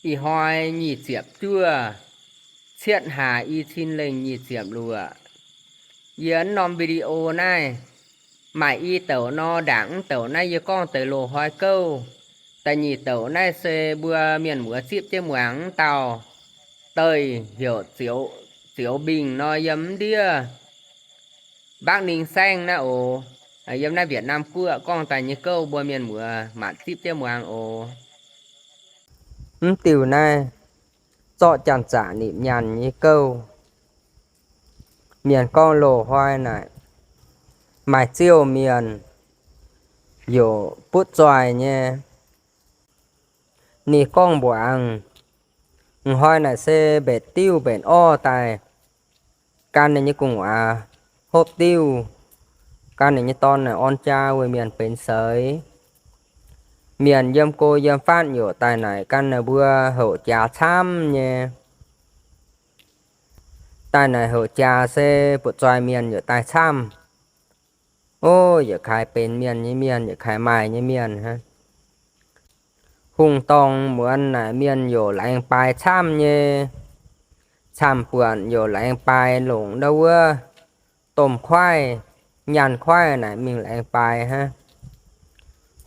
Ih hnoi nyic ziepc juov, cietv hlaax i cin lengh nyic ziepc luoqc. Yie norm video naaiv maaih i douc nor, ndaangc mv douc naaiv yie gorngv deix loz-hnoi gouv. Da'nyeic douc naaiv se mbuo mienh muoz zipv jienv muangx mv dauh, deix heuc Zioux Mbingh nor, yiem mv ndiev Bắc Ninh saengv naaiv oc. Yiem naaiv Việt Nam guoqv gorngv daaih nyei gouv mbuo mienh muoz maanc zipv jienv muangx oc. Mv diuh naaiv zorqv janx-zaqc nimc nyaanh nyei gouv. Mienh gorngv loz-hnoi naaic, maaih ziouv mienh yaac butv zoih nyei. Ninh gorngv mbuoqc aengx, hnoi naaic se mbenc diuv mbenc orv daaih gan ninh nyei gu'nguaaz hopv diuv, gan ninh nyei dorn naaic orn jaa weic mienh benx seix. Mienh yiem go yiem fatv yaac daaih naaic gan ninh mbuo houc jaax camv nyei. Daaih naaic houc jaax se butv zoih mienh yaac daaih camv. Ov, yietc kaaix benx mienh nyei mienh, yietc kaaix maaih nyei mienh hnangv. Hungh dorngh muonz naaic mienh yaac laengz baaix camv nyei. Camv-buonc yaac laengz baaix longc ndau wuov domh kuaaiv, nyaanh kuaaiv naaic mingh laengz baaix hnangv.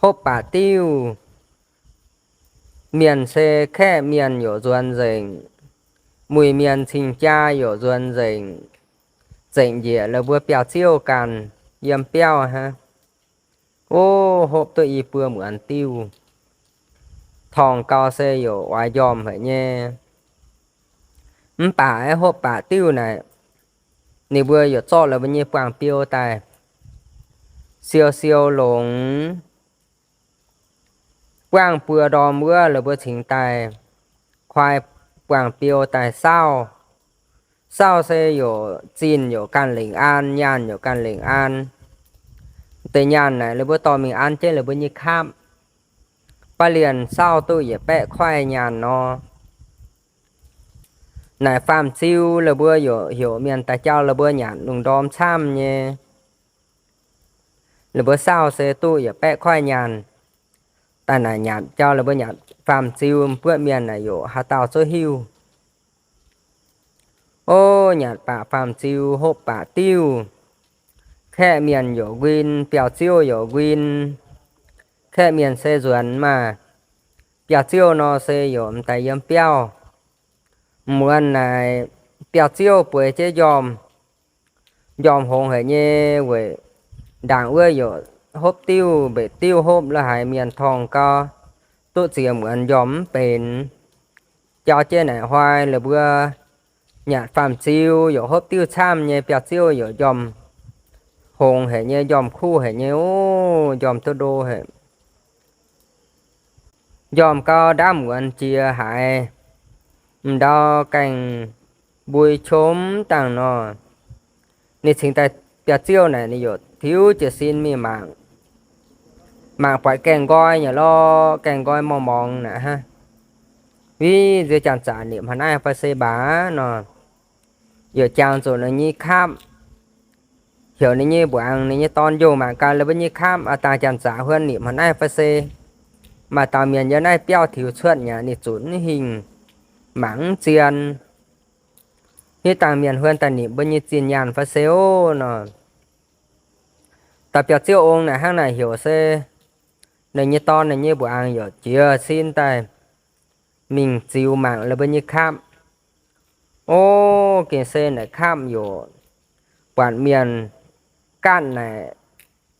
Hopv baac diuv, mienh se kaeqv mienh yaac nzuonx nzengc, muic mienh cing-jaa yaac nzuonx nzengc, zengc njiec la'buo biauv-ziouv ganh yiem biauv hnangv. Ov, hopv duqv i buo muonz diuv, torngv gau se yaac oix njormh haic nyei. Mv baac aeqv, hopv baac diuv naaic, ninh mbuo yaac zorqv la'buo nyei buangh biou daaih siou siou longx, buangh buo ndorm wuov la'buo cingx daaih koi buangh biou daaih saauv. Saauv se yaac zinh yaac ganh lengc an, nyaanh yaac ganh lengc an. Deix nyaanh naaic la'buo dorh mingh an jienv la'buo nyei kapv. Baav lienh saauv duqv yietc baeqv koiv nyaanh nor. Naaic faam-ziu la'buo yaac heuc mienh daaih jauv la'buo nyanc lungh ndorm camv nyei. La'buo saauv se duqv yietc baeqv koiv nyaanh. Daaih naaic nyanc jauv la'buo nyanc faam-ziu, buoqv mienh naaic yaac haaix dauh zouv hiuv. Ov, nyanc baac faam-ziu, hopv baac diuv, kaeqv mienh yaac nquin, biauv-ziouv yaac nquin. Kaeqv mienh se nzuonx maah, biauv-ziouv nor se yaac m'daaih yiem biauv. Muonz naaic biauv-ziouv bueix jienv njormh, njormh hngongx haic nyei weic ndaangc wuov yaac hopv diuv, mbeix diuv hopv la'haiz mienh torngv gau, duqv ziex muonz njormh mv benx. Jauv jienv naaic hnoi la'buo nyanc faam-ziu yaac hopv diuv camv nyei, biauv-ziouv yaac njormh hngongx haic nyei, njormh kuv haic nyei ov, njormh duqv ndo haic. Njormh gau ndaamv muonz jiex haaix, m'ndau gaengh mbui qom dangh nor, ninh cingx daaih biauv-ziouv naaic ninh yaac tiux jiez sin mingh mangc, mangc buatc gaengh nqoi nyei lorqc, gaengh nqoi morngh morngx naaic hnangv. Wuov nziex janx-zaqc nimc haaix naaiv fai se mbaac nor, yaac jangx zuqc ninh nyei kapv, heuc ninh nyei mbuangz ninh nyei dorn njongh mangc gaax la'buo nyei kapv, aav dangh janx-zaqc huon nimc haaix naaiv fai se maaih dauh mienh yiem naaiv biauv tiux cuotv nyei, ninh zunc mv hingh, mangc mv zien. Hitv dangh mienh huon daaih nimc mbuo nyei zinh nyaanh fai se ov nor. Dauh biauv-ziouv ong naaic hnangv naaic heuc se ninh nyei dorn ninh nyei mbuangz yaac jiez sin daaih mingh ziux mangc la'buo nyei kapv. Ov, gengh se naaic kapv yaac buatc mienh gaatv naaic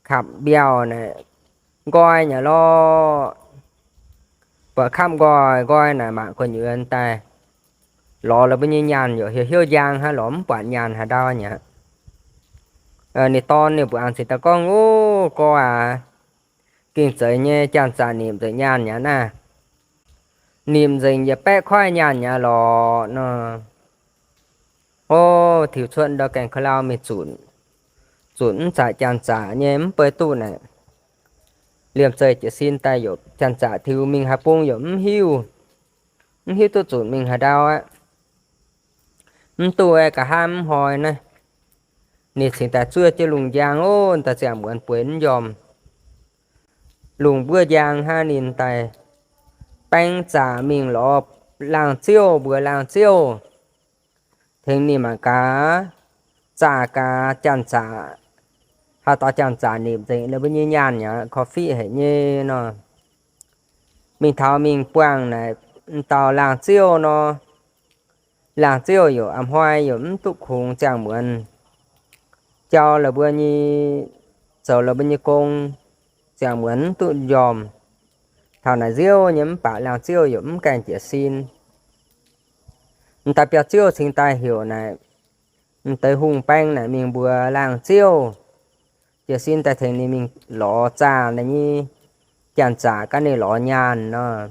kapv mbiauh naaic nqoi nyei lorqc. Buatc kapv nqoi nqoi naaic mangc gu'nyuoz daaih lorz la'buo nyei nyaanh yaac heuc hnyouv njang hnangv, lorz mv buatc nyaanh haaix ndau nyei aqv. Ninh dorn ninh mbuangz cingx daaih gorngv, Ov, gorx aac, gengh zeiz nyei, janx-zaqc nimc nzengc nyaanh nyei naaiv. Nimc nzengc yietc baeqv koiv nyaanh nyei lorqc nor. Ov, tiux cuotv ndau gaengh ka'lau mingh zunc, zunc mv zaqc janx-zaqc nyei mv bei duqv naaic. Liemh zeih jiez sin daaih yaac janx-zaqc tiux mingh haaix bung yaac mv hiuv, mv hiuv duqv zunc mingh haaix ndau aqv. Mv duqv aeqv, nqa'haav mv hnoi naaiv ninh cingx daaih zuov jienv lungh njang ov, daaih ziangh muonz bueix mv njormh. Lungh mbuov njang hnangv, ninh daaih baeng zaqc mingh lorz laangz ziouv, mbuox laangz ziouv tengx ninh mangc gaax, zaah gaax janx-zaqc, haaix dauh janx-zaqc nipc nzengc ninh mbuo nyei nyaanh aqv, korv-fiqv haic nyei nor. Mingh taux mingh buangh naaic, dauh laangz ziouv nor, laangz ziouv yaac a'hnoi yaac mv duqv kungx ziangh muonz jauv la'buo nyei, zoux la'buo nyei gong, ziangh muonz mv duqv njormh. Taux naaic nziouv nyei mv baac laangz ziouv yaac mv gaengh jiez sin. M'daaih biauv-ziouv cingx daaih heuc naaic, m'deix hungh baeng naaic mingh mbuox laangz ziouv, jiez sin daaih tengx ninh mingh lorz zaah ninh nyei janx-zaqc gaav ninh lorz nyaanh nor.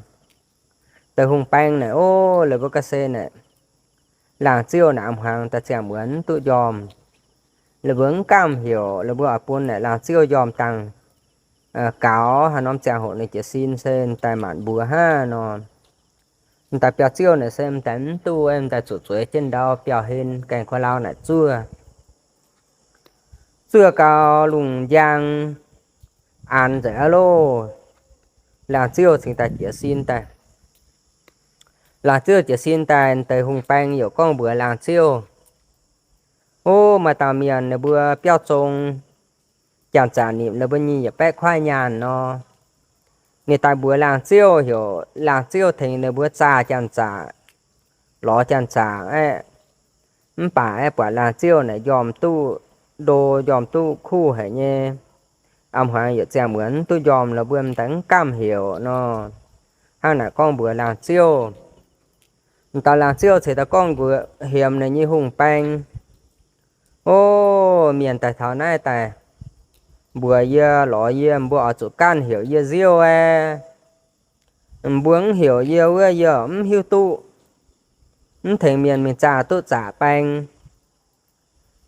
Deix hungh baeng naaic, o, la'buo ga'sie naaic, laangz ziouv naaic a'hmuangx daaih ziangh muonz mv duqv njormh. La'buo mv gamh heuc, la'buo oix bun naaic laangz ziouv njormh dangh gaux haaix norm ziangh hoc ninh jiez sin se m'daaih maanc mbuox hnangv nor. M'daaih biauv-ziouv naaic se m'daaih mv duqv, m'daaih zuqc zueiz jienv ndau biauv-hlen gaengh kuv lauh naaic zuov. Zuov gau lungh njang aanx nzengc aqv loh. Laangz ziouv cingx daaih jiez sin daaih. Laangz ziouv jiez sin daaih, deix hungh baeng yaac gorngv mbuox laangz ziouv, o, maaih dauh mienh ninh mbuo biauv zong janx-zaqc nipc ninh mbuo nyei yietc baeqv kuaaiv nyaanh nor. Ninh daaih mbuox laangz ziouv heuc laangz ziouv tengx ninh mbuo zaah janx-zaqc, lorz janx-zaqc aeqv, mv baac aeqv, buatc laangz ziouv naaic njormh duqv ndo, njormh duqv kuv haic nyei, a'hmuangx yietc ziangh muonz mv duqv njormh, la'buo m'daaih mv gamh heuc nor. Hnangv naaic gorngv mbuox laangz ziouv. M'daaih laangz ziouv ceix daaih gorngv mbuox hiemx ninh nyei hungh baeng, o, mienh daaih taux naaiv daaih mbuox yie, lorz yie, mbuo oix zuqc ganh heuc yie nziouv aeqv, mbuo mv heuc yie wuov yie mv hiuv duqv, mv tengx mienh mingh zaah duqv zaqc baeng.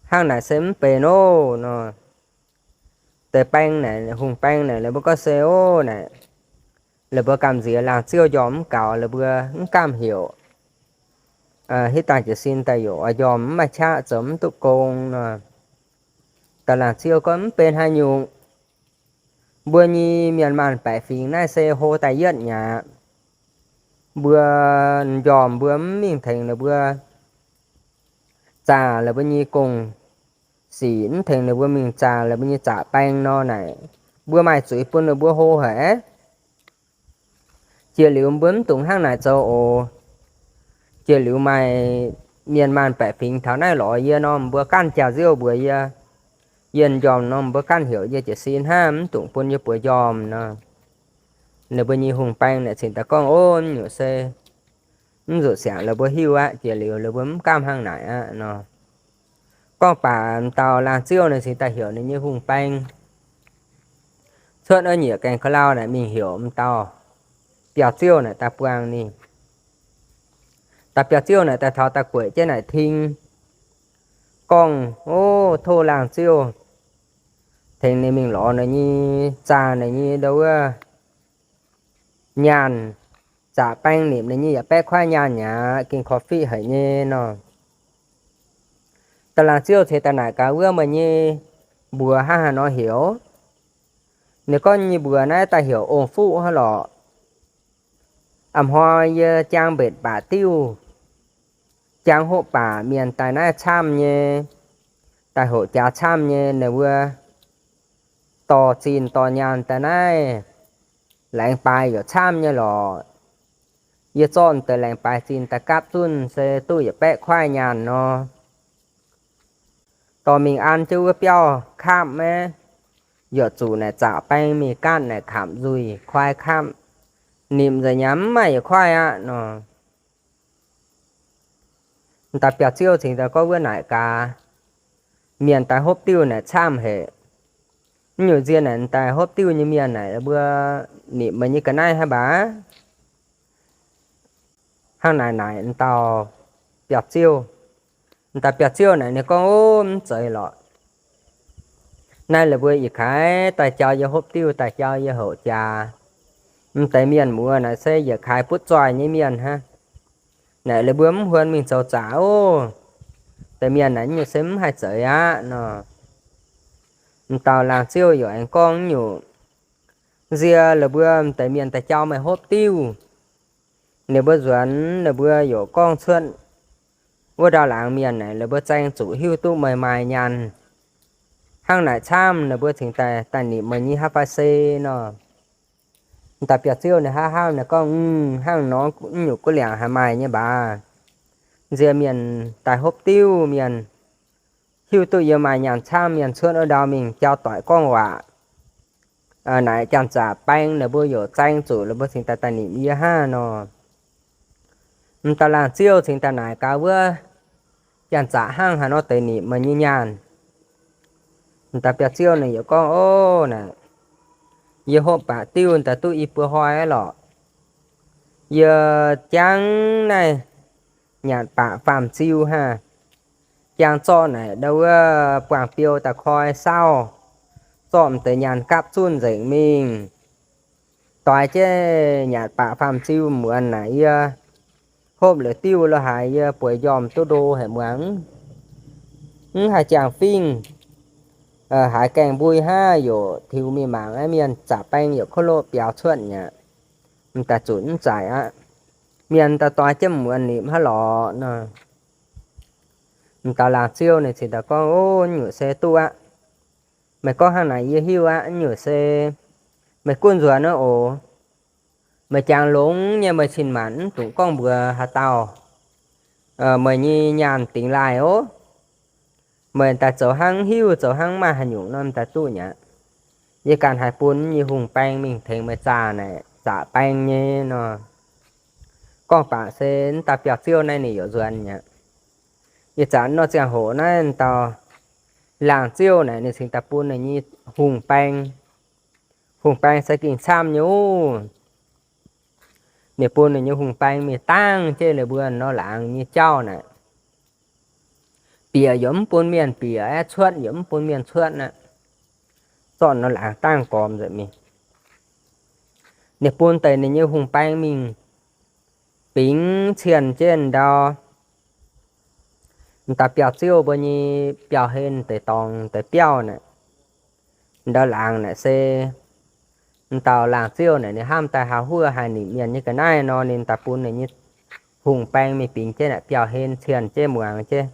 Hnangv naaic se mv benx oc nor. Deix baeng naaic, hungh baeng naaic, la'buo gorngv se, o, naaic, la'buo gamh nziex laangz ziouv njormh mv gaux, la'buo mv gamh heuc. Hitv dangh jiez sin daaih yaac oix njormh mv maaih qaqv zoux mv duqv gong nor. Daaih laangz ziouv gorngv mv benx haaix nyungc. Mbuo nyei mienh maanh baeqc fingx naaiv se hlo daaih yietv nyei aqv. Mbuo njormh mbuo mv mingh tengx ninh mbuo zaah la'mbuo nyei gong-sic, mv tengx ninh mbuo mingh zaah la'mbuo nyei zaqc baeng nor naaic, mbuo maaih zuiz bun ninh mbuo hlo haic. Jiex liuz mbuo mv dungx hnangv naaic zoux oc. Jiex liuz maaih mienh maanh baeqc fingx taux naaiv lorz yie nor, mbuo ganh jaax nziouv mbuox yie, yie njormh nor mbuo ganh heuc yie jiez sin hnangv, mv dungx bun yie buoz njormh nor. Ninh mbuo nyei hungh baeng naaic cingx daaih gorngv, o, nyungc se mv zuqc siangx la'mbuo hiuv aqv. Jiex liuz la'mbuo mv gamh hnangv naaic aqv nor. Gorngv baac m'dauh laangz ziouv naaic cingx daaih heuc ninh nyei hungh baeng cuotv wuov nyieqc gaengh ka'lau naaic mingh heuc m'dauh biauv-ziouv naaic daaih buangh ninh. Daaih biauv-ziouv naaic daaih taux daaih gueic jienv naaic ting gorngv, o, tov laangz ziouv tengx ninh mingh lorz ninh nyei zaah ninh nyei ndo wuov nyaanh, zaqc baeng nimc ninh nyei yietc baeqv kuaaiv nyaanh aqv, gengh korv-fiqv haic nyei nor. Daaih laangz ziouv ceix daaih naaic gaax, wuov meih nyei mbuox hnangv haaix nor heuc? Ninh gorngv nyei mbuox naaiv daaih heuc ong-fuqv hnangv lorqc. A'hnoi yie jaang mbenc baac diuh, jaang hopv baac mienh daaih naaiv camv nyei, daaih hoqc jaax camv nyei, ninh mbuo dorh zinh dorh nyaanh daaih naaiv laengz baaix yaac camv nyei lorqc. Yie zorqv deix laengz baaix zinh daaih gapv zunv se duqv yietc baeqv kuaaiv nyaanh nor. Dorh mingh an jienv wuov biauv kapv maiv, yaac zuqc naaic zaqc baeng mingh gaatv naaic kamc nzuih kuaai kapv, nimc nzengc nyei mv maaih yietc kuaai aqv nor. M'daaih biauv-ziouv cingx daaih gorngv wuov naaic gaax, mienh daaih hopv diuh naaic camv haic. Mv nyungc nziex naaic daaih hopv diuh nyei mienh naaic mbuo nimc meih nyei ga'naaiv hnangv baac. Hnangv naaic naaic m'dauh biauv-ziouv. M'daaih biauv-ziouv naaic ninh gorngv, o, mv zeiz lorqc. Naaiv la'mbuo yietc kaaix daaih jauv yie hopv diuh, daaih jauv yie hoqc jaax. M'deix mienh muoz naaic se yietc kaaix butv zoih nyei mienh hnangv. Naaic la'mbuo mv huon mingh zoux zaqc oc. Deix mienh naaic nyungc se mv haih zeiz aqv nor. M'dauh laangz ziouv yaac aengx gorngv nyungc, nziex la'mbuo m'deix mienh daaih jauv meih hopv diuh. Ninh mbuo nzuonx, ninh mbuo yaac gorngv cuotv wuov ndau laangz mienh naaic, ninh mbuo zaeng zuqc hiuv duqv meih maaih nyaanh hnangv naaic camv, ninh mbuo cingx daaih daaih nimc meih nyei haav fai se nor. M'daaih biauv-ziouv ninh hnangv haaix nor gorngv, Hnangv nor, nyungc guv liangc haih maaih nyei mbac. Nziex mienh daaih hopv diuv mienh, hiuv duqv yie maaih nyaanh camv mienh cuotv wuov ndau mingh jauv-doic gorngv waac. Naaic janx-zaqc baeng ninh mbuo yaac zaeng zuqc ninh mbuo cingx daaih daaih nimc yie hnangv nor. M'daaih laangz ziouv cingx daaih naaic gaax wuov janx-zaqc, Hnangv haaix nor deix nimc meih nyei nyaanh? M'daaih biauv-ziouv ninh yaac gorngv, Ov, naaic, yie hopv baac diuv daaih duqv i buo hnoi aqv lorqc. Yie jangv naaiv nyanc baac faam-ziu hnangv, jangv zorqv naaic ndau wuov buangh biou daaih koi saauv, zorqv m'deix nyaanh gapv zunh nzengc mingh. Doix jienv nyanc baac faam-ziu muonz naaic yie hopv liuz diuv lo haaix yie bueix njormh duqv ndo haic muangx, mv haih jangx fingx, haiz gaengh mbui hnangv, yaac tiux mingh mangc aqv, mienh zaqc baeng yaac kouv loqv biaux cuotv mi'aqv. M'daaih zunc mv zaaic aqv. Mienh daaih doix jienv muonz nimc hnangv lorqc nor. M'daaih laangz ziouv ninh cingx daaih gorngv, Ov, nyungc se duqv aqv. Meih gorngv hnangv naaic yie hiuv aqv. Nyungc se meih gunv nzuonx aqv oc. Meih jangx longx nyei, meih cin-maanc mv dungx gorngv mbuox haaix dauh meih nyei nyaanh dingx laaih ov. Meih daaih zoux hnangv mv hiuv, zoux hnangv mv maaih haaix nyungc norm daaih duqv mi'aqv. Yie ganh haih bun nyei hungh baeng mingh tengx meih zaah naaic zaqc baeng nyei nor. Gorngv baac se mv daaih biauv-ziouv naaiv ninh yaac nzuonx mi'aqv. Ih zanc nor ziangh hoc naaiv dauh laangz ziouv naaic ninh cingx daaih bun ninh nyei hungh baeng. Hungh baeng se gengh camv nyei ov. Ninh bun ninh nyei hungh baeng mingh dangv jienv ninh mbuo nor laangz nyei jauv naaic. Bieqc yaac mv bun mienh bieqc aqv, cuotv yaac mv bun mienh cuotv aqv. Zorqv nor laangz dangv gormx nzengc mingh. Ninh bun deix ninh nyei hungh baeng mingh bingx cienh jienv ndau, m'daaih biauv-ziouv mbuo nyei biauv-hlen deix dorngx deix biauv naaic. Ndau laangz naaic se m'daaih laangz ziouv naaic ninh hnamv daaih haih huov haih nimc mienh nyei ga'naaiv nor, ninh daaih bun ninh nyei hungh baeng mingh bingx jienv naaic biauv-hlen cienh jienv muangx jienv,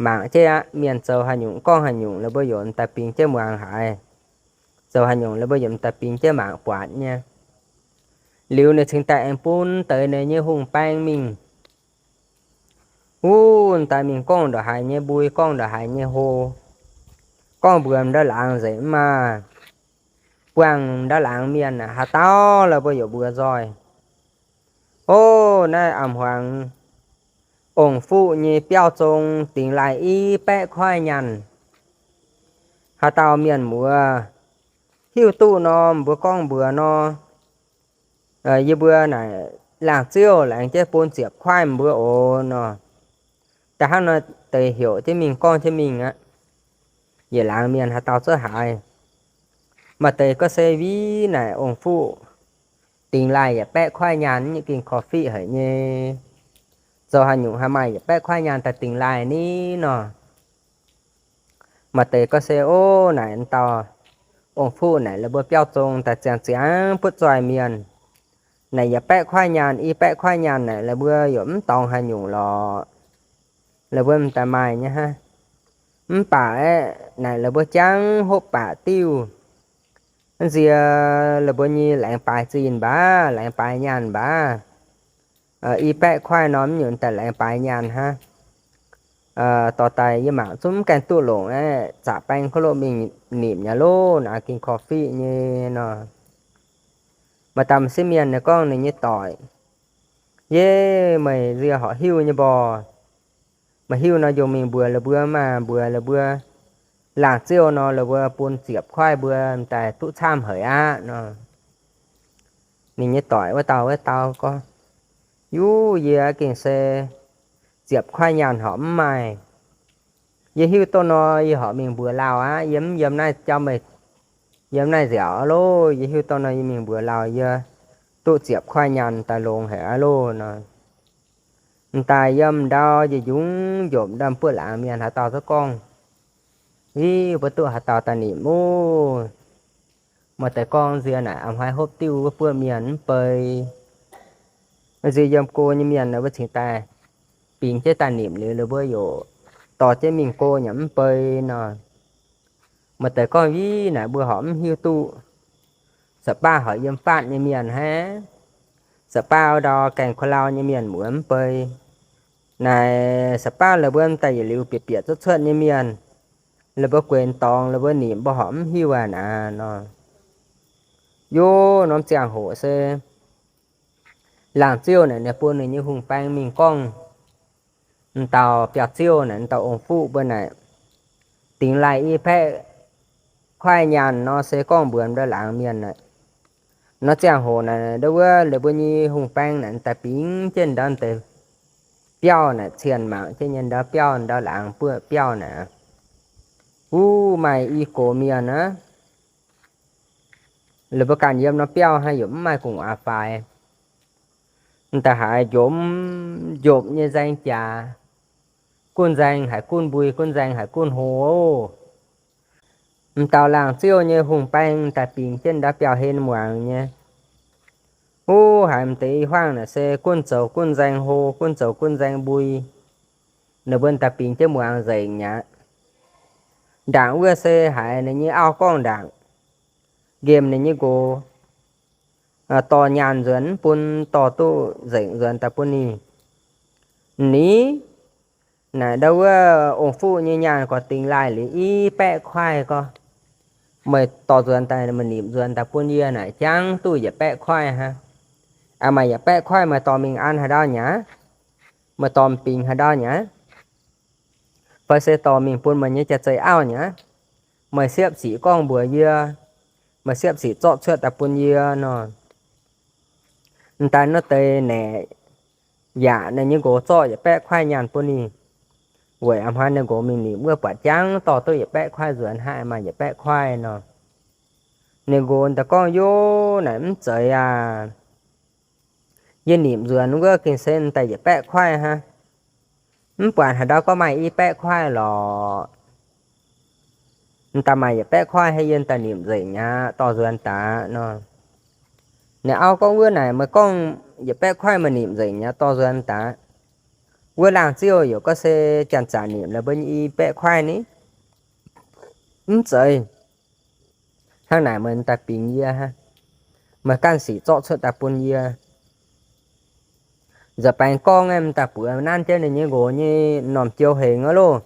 mangc jienv aqv, mienh zoux haaix nyungc gorngv haaix nyungc, ninh mbuo yaac m'daaih bingx jienv muangx haiz. Zoux haaix nyungc ninh mbuo yaac m'daaih bingx jienv mangc buatc nyei. Liuz ninh cingx daaih aengx bun deix ninh nyei hungh baeng mingh wuov daaih mingh gorngv ndongc haaix nyei mbui, gorngv ndongc haaix nyei hlo, gorngv mbuox ndau laangz nzengc mv maah. Buangh ndau laangz mienh haaix dauh la'buo yaac mbuox nzoih. Ov, naaiv a'hmuangx ong-fuqv nyei biauv zong dingx laaih i baeqv koiv nyaanh. Haaix dauh mienh mbuox hiuv duqv nor, mbuo gorngv mbuox nor, yie mbuo naaic laangz ziouv laengz jienv bun ziepc koiv mbuo oc nor. Da'hnangv nor deix heuc jienv mingh gorngv jienv mingh aqv. Yietc laangz mienh haaix dauh cuotv haaix. Maaih deix gorngv se win naaic ong-fuqv dingx laaih yaac baeqv koiv nyaanh, nyei gengh korv-fiqv haic nyei. Zoux haaix nyungc haih maaih yaac baeqv koiv nyaanh daaih dingx laaih ni nor. Maaih deix gorngv se ov naaic dauh ong-fuqv naaic la'buo biauv zong daaih ziangh ziangx butv zoih mienh. Naaic yaac baeqv koiv nyaanh, i baeqv koiv nyaanh naaic la'buo yaac mv dorngx haaix nyungc lorqc. La'buo m'daaih maaih nyei hnangv. Mv baac aeqv, naaic la'buo jangv hopv baac diuv. Nzie la'buo nyei laengz baaix zinh mbac, laengz baaix nyaanh mbac. I baeqv koiv norm nyunc daaih laengz baaix nyaanh hnangv. Dorh daaih yie mangc zungv mv gaengh duqv longc aeqv, zaqc baeng kouv loqv mingh nimc nyei loh, naaiv gengh korv-fiqv nyei nor. Maaih dauh m'sieqv mienh ninh gorngv ninh nyei doic, Yie, meih nzie horpc hiuv nyei mborh. Meih hiuv nor, yie mingh mbuox la'buo maah, mbuox la'buo laangz ziouv nor, la'buo bun ziepc koiv mbuo daaih duqv camv haic aqv nor. Ninh nyei doic wuov dauh, wuov dauh gorngv, Yuv, yie gengh se ziepc koiv nyaanh horpc mv maaih. Yie hiuv duqv nor, yie horpc mingh mbuox lauh aqv. Yie mv yiem naaiv jauv meih, yiem naaiv nziaauc aqv loh. Yie hiuv duqv nor, yie mingh mbuox lauh, yie duqv ziepc koiv nyaanh daaih longx haic aqv loh nor. M'daaih yiem ndau yietc njungc njopc ndau buoqv laangz mienh haaix dauh zungv gorngv, Ih, mbuo duqv haaix dauh daaih nimc ov? Maaih deix gorngv nzie naaic a'hnoi hopv diuv wuov buoqv mienh mv bei. Nziex yiem go nyei mienh mbuo cingx daaih bingx jienv daaih nimc liuz, ninh mbuo yaac dorh jienv mingh go yaac mv bei nor. Maaih deix gorngv, Viv, naaic mbuo horpc mv hiuv duqv. Sa'baav horpc yiem faatv nyei mienh hnangv. Sa'baav ndau gaengh ko lau nyei mienh muoz mv bei. Naaic sa'baav la'buonv daaih yietc liuz bieqc bieqc cuotv cuotv nyei mienh, la'buonv guenx dorngx, la'buonv nimc mbuo horpc mv hiuv aqv naaic nor. Yov norm ziangh hoc se laangz ziouv naaic ninh bun ninh nyei hungh baeng mingh gorngv, m'dauh biauv-ziouv naaic, m'dauh ong-fuqv mbuo naaic, dingx laaih i baeqv kuaaiv nyaanh nor se gorngv mbuox ndau laangz mienh naaic. Nor ziangh hoc naaic ndau wuov la'buonv nyei hungh baeng naaic daaih bingx jienv ndau deix biauv naaic, cienh mangc jienv nyei ndau biauv, ndau laangz buov biauv naaic, wuov maaih i gox mienh aqv. La'buonv ganh yiem nor biauv hnangv, yaac mv maaih gu'nguaaz faix. M'daaih haiz njomc njopc nyei nzaeng jaax, gunv nzaeng haiz gunv mbui, gunv nzaeng haiz gunv hlo. M'dauh laangz ziouv nyei hungh baeng daaih bingx jienv ndau biauv-hlen muangx nyei. Wuov haiz m'deix i huaangv naaic se gunv zoux gunv nzaeng hlo, gunv zoux gunv nzaeng mbui. Ninh mbuo daaih bingx jienv muangx nzengc mi'aqv. Ndaangc wuov se haiz ninh nyei auv gorngv ndaangc, nqemh ninh nyei nqox, dorh nyaanh nzuonx mv bun, dorh duqv nzengc nzuonx daaih bun ninh. Ninh naaic ndau wuov ong-fuqv nyei nyaanh gorx dingx laaih liuz i baeqv kuaaiv gorx. Meih dorh nzuonx daaih, meih nimc nzuonx daaih bun yie naaic jangv duqv yietc baeqv kuaaiv hnangv. Aa, maaih yietc baeqv kuaaiv meih dorh mingh an haaix ndau mi'aqv? Meih dorh bingx haaix ndau mi'aqv? Fai se dorh mingh bun meih nyei jaax-zeih auv mi'aqv? Meih siepv sic gorngv mbuox yie, meih siepv sic zorqv cuotv daaih bun yie nor. M'daaih nor deix naeqc yaac ninh nyei nqox zorqv yietc baeqv kuaaiv nyaanh bun ninh, weic a'hnoi ninh nqox mingh nimc wuov buatc jangv dorh duqv yietc baeqv kuaaiv nzuonx, haaix maaih yietc baeqv kuaaiv nor. Ninh nqox daaih gorngv, Yov, naaic mv zeiz aac. Yie nimc nzuonx wuov gengh se m'daaih yietc baeqv kuaaiv hnangv. Mv buatc haaix ndau gorngv maaih i baeqv kuaaiv lorqc. M'daaih maaih yietc baeqv kuaaiv hnangv, yie m'daaih nimc nzengc mi'aqv, dorh nzuonx daaih nor. Ninh auv gorngv, Wuov naaic meih gorngv yietc baeqv kuaaiv meih nimc nzengc mi'aqv, dorh nzuonx daaih. Wuov laangh ziouv yaac gorngv se janx-zaqc nimc la'buo nyei i baeqv kuaaiv ni. Mv zeiz. Hnangv naaic meih m'daaih bingx yie hnangv. Meih ganh sic zorqv cuotv daaih bun yie. Nza'baengx gorngv aeqv, m'daaih buoz nanv jienv ninh nyei nqox nyei m'normh jou hengx aqv loh.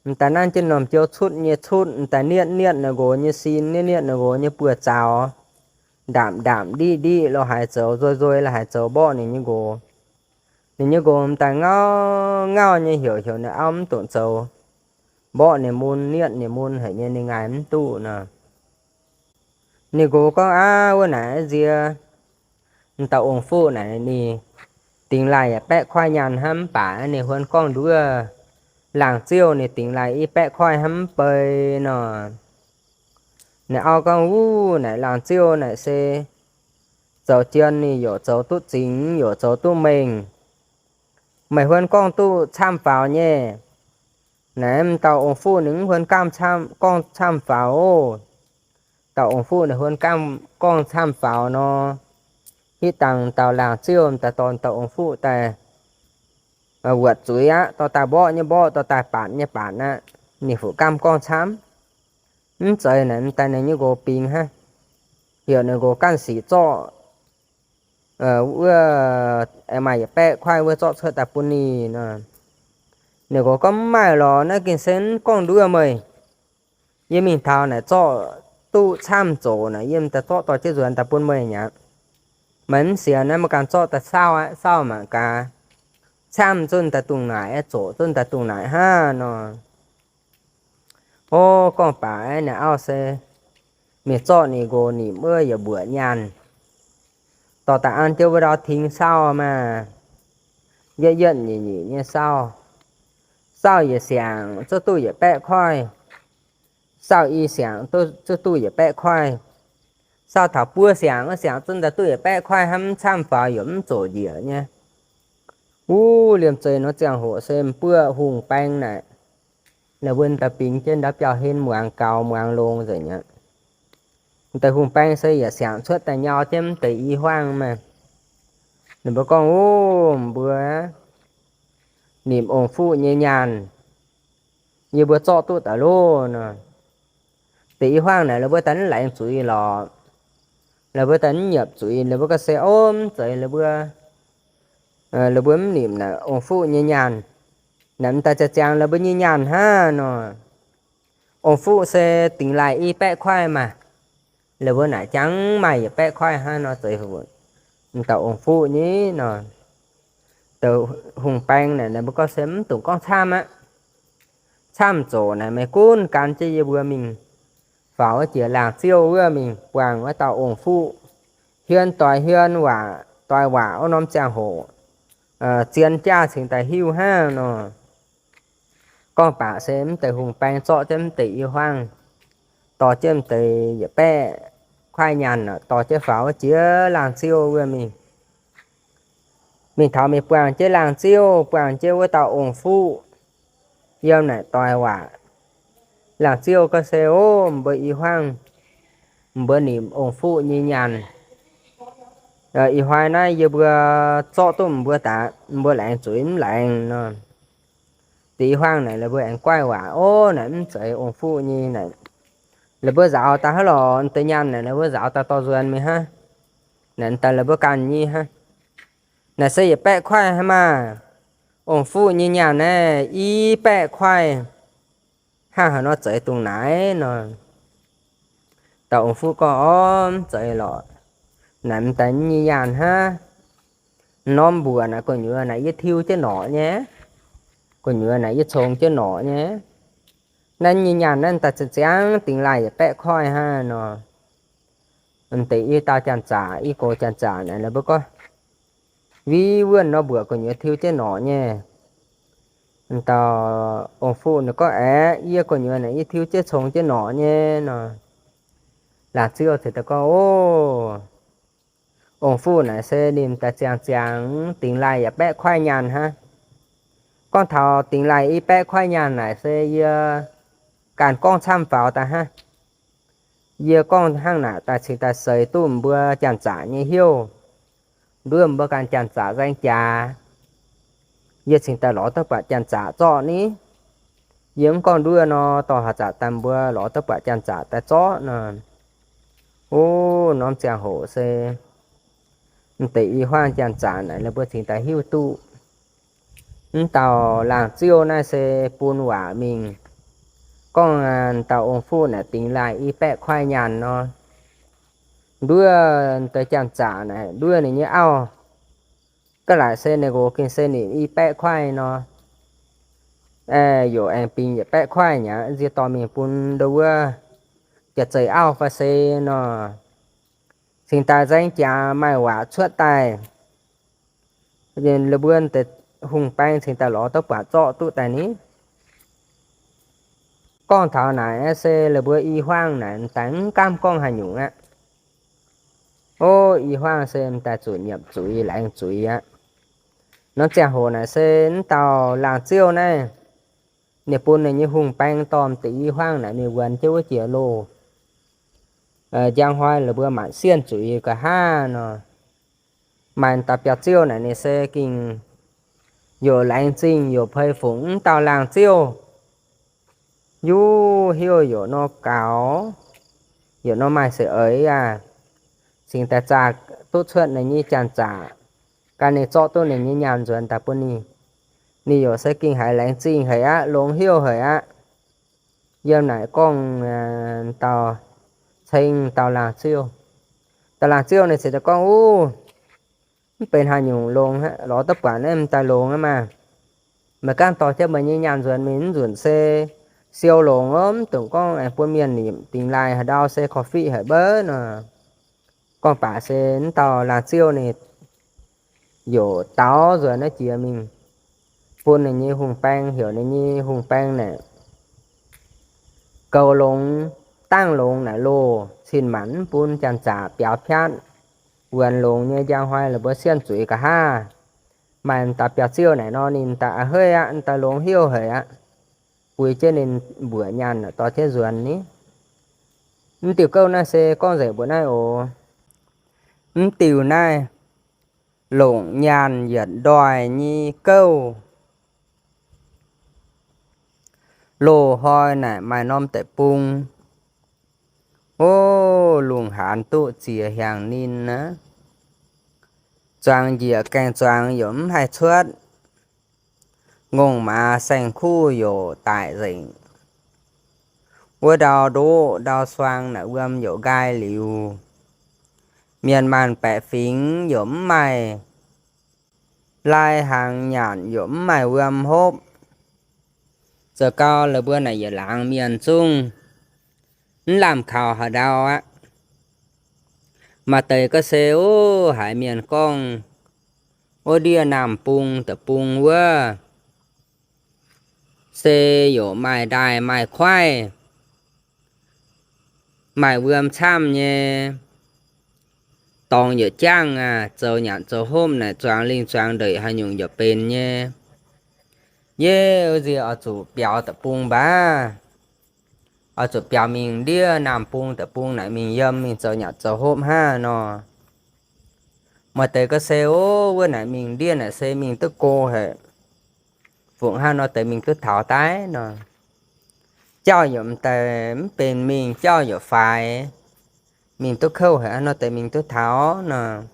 M'daaih nanv jienv m'normh jou cutv nyei cutv, m'daaih nietv nietv ninh nqox nyei sin, nietv nietv ninh nqox nyei buoz-zaux, ndaamc ndaamc ndiqv ndiqv lo haaix zoux, nzoi nzoi lo haaix zoux mborqv ninh nyei nqox. Ninh nyei nqox m'daaih ngauv ngauv nyei heuc heuc ninh auv mv dungx zoux, mborqv ninh mun, nietv ninh mun haic nyei, ninh ngaaih mv duqv nor. Ninh nqox gorngv, Aav, wuov naaic nziex m'dauh ong-fuqv naaic ninh dingx laaih yaac baeqv kuaaiv nyaanh hnangv, mv baac ninh huon gorngv nduov laangh ziouv ninh dingx laaih i baeqv kuaaiv hnangv mv bei nor. Ninh auv gorngv, Wuov naaic laangh ziouv naaic se zoux jien ninh yaac zoux duqv zingx, yaac zoux duqv mengh. Meih huon gorngv duqv camv faaux nyei. Naaiv m'dauh ong-fuqv ninh mv huon gaamv gorngv camv faaux oc. Dauh ong-fuqv ninh huon gaamv gorngv camv faaux nor, hitv dangh dauh laangh ziouv m'daaih dorh dauh ong-fuqv daaih wuotc zuiz aqv, dorh daaih mborqv nyei mborqv, dorh daaih baatc nyei baatc aqv. Ninh fuqv gaamv gorngv camv. Mv zeiz naaic m'daaih ninh nyei nqox bingx hnangv, heuc ninh nqox ganh sic zorqv wuov, maaih yietc baeqv kuaaiv wuov zorqv cuotv daaih bun ninh nor. Ninh nqox gorngv, Mv maaih lorqc, naaiv gengh se mv gorngv nduov meih. Yie mingh taux naaic zorqv duqv camv zoqc naaic, yie m'daaih zorqv dorh jienv nzuonx daaih bun meih mi'aqv. Meih mv sienx naaiv, meih ganh zorqv daaih saauv aqv, saauv mangc gaax. Camv zunv daaih dungh naaic, zoqc zunv daaih dungh naaic hnangv nor. O, gorngv baac naaic auv se mingh zorqv ninh nqox nimc wuov yietc mbuoqc nyaanh, dorh daaih an jienv wuov ndau tengx saauv maah. Yietv yietv nyeic nyeic nyei saauv. Saauv yietc siangx zuqc duqv yietc baeqv koiv. Saauv i siangx zuqc duqv yietc baeqv koiv. Saauv taux buo siangx, wuov siangx zunv daaih duqv yietc baeqv koiv hnangv, mv camv faaux yaac mv zoqc njiec nyei. Wuov liemh zeih nor ziangh hoc se m'buoqv hungh baeng naaic, la'buo daaih bingx jienv ndau biauv-hlen muangx gaux muangx longx nzengc aqv. Deix hungh baeng se yietc siangx cuotv daaih nyau jienv mv deix i huaangv maah. Ninh mbuo gorngv, Ov, mbuo nimc ong-fuqv nyei nyaanh, yie mbuo zorqv duqv daaih loh nor. Deix i hmuangv naaic la'buo mv daaih mv laengz zuiz lorqc. La'buo mv daaih mv nyiepc zuiz, la'buo gorngv se, Ov, mv zeiz, la'buo, la'buo mv nimc naaic ong-fuqv nyei nyaanh. Naaic m'daaih ziangh ziangx la'buo nyei nyaanh hnangv nor. Ong-fuqv se dingx laaih i baeqv kuaaiv maah. La'buo naaic jangv maaih yietc baeqv kuaaiv hnangv nor zeiz. M'daaih ong-fuqv nyei nor, deix hungh baeng naaic, naaic mbuo gorngv se mv dungx gorngv camv aqv. Camv zoqc naaic meih gunv gan jienv yie mbuo mingh faaux wuov jiex laangz ziouv wuov mingh buangh wuov dauh ong-fuqv, hiuon doix hiuon waac doix waac wuov norm ziangh hoc, zien jaav cingx daaih hiuv hnangv nor. Gorngv baac se mv deix hungh baeng zorqv jienv mv deix i hmuangv, dorh jienv mv deix yietc baeqv kuaaiv nyaanh, dorh jienv faaux wuov jiex laangz ziouv wuov mingh. Mingh taux mingh buangh jienv laangz ziouv, buangh jienv wuov dauh ong-fuqv yiem naaic doix waac. Laangz ziouv gorngv se, Ov, mbuo i hmuangv, mbuo nimc ong-fuqv nyei nyaanh. Ih hnoi naaiv yie mbuo zorqv duqv mbuo daaih, mbuo laengz zuiz mv laengz nor. Deix i hmuangv naaic la'buo aengx guaih waac, Ov, naaic mv zeiz ong-fuqv nyei naaic. La'buo nzaaux daaih hnangv lorqc, deix nyaanh naaic la'buo nzaaux daaih dorh nzuonx mingh hnangv. Naaic daaih la'buo ganh nyei hnangv. Naaic se yietc baeqv kuaaiv hnangv maah. Ong-fuqv nyei nyaanh naaiv i baeqv kuaaiv, hnangv haaix nor zeiz dongh naaiv nor. Dauh ong-fuqv gorngv, Orv, mv zeiz lorqc. Naaic m'daaih nyei nyaanh hnangv. Norm mbuoqc naaic gu'nyuoz naaic yie tiuv jienv norqc nyei. Gu'nyuoz naaic yie congx jienv norqc nyei. Naaiv nyei nyaanh naaiv daaih ziangx dingx laaih yietc baeqv kuaaiv hnangv nor. M'deix i dauh janx-zaqc, i gox janx-zaqc naaic, la'buo gorngv, Viv wuonh nor mbuoqc gu'nyuoz tiuv jienv norqc nyei. Dauh ong-fuqv ninh gorngv, Aeqv, yie gu'nyuoz naaic yie tiuv jienv congx jienv norqc nyei nor. Laangz ziouv ziouc daaih gorngv, Ov, ong-fuqv naaic se ninh daaih ziangx ziangx dingx laaih yietc baeqv kuaaiv nyaanh hnangv. Gorngv taux dingx laaih i baeqv kuaaiv nyaanh naaic se yie ganh gorngv camv faaux daaih hnangv. Yie gorngv hnangv naaic daaih cingx daaih seix duqv mbuo janx-zaqc nyei hnyouv, nduov mbuo ganh janx-zaqc nzaeng jaax. Yie cingx daaih lorz duqv buatc janx-zaqc zorqv ni. Yie mv gorngv nduov nor, dorh haaix zanc daaih mbuo lorz duqv buatc janx-zaqc daaih zorqv nor. Ov, norm ziangh hoc se m'deix i hmuangv janx-zaqc naaic la'buo cingx daaih hiuv duqv. Mv dauh laangz ziouv naaiv se bun waac mingh gorngv, dauh ong-fuqv naaic dingx laaih i baeqv kuaaiv nyaanh nor, nduov deix janx-zaqc naaic, nduov ninh nyei auv. Ga'naaiv se ninh nqox gengh se ninh i baeqv kuaaiv nor, yaac aengx bingx yietc baeqv kuaaiv nyei, nziex dorh mingh bun ndo wuov jaax-zeih auv fai se nor, cingx daaih nzaeng jaax maaih waac cuotv daaih, la'buo deix hungh baeng cingx daaih lorz duqv buatc zorqv duqv daaih ni. Gorngv taux naaic se la'buo i hmuangv naaic m'daaih mv gaamv gorngv haaix nyungc aqv. Ov, i hmuangv se m'daaih zuqc nyiemc zuiz laengz zuiz aqv. Norm ziangh hoc naaic se mv dauh laangz ziouv naaiv, ninh bun ninh nyei hungh baeng dorh m'deix i hmuangv naaic mingh wuonx jienv wuov jiex loh. Njang hnoi la'buo maanc sienh zuiz nqa'haav nor, maaih dauh biauv-ziouv naaic ninh se gengh yaac laengz zingh yaac pei fungc mv dauh laangz ziouv. Yuv hnyouv yaac nor gaux, yaac nor maaih seix eix aqv. Cingx daaih zaah duqv cuotv ninh nyei janx-zaqc, gan ninh zorqv duqv ninh nyei nyaanh nzuonx daaih bun ninh. Ninh yaac se gengh haiz laengz zingh haic aqv, longx hnyouv haic aqv. Yiem naaic gorngv dauh ceng dauh laangz ziouv. Dauh laangz ziouv ninh ziouc gorngv, Uv, mv benx haaix nyungc longx, lorz duqv buatc naaiv m'daaih longx aqv maah. Meih ganh dorh jienv meih nyei nyaanh nzuonx mingh nzunc se siou longx ov, mv dungx gorngv aengx bun mienh nimc dingx laaih haaix ndau se korv-fiqv haic mbouv nor. Gorngv baac se mv dauh laangz ziouv ninh yaac daaux nzuonx naaiv jiex mingh, bun ninh nyei hungh baeng, heuc ninh nyei hungh baeng naaic goux longx, dangv longx naaic loh, cin-maanc mv bun janx-zaqc biaux piatv. Wuonx longx nyei njang hnoi la'buo sienh zuiz nqa'haav. Maaih m'daaih biauv-ziouv naaic nor, ninh daaih a'heiv aqv, m'daaih longx hnyouv haic aqv. Buix jienv ninh mbuoqc nyaanh dorh jienv nzuonx ni. Mv diuh gouv naaiv se gorngv nzengc mbuoqc naaiv oc. Mv diuh naaiv longc nyaanh yietc ndoih nyei gouv. Loz-hnoi naaic maaih norm deic-bung, o, lungh haanz duqv ziex hnyangx ninh aqv. Zuangx njiec gaeng-zuangx yaac mv haih cuotv. Ngongh maaz saeng-kuv yaac daic nzengc. Wuov ndau ndoqv ndau suang naaic wuom yaac nqaai liuz. Mienh maanh baeqc fingx yaac mv maaih lai hnaangx nyanc, yaac mv maaih wuom hopv. Zoux gau la'buo naaic yietc laangz mienh zungv mv lamh kaux haaix ndau aqv. Maaih deix gorngv se, o, haiz mienh gorngv wuov ndiev Naamh Bung deic-bung wuov se yaac maaih ndaaih maaih kuaaiv, maaih wuom camv nyei, dorngx yaac jangv aqv, zoux nyanc zoux hopv naaic zuangx lingh zuangx ndeic haaix nyungc yaac benx nyei. Yie wuov nziex oix zuqc biaux deic-bung mbaac, oix zuqc biaux mingh ndiev Naamh Bung deic-bung naaic mingh yiem mingh zoux nyanc zoux hopv hnangv nor. Maaih deix gorngv se, o, wuov naaic mingh ndiev naaic se mingh duqv go haic, fungc hnangv nor deix mingh duqv taux daaih nor. Jauv yaac m'daaih mv benx mingh, jauv yaac faix, mingh duqv kouv haic hnangv nor deix mingh duqv taux nor.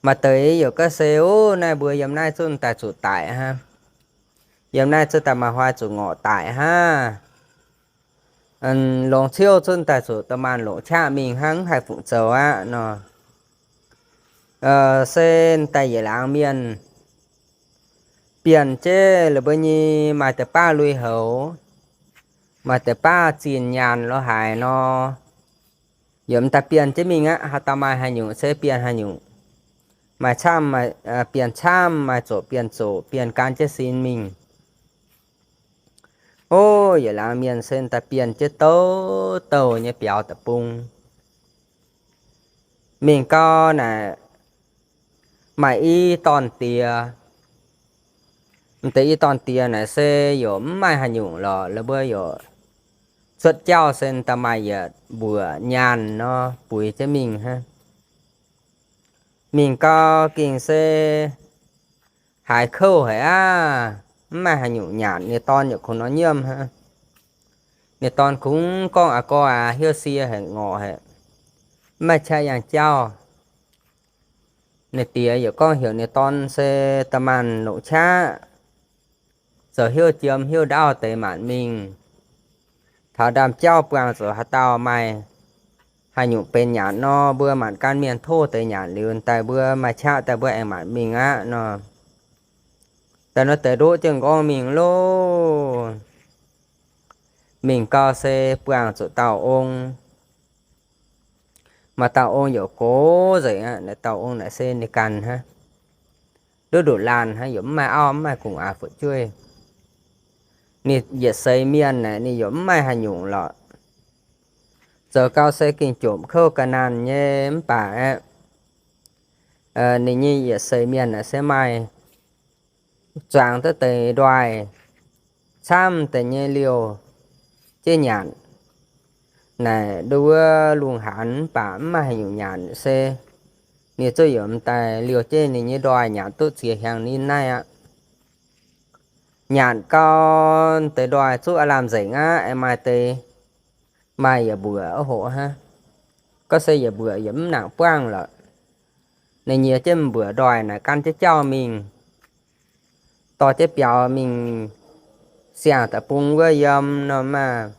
Maaih deix yaac gorngv se, o, naaiv mbuo yiem naaiv zunv daaih zuqc daic hnangv, yiem naaiv zunv daaih maaih hnoi zuqc ngorc daic hnangv. Longc ciouv zunv daaih zuqc dorh maanh longc qaqv mingh hnangv, mv haih fungc zoux aqv nor. Se daaih yietc laangz mienh bienh jienv la'buo nyei maaih deix baav lui-houx, maaih deix baav zinh nyaanh lo haaix nor, yaac m'daaih bienh jienv mingh aqv. Haaix dauh maaih haaix nyungc se bienh haaix nyungc, maaih camv, bienh camv, maaih zoqc bienh zoqc, bienh gan jienv sin mingh. O, yietc laangz mienh se daaih bienh jienv douh douh nyei biaux deic-bung. Mingh gau naaic maaih i dorn-diex. M'deix i dorn-diex naaic se yaac mv maaih haaix nyungc lorqc, la'buo yaac cuotv jauv se daaih maaih yietc mbuoqc nyaanh nor buix jienv mingh hnangv. Mingh gau gengh se haiz kouv haic aqv, mv maaih haaix nyungc nyanc. Ninh dorn yaac kungx nor nyiemv hnangv. Ninh dorn kungx gorngv, Aa gorx aac, hnyouv sie haic, ngorc haic, mv maaih qaqv yangh jauv. Ninh diex yaac gorngv heuc ninh dorn se da'maanc longc qaqv zoux hnyouv jiem hnyouv ndaauv deix maanc mingh. Taux ndaamv-jauv buangh zuqc haaix dauh maaih haaix nyungc benx nyanc nor, mbuo maanc gaanv mienh tov deix nyanc liuz daaih mbuo maaih qaqv daaih mbuo aengx maanc mingh aqv nor. Daaih nor deix ndoqv jienv m'nqorngv mingh loh. Mingh gau se buangh zuqc dauh ong. Maaih dauh ong yaac gox nzengc aqv. Naaiv dauh ong naaic se ninh ganh hnangv, nduqc nduqc laanh hnangv, yaac mv maaih auv mv maaih gungx aax fu'jueiv. Ninh yietc seix mienh naaic ninh yaac mv maaih haaix nyungc lorqc. Zoux gau se gengh jomc kouv ga'naanh nyei mv baac aeqv, ninh nyei yietc seix mienh naaic se maaih zuangx duqv deix ndoih camv deix nyei liouh jienv nyanc. Naaic nduov wuov lungh haanz mv baac mv maaih haaix nyungc nyanc se ninh zuqc yaac m'daaih liouh jienv ninh nyei ndoih nyanc duqv ziex hnyangx ninh naaiv aqv. Nyanc gau deix ndoih zuqv aav lamh nzengc aqv, aengx maaih deix maaih yietc mbuoqc hoc hnangv. Gorngv se yietc mbuoqc yaac mv nangc buangh lorqc. Ninh nyiex jienv mbuoqc ndoih naaic gan jienv jauv mingh, dorh jienv biaux mingh siang-deic-bung wuov yiem nor maah.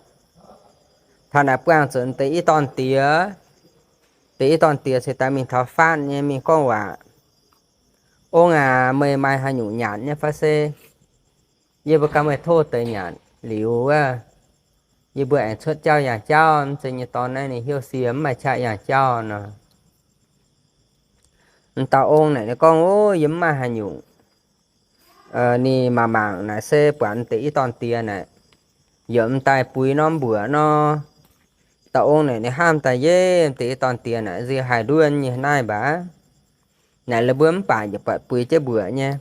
Taux naaic buangh zuqc deix i dorn-diex. Deix i dorn-diex cingx daaih mingh taux faatv nyei mingh gorngv waac, Ong aac, meih maaih haaix nyungc nyanc nyei fai se? Yie mbuo ganh meih tov deix nyanc liuz wuov, yie mbuo aengx cuotv jauv yangh jauv. Mv zeiz nyei dorn naaiv ninh hnyouv sie mv maaih qaqv yangh jauv nor. M'dauh ong naaic ninh gorngv, Ov, yie mv maaih haaix nyungc. Ninh mangc mangc naaic se buatc m'deix i dorn-diex naaic yaac m'daaih buix norm mbuoqc nor. Dauh ong naaic ninh hnamv daaih, Yie, m'deix i dorn-diex naaic nziex haih nduov nyei naaiv mbac. Naaic la'buo mv baac yaac buatc buix jienv mbuoqc nyei.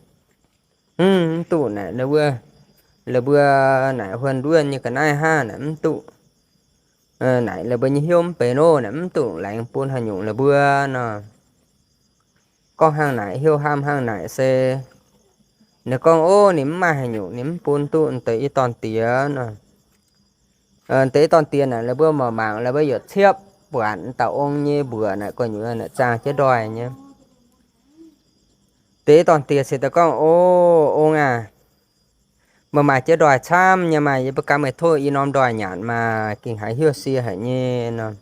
Mv, mv duqv naaic la'buo, la'buo naaic huon nduov nyei ga'naaiv hnangv naaic mv duqv. Naaic la'buo nyei hnyouv mv benx nor naaic mv duqv laengz bun haaix nyungc la'buo nor. gorngv hnangv naaic, heuc hnamv hnangv naaic se, ninh gorngv, Ov, ninh mv maaih haaix nyungc, ninh mv bun duqv deix i dorn diex nor. Deix i dorn diex naaic, laaix mbuo mangc mangc, laaix mbuo yaac ciepv buatc dauh ong nyei mbuoqc naaic gu'nyuoz naaic zaang jienv ndoih nyei. Deix i dorn diex cingx daaih gorngv, Ov, ong aac, meih maaih jienv ndoih camv nyei maah! Yie mbuo ganh meih tov i norm ndoih nyanc maah! Gengh haiz heuc sie haic nyei nor.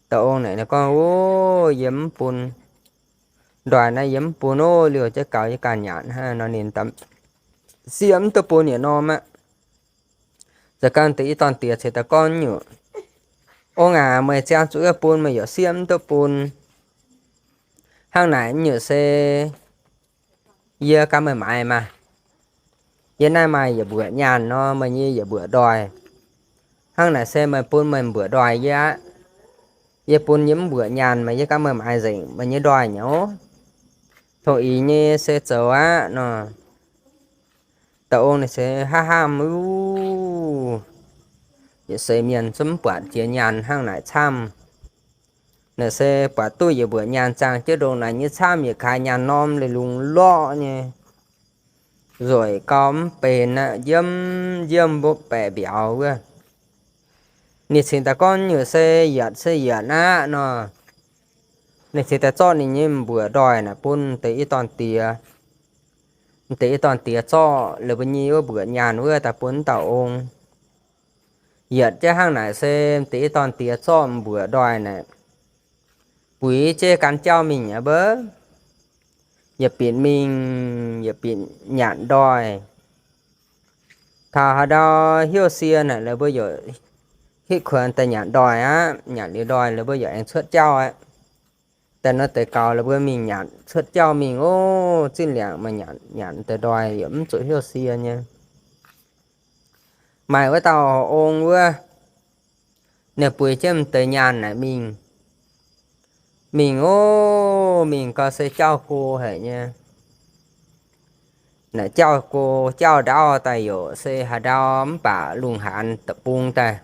Dauh ong naaic ninh gorngv, Ov, yie mv bun. Ndoih naaiv yie mv bun ov, liouh jienv gaux yie ganh nyanc hnangv nor. Ninh siemv duqv bun yietc norm aqv. Zoux gau deix i dorn diex cingx daaih gorngv nyungc, Ong aac, meih ziangh zuqc yie bun meih yaac siemv duqv bun. Hnangv naaic nyungc se yie ganh meih maaiz maah! Yie naaiv maaih yietc mbuoqc nyaanh nor, meih nyei yietc mbuoqc ndoih. Hnangv naaic se meih bun meih mbuoqc ndoih yie aqv. Yie bun yie mv mbuoqc nyaanh, meih yie ganh meih maaiz nzengc meih nyei ndoih nyei ov. Tongx ih nyei se zoux aqv nor. Dauh ong naaic se hnamv hnamv, Uv, yietc seix mienh zungv mv buatc jiex nyaanh hnangv naaic camv. Naaic se buatc duqv yietc mbuoqc nyaanh zaang jienv ndongc naaic nyei camv, yietc kaaix nyaanh norm leiz-lungz lorqc nyei, nzueic gau mv benx aqv, njiemv njiemv mbopv baeqc mbiauz wuov. Ninh cingx daaih gorngv nyungc se yietc se yietc aqv nor. Ninh cingx daaih zorqv ninh nyei mbuoqc ndoih naaic bun deix i dorn diex. Deix i dorn diex zorqv laaix mbuo nyei wuov mbuoqc nyaanh wuov daaih bun dauh ong. Yietc jienv hnangv naaic se deix i dorn diex zorqv mbuoqc ndoih naaic buix jienv gan jauv mingh aqv mbuo. Yietc binc mingh, yietc binc nyanc ndoih. Taux haaix ndau heuc sie naaic laaix mbuo yaac hitv kuonx daaih nyanc ndoih aqv. Nyanc liuz ndoih laaix mbuo yaac aengx cuotv jauv aqv. Daaih nor deix gaux laaix mbuo mingh nyanc cuotv jauv mingh ov, zinh liangc maaih nyanc nyanc deix ndoih yaac mv zuqc heuc sie nyei. Maaih wuov dauh ong wuov, ninh buix jienv m'deix nyaanh naaic mingh. Mingh ov, mingh gau se jauv go haic nyei. Naaic jauv go, jauv ndaauv daaih yaac se haaix ndau mv baac lungh haanz deic-bung daaih.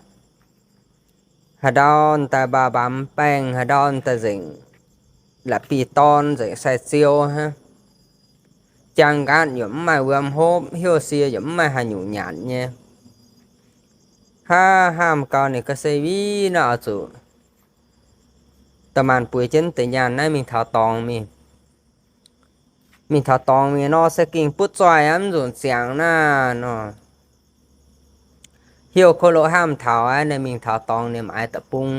Haaix ndau daaih mbaamz baengh, haaix ndau daaih nzengc la'bieiv-dorn, nzengc sai-ziou hnangv. Jaang nqaatv yaac mv maaih wuom hopv, heuc sie yaac mv maaih haaix nyungc nyanc nyei. Hnamv hnamv gau ninh ga'naaiv se win naaiv oix zuqc da'maanc buix jienv deix nyaanh naaiv mingh taux dorngx mingh. Mingh taux dorngx mingh nor se gengh butv zoih aqv, mv nzunc ziangx naaiv nor. Heuc ko lo hnamv taux aqv, ninh mingh taux dorngx ninh maaiz deic-bung,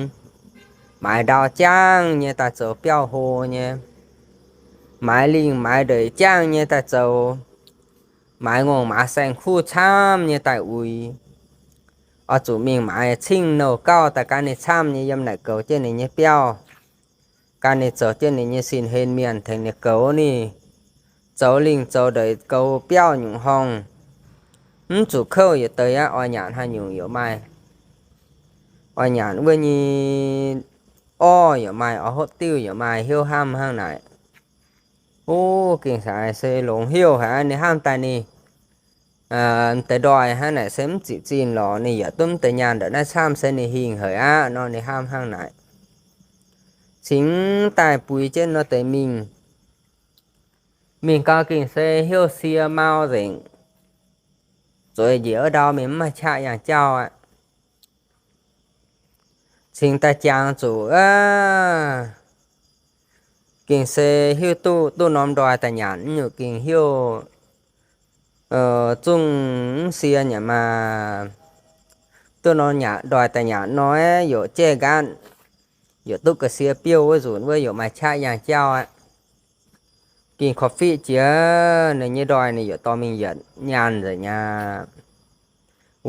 maaiz ndau jangv nyei daaih zoux biauv hlo nyei, maaiz lingh maaiz ndeic jangv nyei daaih zoux, maaiz ngongh maaiz saeng-kuv camv nyei daaih uix. Oix zuqc mingh maaiz cing-nouh gauh daaih gan ninh camv nyei yiem naaic goux jienv ninh nyei biauv. Gan ninh zoux jienv ninh nyei sin-hlen mienh tengx ninh goux ninh, zoux lingh zoux ndeic goux biauv nyungc horngh. Mv zuqc kouv yietc deix aqv, oix nyanc haaix nyungc yaac maaih. Oix nyanc wuov nyei orv yaac maaih, oix hopv diuv yaac maaih, heuc hnamv hnangv naaic. Ov, gengh haiz se longx heuc haic aqv. Ninh hnamv daaih ninh m'deix ndoih hnangv naaic se mv ziqc zinh lorqc, ninh yaac duqv m'deix nyaanh ndongc naaiv camv se ninh hingh haic aqv nor, ninh hnamv hnangv naaic. Cingx daaih buix jienv nor deix mingh. Mingh gau gengh se heuc sie mau nzengc, zueiz njiec wuov ndau mingh mv maaih qaqv yangh jauv aqv. Cingx daaih jangx zuqc aqv, gengh se heuc duqv, duqv norm ndoih daaih nyanc, nyungc gengh heuc zungv mv sie nyanc maah. Duqv norm ndoih daaih nyanc nor, yaac jaiv nqaatv, yaac duqv ga'sie biouv wuov nzunc wuov yaac maaih qaqv yangh jauv aqv. Gengh korv-fiqv jiex ninh nyei ndoih, ninh yaac dorh mingh yietc nyaanh nzengc aqv.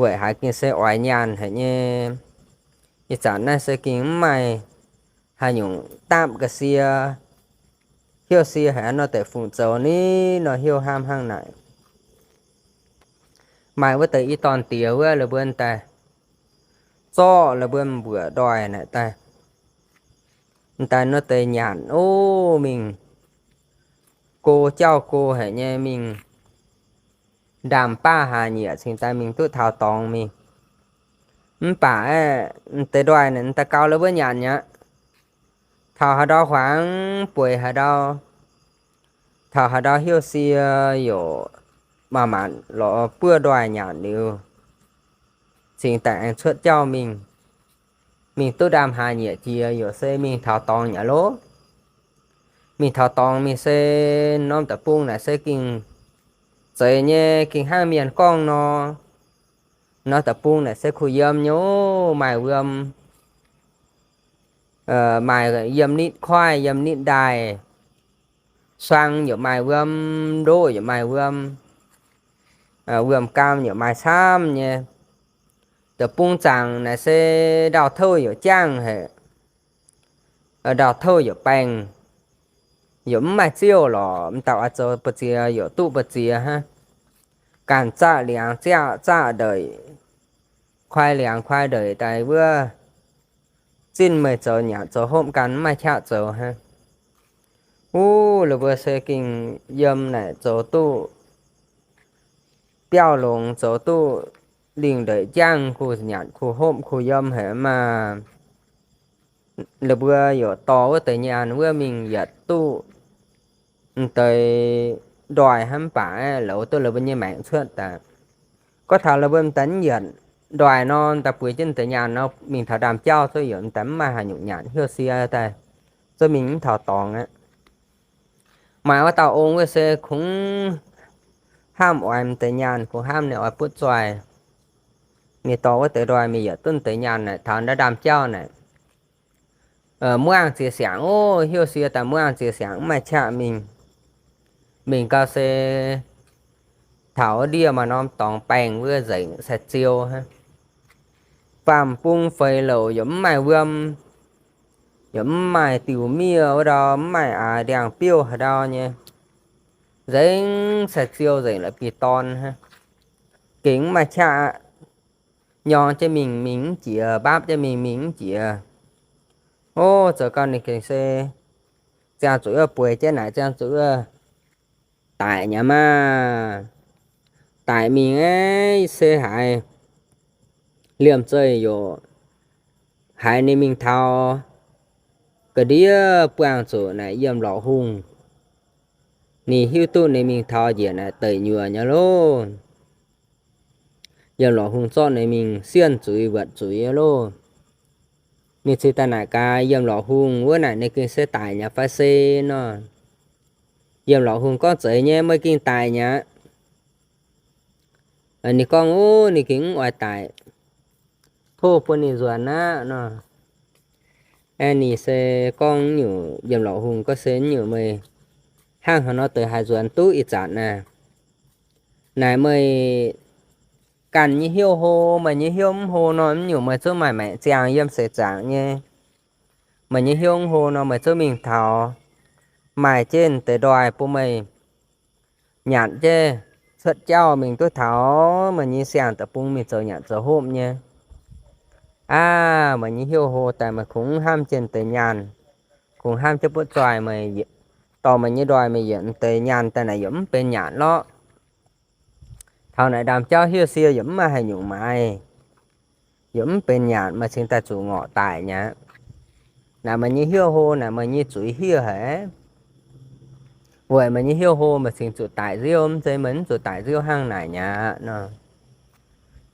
Weic haaix gengh se oix nyaanh haic nyei. Ih zanc naaiv se gengh mv maaih haaix nyungc dapv ga'sie, heuc sie haic nor deix fungc zoux ni nor heuc hnamv hnangv naaic. Maaih wuov deix i dorn diex wuov la'buonc daaih zorqv la'buonc mbuoqc ndoih naaic daaih, daaih nor deix nyanc ov mingh, go jauv go haic nyei mingh, ndaamv-baav hlaax nyieqc cingx daaih mingh duqv taux dorngx mingh. Mv baac aeqv, deix ndoih naaic daaih gaux la'buonc nyanc aqv. Taux haaix ndau huangx bueix haaix ndau, Taux haaix ndau hiuv sie yaac manc-manc lorz buov ndoih nyanc liuz, cingx daaih aengx cuotv jauv mingh. Mingh duqv ndaamv hlaax nyieqc jiex yaac se mingh taux dorngx nyei loh. Mingh taux dorngx mingh se norm deic-bung naaic se gengh zeiz nyei, gengh hnangv mienh gorngv nor. Norm deic-bung naaic se kuh yiem nyei, maaih wuom, maaih yiem nitv kuaaiv, yiem nitv ndaaih. Suang yaac maaih wuom, ndoqv yaac maaih wuom, wuom-gaam yaac maaih camv nyei. Deic-bung zaangc naaic se ndau-touv yaac jangv haic, ndau-touv yaac baengh, yaac mv maaih ziouv lorqc. M'dauh oix zoux mbu'ziex yaac duqv mbu'ziex hnangv. Ganh zaqv liangx, zaqv, zaqv ndeic, kuaai liangx, kuaai ndeic daaih wuov, zinh meih zoux nyanc zoux hopv ganh mv maaih qaqv zoux hnangv. Wuov, la'buo se gengh yiem naaic zoux duqv biauv longx, zoux duqv lingh ndeic jangv, kuh nyanc kuh hopv kuh yiem haic maah. La'buo yaac dorh wuov deix nyaanh wuov mingh yietc duqv m'deix ndoih hnangv, mv baac aeqv, louz duqv la'buo nyei maengc cuotv daaih. Gorngv taux la'buo m'daaih mv yietc ndoih nor, m'daaih bueix jienv m'deix nyaanh nor, mingh taux ndaamv-jauv cuotv yaac m'daaih mv maaih haaix nyungc nyanc, hiuv sie daaih cuotv mingh mv taux dorngx aqv. Maaih wuov dauh ong wuov se kungx hnamv oix m'deix nyaanh, kungx hnamv ninh oix butv zoih. Ninh dorh wuov deix ndoih mingh yietc duqv m'deix nyaanh naaic, taux ndaamv-jauv naaic, muangx ziex siangx, o, hiuv sie daaih muangx ziex siangx mv maaih qaqv mingh. Mingh gau se taux ndiev maaih norm dorngx baengh wuov nzengc sai-ziou hnangv. Faam-bung feix louc yaac mv maaih wuom, yaac mv maaih diuc miev wuov ndau, mv maaih aax ndiangx-biouv haaix ndau nyei. Nzengc sai-ziou, nzengc la'bieiv-dorn hnangv. Gengh mv maaih qaqv aqv. Nyorng jienv mingh, mingh mv jiex, mbaapv jienv mingh, mingh mv jiex. O, zoux gau ninh gengh se ziangh zuqc wuov bueix jienv naaic, ziangh zuqc wuov daic nyei maah. Daic mingh aeqv, se haiz liemh zeih yaac haiz ninh mingh taux ga'ndiev buangh zuqc naaic Yiem Lorqc Hungh. Ninh hiuv duqv ninh mingh taux njiec naaic deic nyuoqc nyei loh. Yiem Lorqc Hungh zorqv ninh mingh sienh zuiz wuotc zuiz loh. Ninh cingx daaih naaic gaax Yiem Lorqc Hungh wuov naaic ninh gengh se daic nyei fai se nor. Yiem Lorqc Hungh gorngv, Zeiz nyei, meih gengh daic nyei aqv. Ninh gorngv, Ov, ninh gengh mv oix daic. Tov bun ninh nzuonx aqv nor. Aeqv, ninh se gorngv nyungc, Yiem Lorqc Hungh gorngv se nyungc, Meih hnangv haaix nor deix haih nzuonx duqv ih zanc naaic? Naaic meih ganh nyei hnyouv hlo, meih nyei hnyouv mv hlo nor, mv nyungc meih zungv maaih maengc ziangh yiem seix zaangc nyei. Meih nyei hnyouv mv hlo nor, meih zungv mingh taux maaih jienv deix ndoih bun meih nyanc jienv cuotv jauv mingh duqv taux meih nyei siang-deic-bung mingh zoux nyanc zoux hopv nyei. Aav, meih nyei hnyouv hlo daaih meih kungx hnamv jienv deix nyaanh, kungx hnamv jienv butv zoih meih, dorh meih nyei ndoih mingh yietc deix nyaanh daaih naaic yaac mv benx nyanc lorqc. Taux naaic ndaamv-jauv hiuv sie yaac mv maaih haaix nyungc maaiz, yaac mv benx nyanc, meih cingx daaih zuqc ngorc daic nyei aqv. Naaic meih nyei hnyouv hlo, naaic meih nyei zuiz hiev haic. Weic meih nyei hnyouv hlo meih cingx zuqc daic nziouv, mv zeiz meih mv zuqc daic nziouv hnangv naaic nyei aqv nor.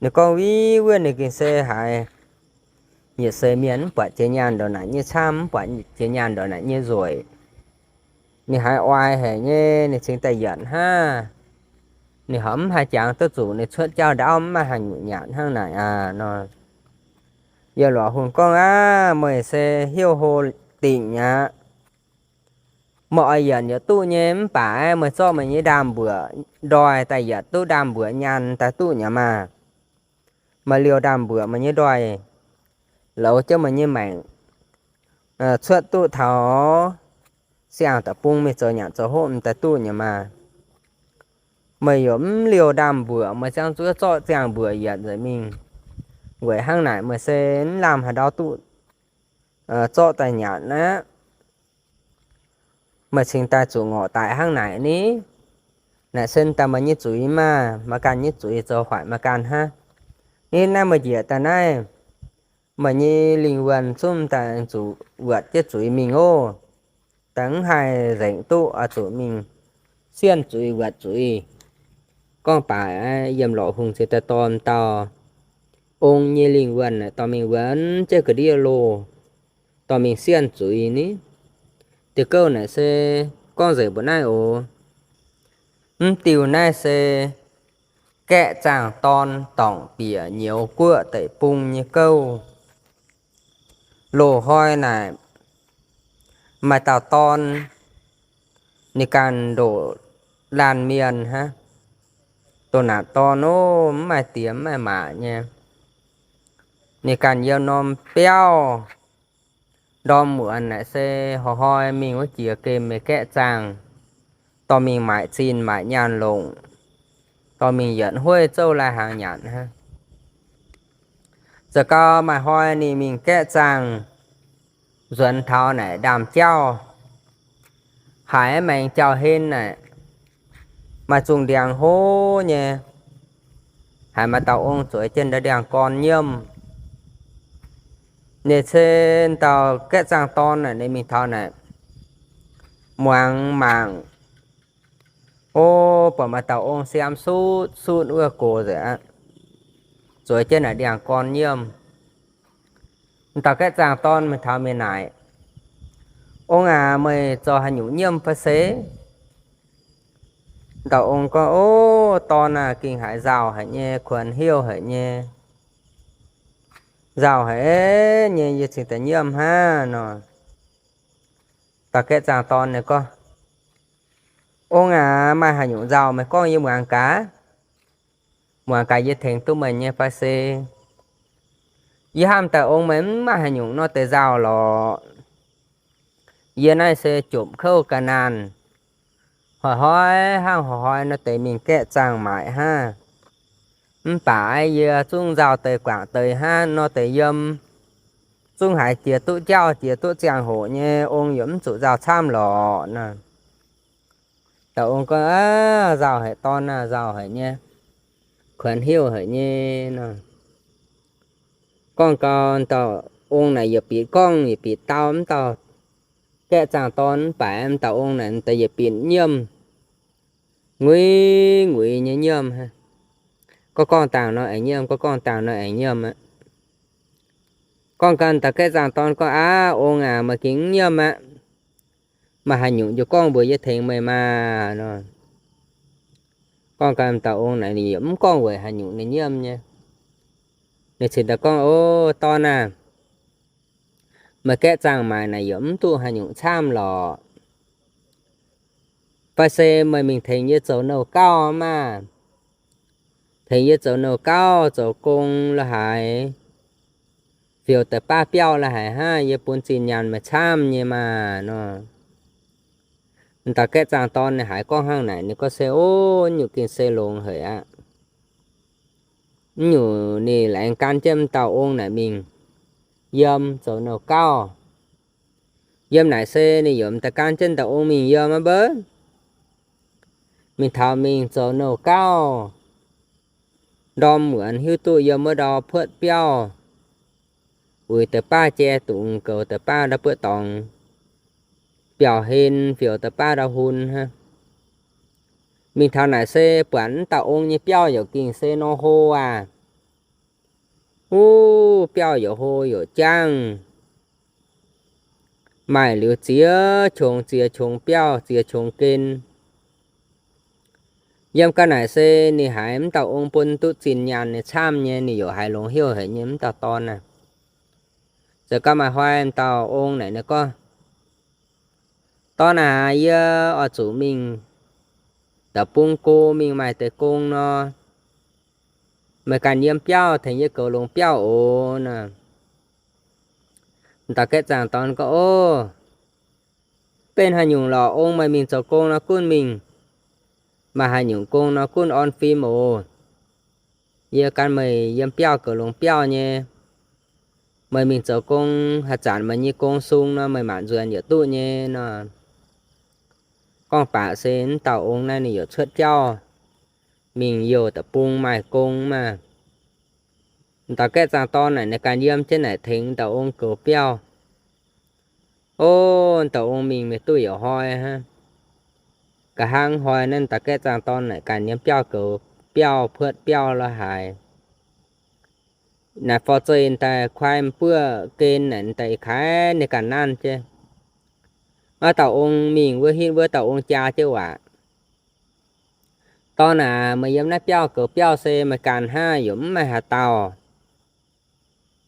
Ninh gorngv, Wuov, wuov ninh gengh se haiz yietc seix mienh mv buatc jiex nyaanh ndongc naaic nyei camv, mv buatc jiex nyaanh ndongc naaic nyei nzueic. Ninh haiz oix haic nyei, ninh cingx daaih yietc hnangv. Ninh horpc mv haih jangx duqv zuqc ninh cuotv jauv ndaauv mv maaih haaix nyungc nyanc hnangv naaic aqv nor. Yiem Lorqc Hungh gorngv, Aav, meih se hnyouv hlo dingc nyei aqv. Meih oix yietc yaac duqv nyei, mv baac meih zorqv meih nyei ndaamv-mbuoqc ndoih daaih yietc duqv ndaamv-mbuoqc nyaanh daaih duqv nyei maah. Maaih liouh ndaamv-mbuoqc meih nyei ndoih louz jienv meih nyei maengc cuotv duqv taux siang-deic-bung mingh zoux nyanc zoux hopv daaih duqv nyei maah. Meih yaac mv liouh ndaamv-mbuoqc, meih ziangh zuqc zorqv ziangh mbuoqc yietc nzengc mingh. Weic hnangv naaic meih se mv lamh haaix ndau duqv zorqv daaih nyanc aqv. Meih cingx daaih zuqc ngorc daic hnangv naaic ni. Naaic se daaih meih nyei zuiz maah, meih ganh nyei zuiz zoux hoic meih ganh hnangv. Ni naaiv meih njiec daaih naaiv, meih nyei lingh wuonh zungv daaih zuqc wuotc jienv zuiz mingh oc. Daaih mv haih nzengc duqv, oix zuqc mingh sienh zuiz wuatc zuiz. Gorngv baac yiem lorqc hungh ciex daaih dorh dauh ong nyei lingh wuonh naaic dorh mingh wuonx jienv ga'ndiev loh, dorh mingh sienh zuiz ni. Diuh gouv naaic se gorngv nzengc mbuo naaiv oc. Mv diuh naaiv se gaeqv zaangh dorn dorngc bieqc nyouz guoqv deic-bung nyei gouv. Loz-hnoi naaic maaih dauh dorn, ninh ganh ndoqc laanh mienh hnangv. Doh naanc dorn ov, mv maaih diex mv maaih maac nyei. Ninh ganh yiem norm biauv. Ndorm muonz naaic se hnoi-hnoi mingh wuov jiex gemh nyei gaeqv zaangh, dorh mingh maaic zinh maaic nyaanh longc, dorh mingh yietc hueiv zouv lai hnaangx nyanc hnangv. Zoux gau maaih hnoi ninh mingh gaeqv zaangh, nzuonx taux naaic ndaamv-jauv, haiz maengx jauv-hlen naaic, maaih zungh ndiangx hlo nyei, haiz maaih dauh ong zueiz jienv ndau ndiangx-gorn nyiemv. Ninh cen dauh gaeqv zaangh dorn naaic, ninh mingh taux naaic, muangx mangc, o, buatc maaih dauh ong siaam sutv sutv wuov gox nzengc aqv, zueiz jienv naaic ndiangx-gorn nyiemv. Dauh gaeqv zaangh dorn mingh taux mingh naaic, Ong aac, meih zoux haaix nyungc nyiemv fai se? Dauh ong gorngv, O, dorn aah, gengh haiz nzauh haic nyei, kuonx heuc haic nyei, nzauh haic nyei, yie cingx daaih nyiemv hnangv nor. Dauh gaeqv zaangh dorn ninh gorngv, Ong aac, maaih haaix nyungc nzauh meih gorngv yie muangx gaax. Muangx gaax yie tengx duqv meih nyei fai se. Yie hnamv daaih ong meih mv maaih haaix nyungc nor deix nzauh lorqc. Yie naaiv se jomc kouv ga'naanh, hnoi-hnoi hnangv hnoi-hnoi nor deix mingh gaeqv zaangh maaic hnangv. Mv baac yie zungv nzauh deix guangc deix hnangv nor deix yiem, zungv haiz jiex duqv jauv jiex duqv ziangh hoc nyei, ong yaac mv zuqc nzauh camv lorqc nor. Dauh ong gorngv, Aav, nzauh haic dorn aah, nzauh haic nyei, kuonx heuc haic nyei nor. Gorngv gau, dauh ong naaic yietc bieqc gorngv yietc bieqc dau, mv dauh gaeqv zaangh dorn mv baac mv dauh ong naaic daaih yietc bieqc nyiemv, nguiz nguiz nyei nyiemv hnangv. Gorngv gorngv dangh nor aengx nyiemv, gorngv gorngv dangh nor aengx nyiemv aqv. Gorngv gau, dauh gaeqv zaangh dorn gorngv, Aav, ong aac, meih gengh mv nyiemv aqv. Maaih haaix nyungc njiec gorngv mbuox yie tengx meih maah nor. Gorngv gau, dauh ong naaic ninh yaac mv gorngv weic haaix nyungc ninh nyiemv nyei. Ninh cingx daaih gorngv, O, dorn aah, meih gaeqv zaangh maaic naaic yaac mv duqv haaix nyungc camv lorqc. Fai se meih mingh tengx yie zoux nouh gauv maah. Tengx yie zoux nouh gauv, zoux gong la'haaix, fioux deix baav biauv la'haaix hnangv, yie bun zinh nyaanh meih camv nyei maah nor. Dauh gaeqv zaangh dorn ninh haiz gorngv hnangv naaic, ninh gorngv se, O, nyungc gengh se longx haic aqv. Nyungc ninh laengz gan jienv dauh ong naaic mingh yiem zoux nouh gauv. Yiem naaic se ninh yaac m'daaih gan jienv dauh ong mingh yiem aqv mbouv. Mingh taux mingh zoux nouh gauv, ndorm muonz hiuv duqv yiem wuov ndau puotv biauv, uix deix baav jai dungz, goux deix baav ndau buoqv dorngx, biauv-hlen, fioux deix baav ndau hun hnangv. Mingh taux naaic se buatc mv dauh ong nyei biauv yaac gengh se nor hlo aqv. Wuov biauv yaac hlo yaac jangv, maaih liuz ziex qongx ziex qongx biauv, ziex qongx gen. Yiem ga'naaiv se ninh haiz mv dauh ong bun duqv zinh nyaanh nyei camv nyei, ninh yaac haiz longx heuc haic nyei mv dauh dorn naaic. Zoux gau maaih hnoi mv dauh ong naaic ninh gorngv, Dorn aac, yie oix zuqc mingh da'bung go mingh maaih deix gong nor, meih ganh yiem biauv tengx yie goux longx biauv oc. Naaic, dauh gaeqv zaangc dorn gorngv, Ov, benx haaix nyungc lorqc, ong meih mingh zoux gong nor gunv mingh, maaih haaix nyungc gong nor gunv orn fim oc. Yie gan meih yiem biauv goux longx biauv nyei. Meih mingh zoux gong, haaix zanc meih nyei gong sung nor, meih maanc nzuonx yietc duqv nyei nor. Gorngv baac se mv dauh ong naaiv ninh yaac cuotv jauv mingh youh da'bung maaih gong maah. Dauh gaeqv zaangc dorn naaic, ninh ganh yiem jienv naaic tengx dauh ong goux biauv. Ov, dauh ong mingh mienh duqv yaac hnoi hnangv. Nqa'haav hnoi naaiv dauh gaeqv zaangh dorn naaic ganh yiem biauv goux biauv puotv biauv lorz haaix. Naaic forv-zeih daaih kuaai m'buoqv gen naaic daaih ih kaaix ninh ganh nanv jienv. Wuov dauh ong mingh wuov hitv wuov dauh ong jaa jienv waac, Dorn aac, meih yiem naaiv biauv goux biauv se meih ganh hnangv, yaac mv maaih haaix dauh.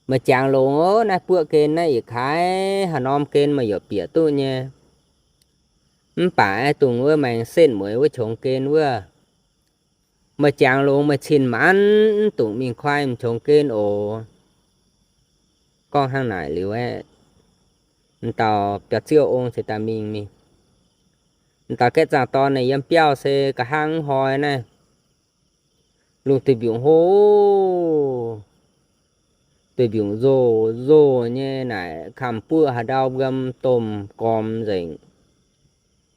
Meih jangx longx, naaiv buoqv gen naaiv yietc kaaix haaix norm gen meih yaac bieqc duqv nyei. Mv baac aeqv, dongh wuov maengx setv mueiz wuov qongx gen wuov, meih jangx longx meih cin maanc mv dungx mingh koi m'qongx gen oc. Gorngv hnangv naaic liuz aeqv, m'dauh biauv-ziouv ong cingx daaih mingh mingh. M'dauh gaeqv zaangh dorn naaic yiem biauv se nqa'haav hnoi naaiv, lungh duih mbiungc hlo, duih mbiungc nzoh nzoh nyei naaic, kamx buoqv haaix ndau wuom domh gormx nzengc.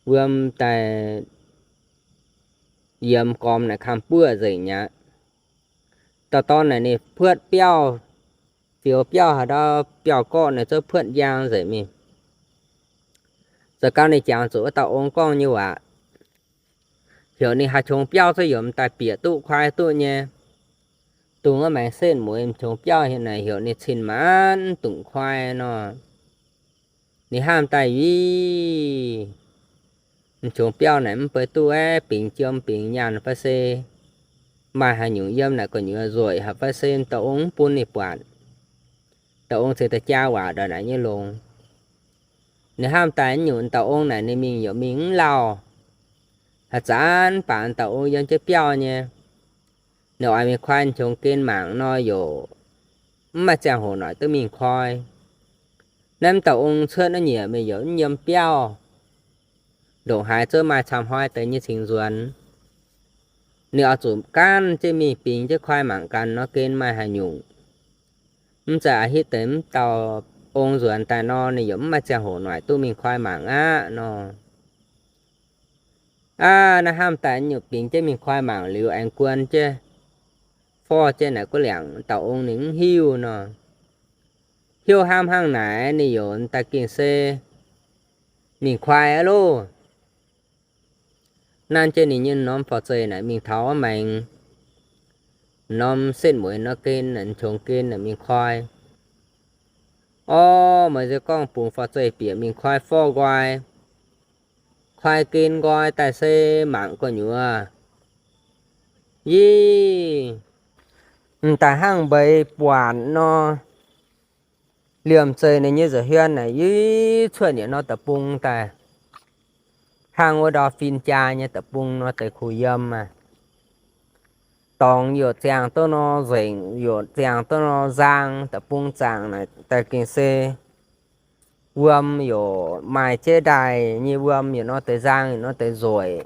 Wuom daaih yiemx gormx naaic kamx buoqv nzengc mi'aqv. Dauh dorn naaic ninh puotv biauv, fioux biauv haaix ndau biauv-gorqv naaic zouv puotv njang nzengc mingh. Zoux gau ninh jangx zuqc wuov dauh ong gorngv nyei waac, heuc ninh haih qongx biauv zouv yaac m'daaih bieqc duqv kuaai duqv nyei. Dongh wuov maengx setv mueiz m'qongx biauv hieh naaic heuc ninh cin maanc mv dungx kuaai nor, ninh hnamv daaih, Ih, m'qongx biauv naaic mv bei duqv aeqv, bingx jiem bingx nyaanh fai se maaih haaix nyungc yiem naaic gu'nyuoz nzueic haic fai se m'dauh ong mv bun ninh buatc. Dauh ong cingx daaih jaa waac ndongc naaic nyei longx. Ninh hnamv daaih nyungc dauh ong naaic ninh mingh yaac mingh mv lauh. Haaix zanc mv baac dauh ong yiem jienv biauv nyei, ninh oix mingh koi m'qongx gen mangc nor yaac mv maaih ziangh hoc noic duqv mingh koi. Naaiv m'dauh ong cuotv naaiv nyieqc mingh yaac mv yiem biauv, ndongc haaix zouv maaih camv hnoi deix nyei cingx nzuonx. Ninh oix zuqc gaanv jienv mingh bingx jienv koi mangc ganh nor gen maaih haaix nyungc. Mv zeiz a'hitv deix m'dauh ong nzuonx daaih nor ninh yaac mv maaih ziangh hoc noic duqv mingh koi mangc aqv nor. Aav, naaiv hnamv daaih nyungc bingx jienv mingh koi mangc liuz aengx guon jienv forv jienv naaic guv liangc dauh ong ninh mv hiuv nor. Hiuv hnamv hnangv naaic ninh yaac daaih gengh se mingh koi aqv loh. Nanv jienv ninh nyei norm forv-zeih naaic mingh taux wuov maengx norm setv mueiz nor gen, m'qongx gen naaic mingh koi. Orv, meih se gorngv bungx forv-zeih bieqc mingh koi forv nqoi, koi gen nqoi daaih se mangc gu'nyuoz, ih, m'daaih hnangv mbeix buatc nor. Liemh zeih ninh nyei nza'hmien naaic ih cuotv yietc norm deic-bung daaih, hnangv wuov ndorm fin-jaa nyei deic-bung nor deix kuh yiem aqv. Dorngx yaac ziangh duqv nor nzengc, yaac ziangh duqv nor nzang, deic-bung zaangc naaic daaih gengh se wuom yaac maaih jeiv ndaaih nyei wuom, yietc norm deix nzang, yietc norm deix nzueic.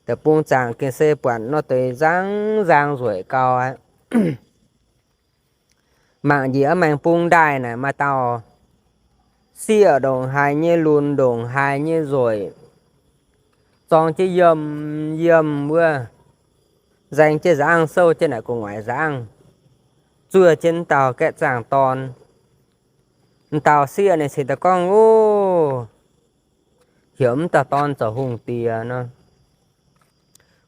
Deic-bung zaangc gengh se buatc norm deix nzang nzang nzueic gau aqv. Mangc njiec wuov maengx bung ndaaih naaic maaih dauh sieqv ndongc haaix nyei lunx, ndongc haaix nyei nzueic, zorng jienv yiem yiem wuov, nzaeng jienv nzangv, souv jienv naaic gu'nguaaic nzangv, zuov jienv m'dauh gaeqv zaangh dorn. M'dauh sieqv ninh cingx daaih gorngv, Ov, heuc m'dauh dorn zoux hungh diex nor.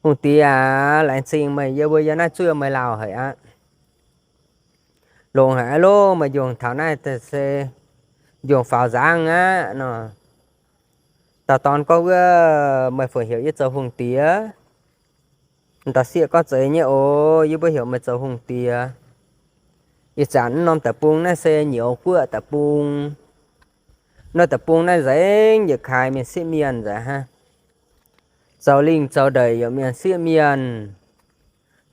Hungh diex aac, laengz zingh meih yie mbuo yiem naaiv zuov meih lauh haic aqv. Longx haic aqv loh, meih njongc taux naaiv se njongc faaux nzangv aqv nor. Dauh dorn gorngv, Wuov, meih fungc heuc yie zoux hungh diex? M'dauh sieqv gorngv, Zeiz nyei oc, yie mbuo heuc meih zoux hungh diex. Ih zanc mv norm deic-bung naaiv se nyouz guoqv deic-bung. Norm deic-bung naaiv nzengc yietc kaaix mienh sieqv mienh nzengc hnangv. Zoux lingh zoux ndeic yaac mienh sieqv mienh,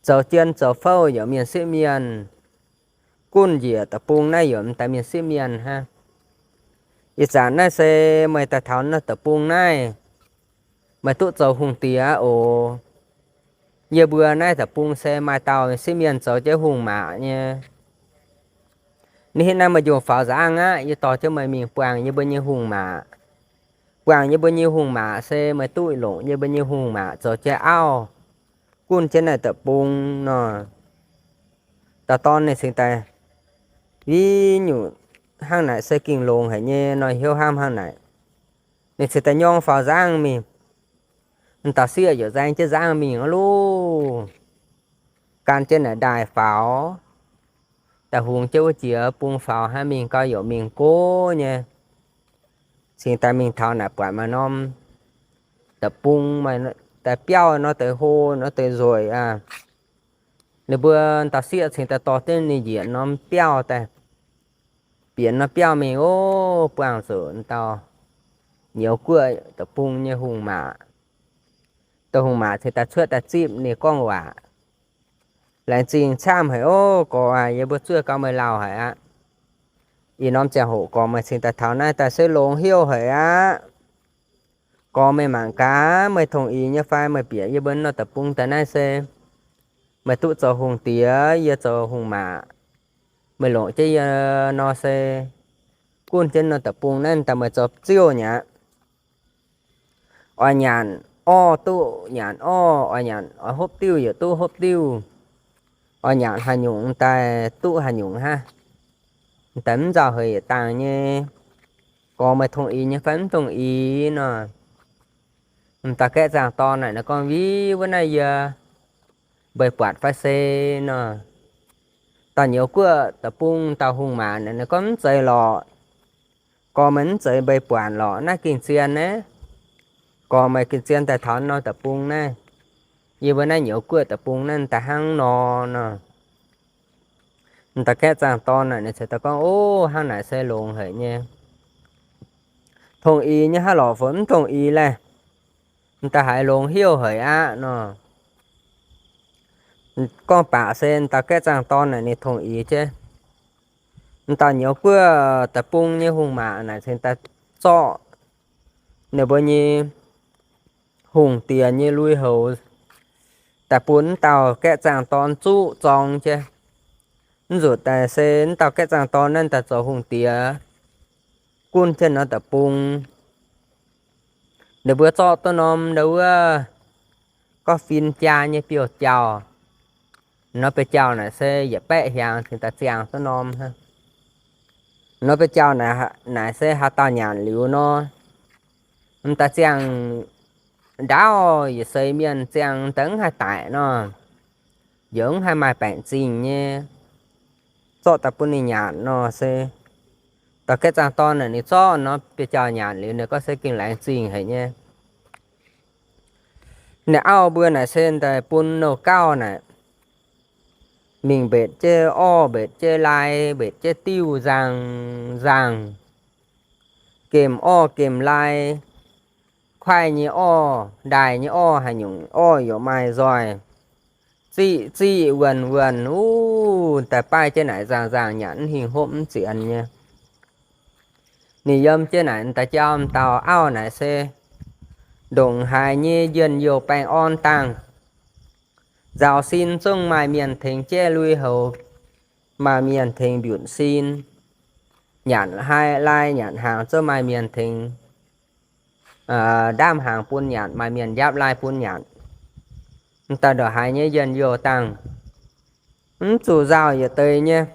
zoux jien zoux fouv yaac mienh sieqv mienh. Gunv njiec deic-bung naaiv yaac m'daaih mienh sieqv mienh hnangv. Ih zanc naaiv se meih daaih taux norm deic-bung naaiv, meih duqv zoux hungh diex aqv oc. Yie mbuo naaiv deic-bung se maaih dauh sieqv mienh zoux jienv hungh maac nyei. Ninh hitv naaiv meih njongc faaux nzangv aqv, yie dorh jienv meih mingh buangh yie mbuo nyei hungh maac. Buangh yie mbuo nyei hungh maac se meih duqv longc yie mbuo nyei hungh maac zoux jienv auv, gunv jienv naaiv deic-bung nor. Dauh dorn ninh cingx daaih, Ih nyungc hnangv naaic se gengh longx haic nyei nor, hiuv hnamv hnangv naaic. Ninh cingx daaih nyorng faaux nzangv mingh. M'dauh sieqv yaac nzaeng jienv nzangv mingh aqv loh. Gan jienv naaic ndaaih faaux, daaih hungx jienv wuov jiex bung faaux hnangv, mingh gau yaac mingh gox nyei. Cingx daaih mingh taux naaic buatc maaih norm deic-bung, maaih deix biauv nor, deix hlo nor, deix nzueic aqv. Ninh mbuo dauh sieqv cingx daaih dorh jienv ninh njiec norm biauv daaih, bieqc norm biauv mingh, ov, buangh zuqc dauh nyouz guoqv deic-bung nyei hungh maac. Dauh hungh maac cingx daaih cuotv daaih zipv ninh gorngv waac, laengz zingh camv haic, ov, gorx aac, yie mbuo zuov gau meih lauh haic aqv. Ih norm ziangh hoc gorx meih cingx daaih taux naaiv daaih se longx haic aqv. Gorx meih mangc gaax, meih tongx ix nyei fai? Meih bieqc yie mbuo norm deic-bung daaih naaiv se meih duqv zoux hungh diex, yie zoux hungh maac. Meih longc jienv yie nor se gunv jienv norm deic-bung naaiv daaih meih zoux ziouv nyei aqv. Oix nyanc orv duqv nyanc orv, oix nyanc, oix hopv diuv yaac duqv hopv diuv. Oix nyanc haaix nyungc daaih duqv haaix nyungc hnangv. Daaih mv nzauh heix yietc dangh nyei. Gorx meih tongx ix nyei fai mv tongx ix nor? M'dauh gaeqv zaangh dorn naaic ninh gorngv, Win, wuov naaiv yie mbeix buatc fai se nor? Dauh nyouz guoqv deic-bung, dauh hungh maac naaic ninh gorngv, Mv zeiz lorqc. Gorx meih mv zeiz mbeix buatc lorqc, naaiv gengh zien naaiv. Gorx meih gengh zien daaih taux norm deic-bung naaiv. Yie mbuo naaiv nyouz guoqv deic-bung naaiv daaih hnangv nor nor. M'dauh gaeqv zaangh dorn naaic ninh cingx daaih gorngv, Ov, hnangv naaic se longx haic nyei. Tongx ix nyei hnangv lorqc, fai mv tongx ix laeh? M'daaih haiz longx haic aqv nor. Gorngv baac se m'dauh gaeqv zaangh dorn naaic ninh tongx ix jienv. M'dauh nyouz guoqv deic-bung nyei hungh maac naaic cingx daaih zorqv ninh mbuo nyei hungh diex nyei lui-houx daaih bun m'dauh gaeqv zaangh dorn zuqv zorng jienv. Mv nzunc daaih se m'dauh gaeqv zaangh dorn naaiv daaih zoux hungh diex gunv jienv norm deic-bung. Ninh mbuo zorqv duqv norm ndau wuov gorqv-fin jaa nyei biouv-jauh. Nor biouv-jauh naaic se yietc baeqv hiaangx cingx daaih ziangh duqv norm hnangv. Nor biouv-jauh naaic se haaix dauh nyanc liuz nor, m'daaih ziangh ndaauv yietc seix mienh ziangh daaih mv haih daic nor, yaac mv haih maaih baengc zingh nyei. Zorqv daaih bun ninh nyanc nor se, dauh gaeqv zaangh dorn naaic ninh zorqv nor biouv-jauh nyanc liuz ninh gorngv se gengh laengz zingh haic nyei. Ninh auv mbuo naaic se daaih bun nouh gauh naaic mingh mbetc jienv orv, mbetc jienv lai, mbetc jienv diuv nzangh nzangh, gemh orv gemh lai, kuaaiv nyei orv, ndaaih nyei orv, haaix nyungc orv yaac maaih nzoih, ziqv ziqv wuonh wuonh, uv, daaih baaih jienv naaic nzangh nzangh nyanc mv hingh hopv mv zienx nyei. Ninh yiem jienv naaic daaih jauv m'dauh auv naaic se ndongc haaix nyei njien-youh baengh orn dangh. Nzaaux sin zungv maaih mienh tengx jaiv lui-houx, maaih mienh tengx mbiunc sin. Nyanc lai, lai nyanc hnaangx zungv maaih mienh tengx ndaamv hnaangx bun nyanc, maaih mienh njapv lai bun nyanc. M'daaih ndongc haaix nyei njien-youh dangh, mv zuqc nzauh yietc deix nyei.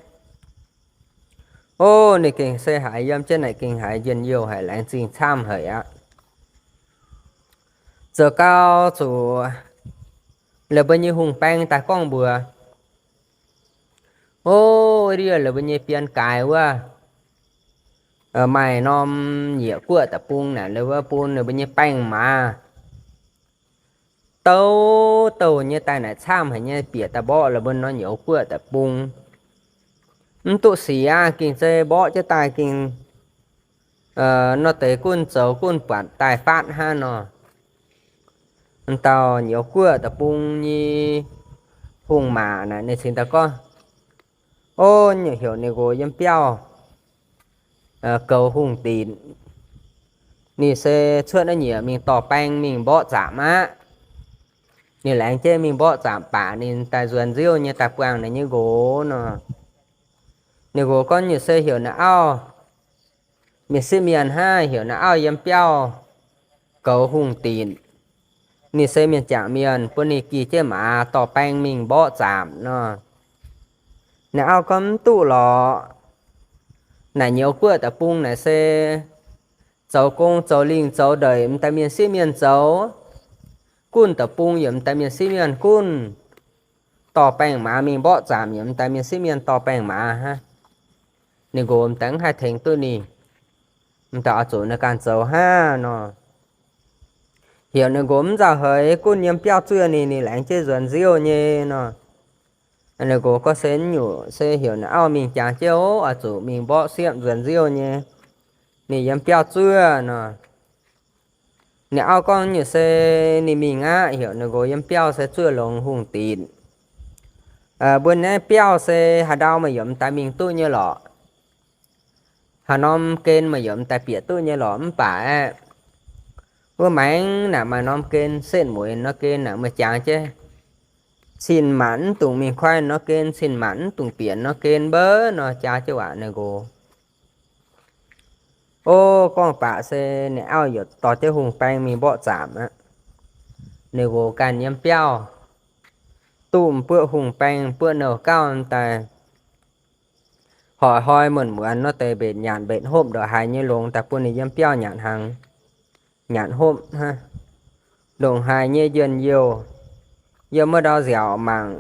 Ov, ninh gengh se haiz yiem jienv naaic gengh haiz njien-youh haic, laengz zingh camv haic aqv. Zoux gau zuqc laaix mbuo nyei hungh baeng daaih gorngv mbuox, ov, ndiev laaix mbuo nyei bien gaaix wuov, maaih norm nyiec guoqv deic-bung naaic, laaix wuov bun laaix mbuo nyei baeng-maaz douv douh nyei daaih naaic camv haic nyei, bieqc daaih mborqv laaix mbuo norm nyouz guoqv deic-bung. Mv duqv sic aqv, gengh se mborqv jienv daaih gengh nor deix gunv zoux gunv buatc daaih faatv hnangv nor. M'dauh nyouz guoqv deic-bung nyei hungh maac naaic ninh cingx daaih gorngv, ov, heuc ninh nqox yiem biauv goux hungh dinc. Ninh se cuotv naaiv nyiec mingh dorh baeng mingh mborqv zaamc aqv. Ninh laengz jienv mingh mborqv zaamc baac ninh daaih nzuonx nziouv nyei daaih buangh ninh nyei nqox nor. Ninh nqox gorngv ninh se heuc naaiv auv, mienh sieqv mienh hnangv, heuc naaiv auv yiem biauv goux hungh dinc. Ninh se mienh jangc mienh, bun ninh gih jienv maaz dorh baeng mingh mborqv zaamc nor. Naaiv auv gorngv mv duqv lorqc. Naaic nyouz guoqv deic-bung naaic se zoux gong zoux lingh zoux ndeic m'daaih mienh sieqv mienh zoux. gunv deic-bung yiem m'daaih mienh sieqv mienh gunv, dorh baengh maaz mingh mborqv zaamc yiem m'daaih mienh sieqv mienh dorh baengh maaz hnangv. Ninh nqox m'daaih mv haih tengx duqv ninh, m'daaih oix zuqc ninh ganh zoux hnangv nor. Heuc ninh nqox mv nzauh heix gunv yiem biauv zuov ninh, ninh laengz jienv nzuonx nziouv nyei nor. Ninh nqox gorngv se nyungc se heuc ninh auv mingh jangx jienv oc, oix zuqc mingh mborqv siepv nzuonx nziouv nyei. Ninh yiem biauv zuov nor. Ninh auv gorngv nyungc se ninh mingh aqv, heuc ninh nqox yiem biauv se zuov longx hungh dinc. Mbuo naaiv biauv se haaix ndau maaih yiem m'daaih mingh duqv nyei lorqc. Haaix norm gen maaih yiem m'daaih bieqc duqv nyei lorqc mv baac aeqv, wuov maengx naaic maaih norm gen setv mueiz nor gen naaic meih jangx jienv cin-maanc mv dungx mingh kuaaiv nor gen, cin-maanc mv dungx bieqc nor gen mbouv nor jaa jienv waac ninh nqox. O, gorngv baac se ninh auv yaac dorh jienv hungh baeng mingh mborqv zaamc aqv. Ninh nqox ganh yiem biauv duqv m'buoqv hungh baeng, buoqv nouh gauv daaih, hoic hnoi muonc muonz nor deix mbetc nyanc mbetc hopv ndongc haaix nyei longx daaih bun ninh yiem biauv nyanc hnaangx, nyanc hopv hnangv. Ndongc haaix nyei njien-youh, yiem wuov ndau nziaauc mangc,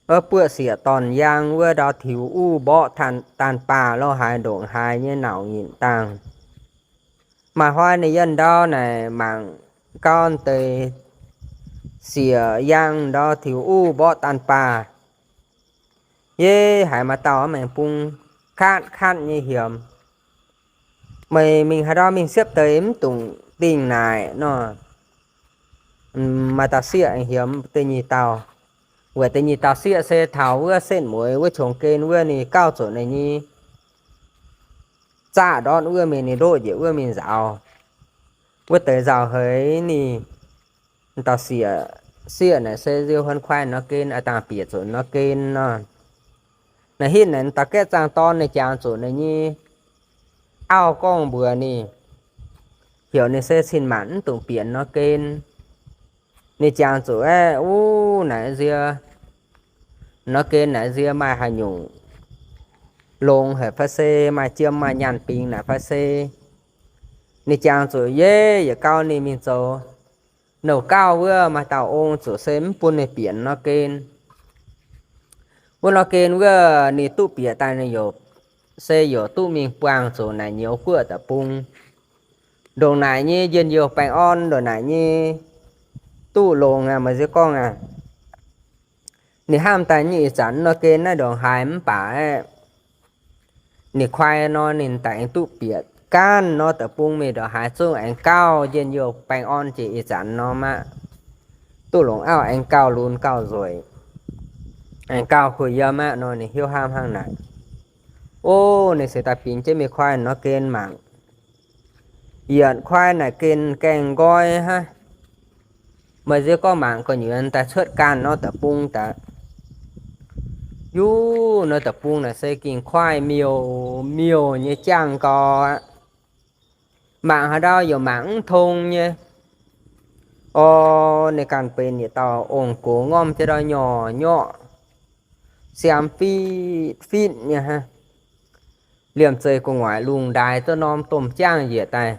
wuov buoqv sieqv dorn yaang wuov ndau tiux uv mborqv daanh baah lo haaix ndongc haaix nyei nauc nyitc dangh. Maaih hnoi ninh yiem ndau naaic mangc gau deix sieqv yaang ndau tiux uv mborqv daanh baah. Yie haiz maaih dauh maengx bung katv katv nyei hiemx, meih mingh haaix ndau mingh siepv deix mv dungx dingh naaic nor. Maaih dauh sieqv aengx hiemx da'nyeic dauh. Weic da'nyeic dauh sieqv se taux wuov setv mueiz wuov qongx gen wuov ninh gauh zuqc ninh nyei zaqv ndortv wuov mingh, ninh ndoqv njiec wuov mingh nzaaux. Wuov deix nzauh heix ninh dauh sieqv, sieqv naaic se nziou huon kuaaiv nor gen, a'dangh bieqc zuqc nor gen nor. Naaiv hitv naaic dauh gaeqv zaangh dorn ninh jangx zuqc ninh nyei auv gorngv mbuox ninh, heuc ninh se cin-maanc mv dungx bieqc nor gen. Ninh jangx zuqc aeqv, uv, naaiv nzie, nor gen naaiv nzie maaih haaix nyungc longx haic fai se, maaih jiem maaih nyaanh bingx naaic fai se. Ninh jangx zuqc yie yietc gau ninh mingh zoux nouh gauv wuov maaih dauh ong zuqc se mv bun ninh bieqc nor gen. Wuov nor gen wuov ninh duqv bieqc daaih ninh yaac se yaac duqv mingh buangh zuqc naaic nyouz guoqv deic-bung. Ndongc naaic nyei njien-youh baengh orn, ndongc naaic nyei duqv longx aqv, meih nziex gorngv aqv. Ninh hnamv daaih nyei ih zanc nor gen naaiv ndongc haaix mv baac aeqv, ninh kuaai nor ninh daaih aengx duqv bieqc gaanv nor deic-bung mingh ndongc haaix zungv aengx gauh njien-youh baengh orn jiex ih zanc nor aqv. Duqv longc auv aengx gauh lunx gauh nzueic, aengx gauh kuh yiem aqv nor ninh hiuv hnamv hnangv naaic. O, ninh cingx daaih bingx jienv mingh kuaai nor gen mangc. Yietc kuaai naaic gen gaengh nqoi hnangv. Meih nziex gorngv mangc gu'nyuoz daaih cuotv gaanv nor deic-bung daaih, yuv, nor deic-bung naaic se ging kuaai miuc miuc nyei jaangh gau aqv. Mangc haaix ndau yaac mangc mv tong nyei. O, ninh ganh benx yietc dauh ong-gox ngorm jienv ndau nyorc nyorqv, siaam fitv fitv nyei hnangv. Liemh zeih gu'nguaaic lungh ndaaix duqv norm domh jaangv njiec daaih,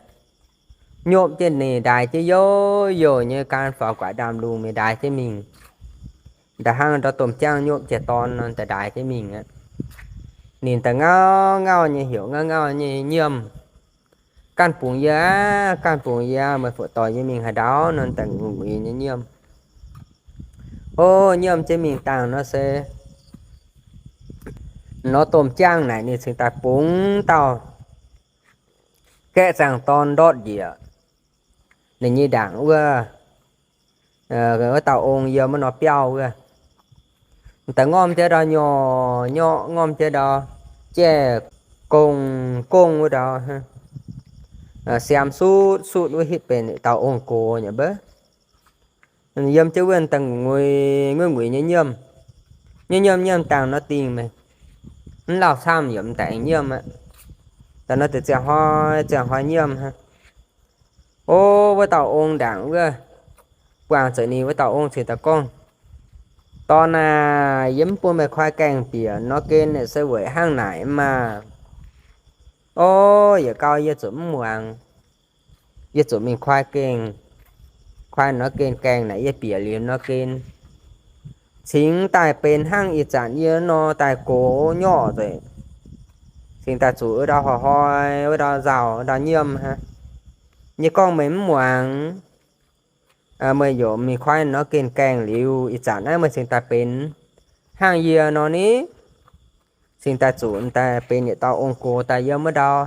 nyopv jienv ninh ndaaix jienv youh youh nyei, gan faaux guaix ndaamv-lungh mingh ndaaix jienv mingh. Ndaaih hnangv ndau domh jaangv nyopv jienv dorn nor, daaih ndaaix jienv mingh aqv. Ninh daaih ngauv ngauv nyei, heuc ngauv ngauv nyei, nyiemc, ganh bungx yie aqv, ganh bungx yie aqv, meih fu'jueiv dorh yie mingh haaix ndau nor, daaih nguiz nyei nyiemc. O, nyiemc jienv mingh dangh nor se, nor domh jaangv naaic ninh cingx daaih bungx dauh gaeqv zaangh dorn ndortv njiec ninh nyei ndaangc wuov, wuov dauh ong yiem wuov nor biauv wuov. Daaih ngorm jienv ndau nyorc nyorqv, ngorm jienv ndau jaiv gong gong wuov ndau, siaam sutv sutv wuov, hitv benx dauh ong-gox nyei mbouv. Yiem jienv wuov daaih nguiz nguiz nguiz nyei nyiemc. Nyiemc nyiemc nyiemc dangh nor dingh meih, mv lauh camv yaac m'daaih aengx nyiemc aqv. Daaih nor deix ziangh hnoi ziangh hnoi nyiemc hnangv. O, wuov dauh ong ndaangc wuov, buangh zuqc ninh wuov dauh ong cingx daaih gorngv, Dorn aah, yie mv bun meih kuaai gaengh bieqc nor gen se weic hnangv naaic maah! O, yietc gau yie zuqc mv muangx. Yie zuqc mingh kuaai gaengh kuaaiv nor gen gaengh naaic yie bieqc liuz nor gen. Cingx daaih benx hnangv ih zanc yie nor daaih gox nyorqv nzengc. Cingx daaih zuqc wuov ndau hnoi-hnoi, wuov ndau nzauh, wuov ndau nyiemv hnangv. Yie gorngv meih mv muangx, meih yaac mingh kuaaiv nor gen gaengh liuz, ih zanc naaiv meih cingx daaih benx hnangv yie nor ni. Cingx daaih zuqc daaih benx yietc dauh ong-gox daaih yiem wuov ndau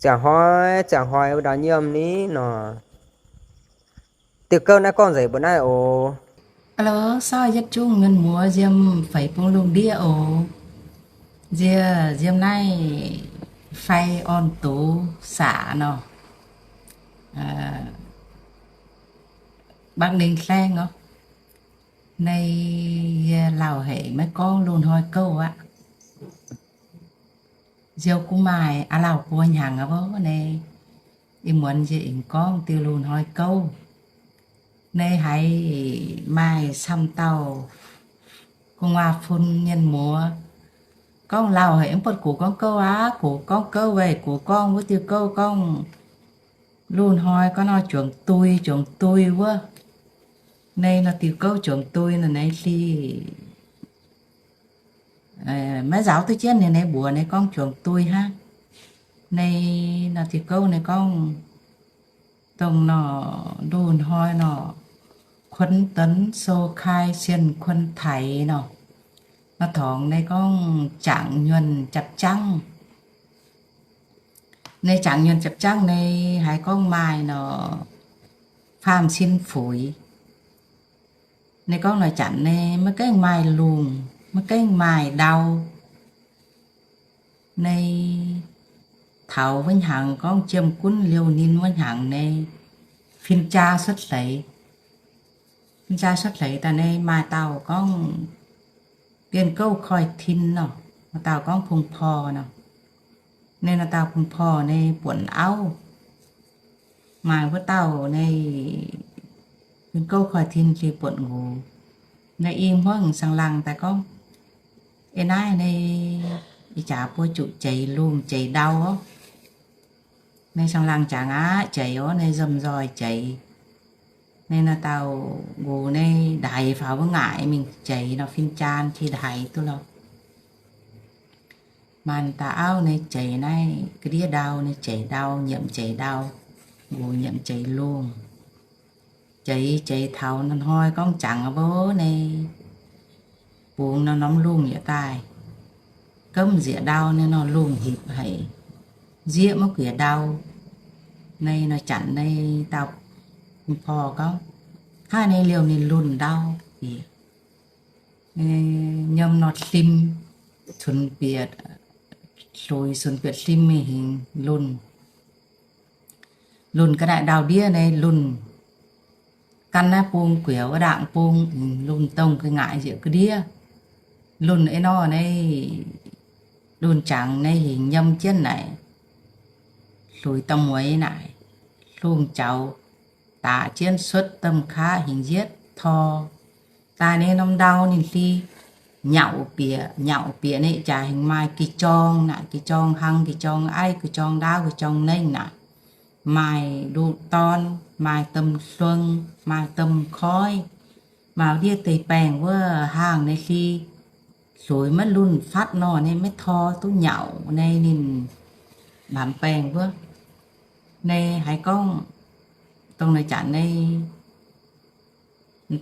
ziangh hnoi ziangh hnoi wuov ndau nyiemv ni nor. Diuh gouv naaiv gorngv nzengc mbuo naaiv oc. Alo, sorv yietv zungv mienh muoz yiem feix bung lungh ndiev oc. Nzie yiem naaiv fai orn doz saac nor, Bắc Ninh hlaeng oc. Naaiv yie lauh haic maiv gorngv lungh hnoi gouv aqv. Nziou gunv maaih aav lauh buo hnyangx aqv. Naaiv ih muonz yie aengx gorngv diuh lungh hnoi gouv. Naaiv haiz maaih camv dauh gu'nguaaz-fun mienh muoz gorngv lauh haic mv buatc gox gorngv gouv aqv. Gox gorngv gouv weic gox gorngv wuov diuh gouv gorngv lungh hnoi gorngv nor juangc dui, juangc dui wuov. Naaiv nor diuh gouv juangc dui nor naaiv hlih maiv nzaaux duqv jienv ninh, naaiv mbuox naaiv gorngv juangc dui hnangv. Naaiv nor diuh gouv naaiv gorngv dongh nor lungh hnoi nor, kuonx donx sou kai sienh kuonx taiz nor, nor torngx naaiv gorngv jangc nyuonh japv jangv. Naaiv jangc nyuonh japv jangv naaiv haiz gorngv maaih nor, faam sin fuix. Naaiv gorngv nor janc naaiv maiv gaengh maaih lungh, maiv gaengh maaih ndau. Naaiv taux wuov hnyangx gorngv jiem gunv liouh ninh wuov hnyangx naaiv, fin-jaa cuotv hleix. Fin-jaa cuotv hleix daaih naaiv maaih dauh gorngv bienh gouv koiv-tin nor, maaih dauh gorngv Pung Porh nor. Naaiv nor dauh Pung Porh naaiv buonc auv. Maaih wuov dauh naaiv bienh gouv koiv-tin hlih buonc nqox. Naaiv i hmuangv Sangx Laangh daaih gorngv, Ei naaiv naaiv, ih jaax mbuo zuqc jeix lungh jeix ndau oc. Naaiv Sangx Laangh jangx aqv, jeix oc, naaiv nzomh nzoih jeix. Naaiv nor dauh nqox naaiv ndaix faaux wuov ngaaic mingh jeix nor fin-jaa qiex ndaix duqv lorqc. Maanc dauh auv naaiv jeix naaiv ga'ndiev ndau, naaiv jeix ndau, nyiemc jeix ndau, nqox nyiemc jeix lungh. Jeix jeix taux nor hnoi gorngv jangx aqv mbuo naaiv bungx nor norm lungh yietc daaih gomv nzieqc ndau naaiv nor lungh hipc haic, nzieqv maiv guiex ndau. Naaiv nor janc naaiv dauh Pung Porh gorngv, Haaix naaiv liouh ninh lunh ndau, nyiemv nor hlim, cunx bieqc, hluix cunx bieqc hlim mingh hingx lunh. Lunh ga'naaiv ndau-ndiev naaiv lunh, gan naaiv bung guiex wuov ndaangc bung, lunh dongh ga'ngaaic nzieqc ga'ndiev. Lunh ei nor naaiv, lunh jangx naaiv hingx nyiemv jienv naaic, hluix da'mueiz naaic, hlungh jaux daqc jienv cuotv domh kaqv hingx yietv tor. Daaih naaiv norm ndau ninh hli nyauc bieqc, nyauc bieqc naaiv jaax hingx maaih gih jorng naaic, gih jorng hlang, gih jorng aiv, gih jorng ndaauv, gih jorng nengh naaic, maaih nduqc dorn, maaih domh hluong, maaih domh koiv, maaih ndiev deix baengh wuov haangh naaiv hli. Hluix maiv lunh fatv nor naaiv maiv tor duqv nyauc naaiv ninh mbaamz baengh wuov. Naaiv haiz gorngv dongh naaiv janc naaiv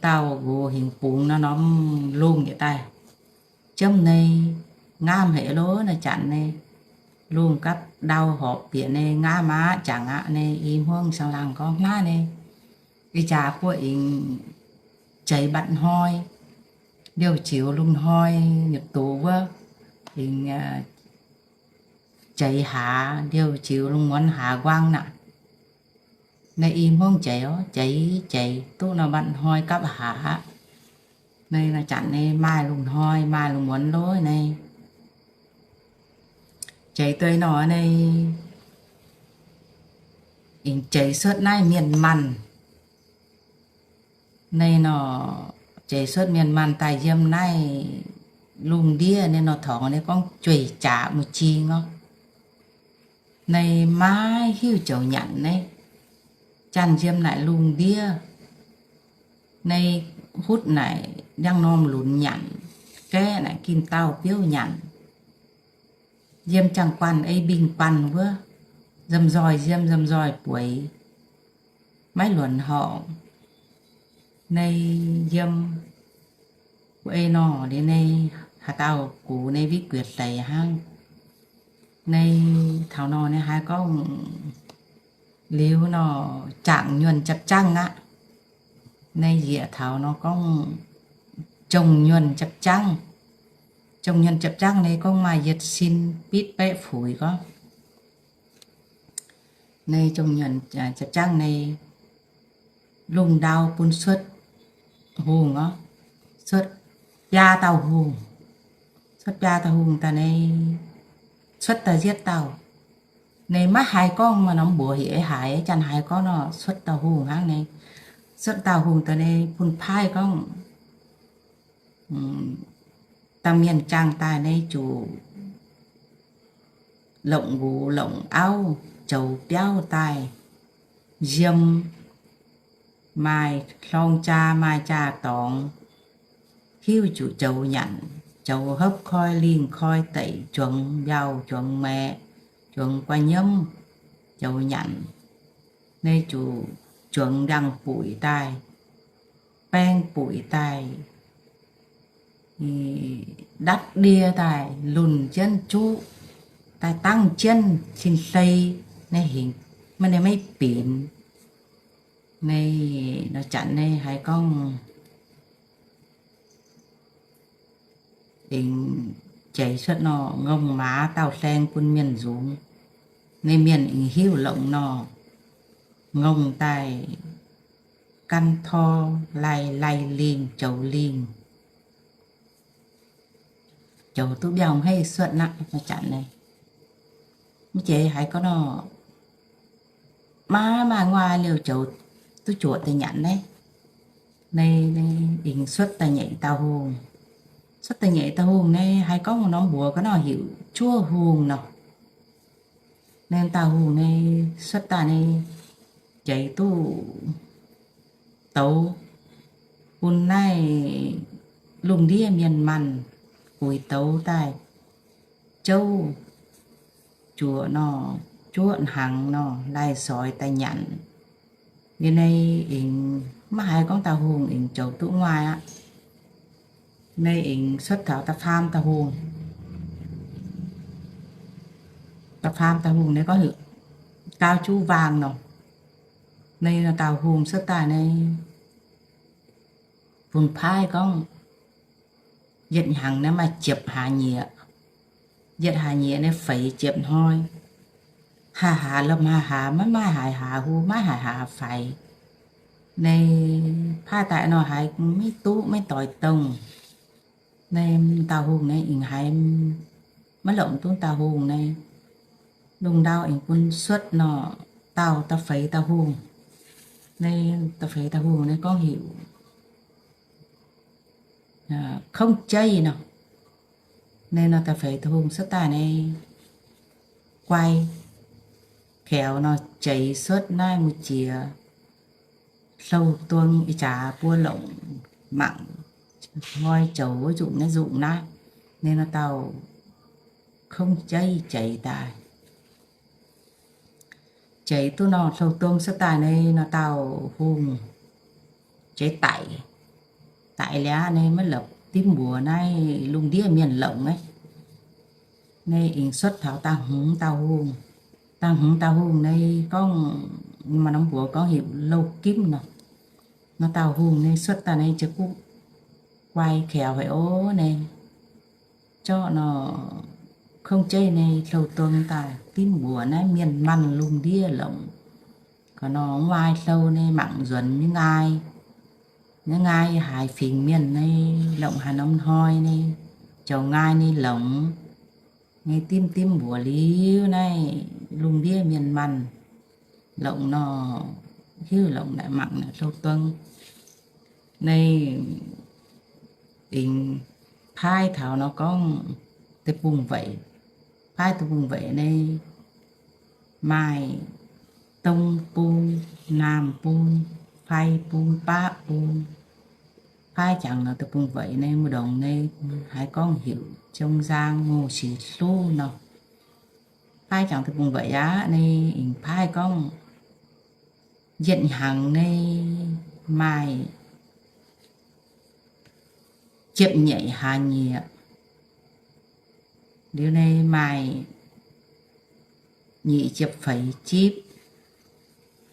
dauh nqox hingx bungx nor norm lungh yietc daaih, jomv naaiv ngamv haic lo naaiv janc naaiv lungh gapv ndau horpc bieqc naaiv ngamv aqv, jangx aqv. Naaiv i hmuangv Sangx Laangh gorngv hnangv naaiv, ih jaax buo ih jeix mbatc hnoi, liouh ziux lungh hnoi nyutc doz wuov, jeix haaz, liouh ziux lungh muonz haaz nquang naaic. Naaiv i hmuangv jeix oc, jeix jeix duqv nor mbatc hnoi gapv haaz aqv. Naaiv nor janc naaiv maaih lungh hnoi maaih lungh muonz lov naaiv. Jeix dueiv nor naaiv, jeix cuotv naaiv mienh manh. Naaiv nor, jeix cuotv mienh manh daaih yiem naaiv lungh ndiev naaiv nor torngx naaiv gorngv jueiz jaax muic jing orqc. Naaiv maiv hiuv joux nyanc naaiv. Janx yiem naaic lungh ndiev, Naaiv hutv naaic ndiangx-normh lunx nyanc, gaeqv naaic ginh dauh biouv nyanc. Yiem jaang-guanh ei mbingh guanh wuov, nzomh nzoih nziem nzomh nzoih bueix, maiv luonx horngc. Naaiv yiem ei nor, liuz naaiv haaix dauh gux naaiv witv guiex deix hnangv. Naaiv taux nor naaiv haiz gorngv liuz nor, jaangc nyuonh japv jangv aqv. Naaiv njiec taux nor gorngv jongh nyuonh japv jangv. Jongh nyuonh japv jangv naaiv gorngv maaih yietc sin bitv baeqv fuix gorngv. Naaiv jongh nyuonh japv jangv naaiv, lungh ndau bun cuotv hungh orv, cuotv biaa dauh hungh. Cuotv biaa dauh hungh daaih naaiv, cuotv daaih nzietv dauh. Naaiv maiv haiz gorngv maaih norm mbuox heuc ei haiz, janx haiz gorngv nor cuotv dauh hungh hnangv naaiv. Cuotv dauh hungh daaih naaiv bun paaiv gorngv, dangh mienh jaang daaih naaiv zuqc longc nqox longc auv, zoux biauv daaih, yiem maaih hlorng jaa maaih jaa-dorngx, hiuv zuqc zoux nyanc, zoux hopv koi lingh koi deic, juangx mbiauh juangx maeqc, juangx guai nyiemv, zoux nyanc. Naaiv zuqc juangx ndiangx-buic daaih, baeng buic daaih, ndatv ndie daaih, lunh jienv juqv daaih, dangv jienv cin-hlei, naaiv hingx, maiv, naaiv maiv binx. Naaiv nor janx naaiv haiz gorngv aengx jeix cuotv nor, ngongh maaz dauh hlaeng bun mienh nzungx. Naaiv mienh aengx hiuv longc nor, ngongh daaih gan tor lai, lai lingh, joux lingh, joux duqv mbiauh hmeiv suotv naqv. Janx naaiv mv jeiz haiz gorngv nor, maiv maaih nguaai liouh joux duqv juoqc daaih nyanc naaiv. Naaiv aengx cuotv daaih nyeic dauh hungh. Cuotv daaih nyeic dauh hungh naaiv haiz gorngv norm mbuox gorngv nor heuc juov hungh nor. Naaiv dauh hungh naaiv cuotv daaih naaiv jeix duqv douz bun naaiv lungh ndiev mienh maanh guix douz daaih, jouv juoqc nor, juoqv hnaangx nor, laih soix daaih nyanc. Liuz naaiv aengx maiv haiz gorngv dauh hungh aengx joux duqv nguaai aqv. Naaiv aengx cuotv taux da'faam dauh hungh. Da'faam dauh hungh naaiv gorngv heuc Gaauv Juv Waang nor. Naaiv dauh hungh cuotv daaih naaiv bun paaiv gorngv, yietc hnyangx naaiv maaih ziepc hlaax nyieqc. Yietc hlaax nyieqc naaiv feix ziepc hnoi. Hlaax hlaax lomh hlaax hlaax maiv maaih haaix hlaax huv, maiv maaih haaix hlaax faix. Naaiv paaiv daaih nor haiz maiv duqv, maiv doix dongh. Naaiv dauh hungh naaiv aengx haiz maiv longc duqv dauh hungh naaiv. Lungh ndau aengx bun cuotv nor, dauh da'feix dauh hungh. Naaiv da'feix dauh hungh naaiv gorngv heuc Kongv Jeiv nor. Naaiv nor da'feix dauh hungh cuotv daaih naaiv guai kaux nor, jeix cuotv naaiv mbu'ziex hlouh duong ih jaax buo longc mangc hnoi zoux wuov nzungh naaiv nzungh naaiv. Naaiv nor dauh Kongv Jeiv jeix daaih. Jeix duqv nor hlouh duong cuotv daaih naaiv nor dauh hungh jeix daic. Daic liuz naaiv maiv lopc dimv mbuox naaiv lungh ndiev mienh longc aqv. Naaiv aengx cuotv taux da'hmz dauh hungh. Da'hmz dauh hungh naaiv gorngv, maaih norm mbuox gorngv heuc Louh Gimv nor. Nor dauh hungh naaiv cuotv daaih naaiv jiex guv guai kaux haic ov naaiv. Zorqv nor Kongv Jeiv naaiv hlouh duong daaih dimv mbuox naaiv mienh maanh lungh ndiev longc. Gorngv nor wuov hlou naaiv mangc nzuonx nyei nqaai, nyei nqaai haaix fingx mienh naaiv longc haaix norm hnoi naaiv, zoux nqaai naaiv longc, naaiv dimv dimv mbuox liuz naaiv lungh ndiev mienh maanh longc nor, hiuv longc naaiv mangc naaiv hlouh duong. Naaiv aengx paaiv taux nor gorngv deic-bung-weic, paaiv deic-bung-weic naaiv maaih dong bung, naamh bung, fai bung, baqv bung. Paaiv jangx deic-bung-weic nyei mbu'ndongx nyei haiz gorngv heuc Jong Nzang Ngô Singx Hluv nor. Paaiv jangx deic-bung-weic aqv nyei aengx paaiv gorngv yietc hnyangx nyei maaih ziepc nyeic hlaax nyieqc. Liuz nyei maaih nyic ziepc feix zipv.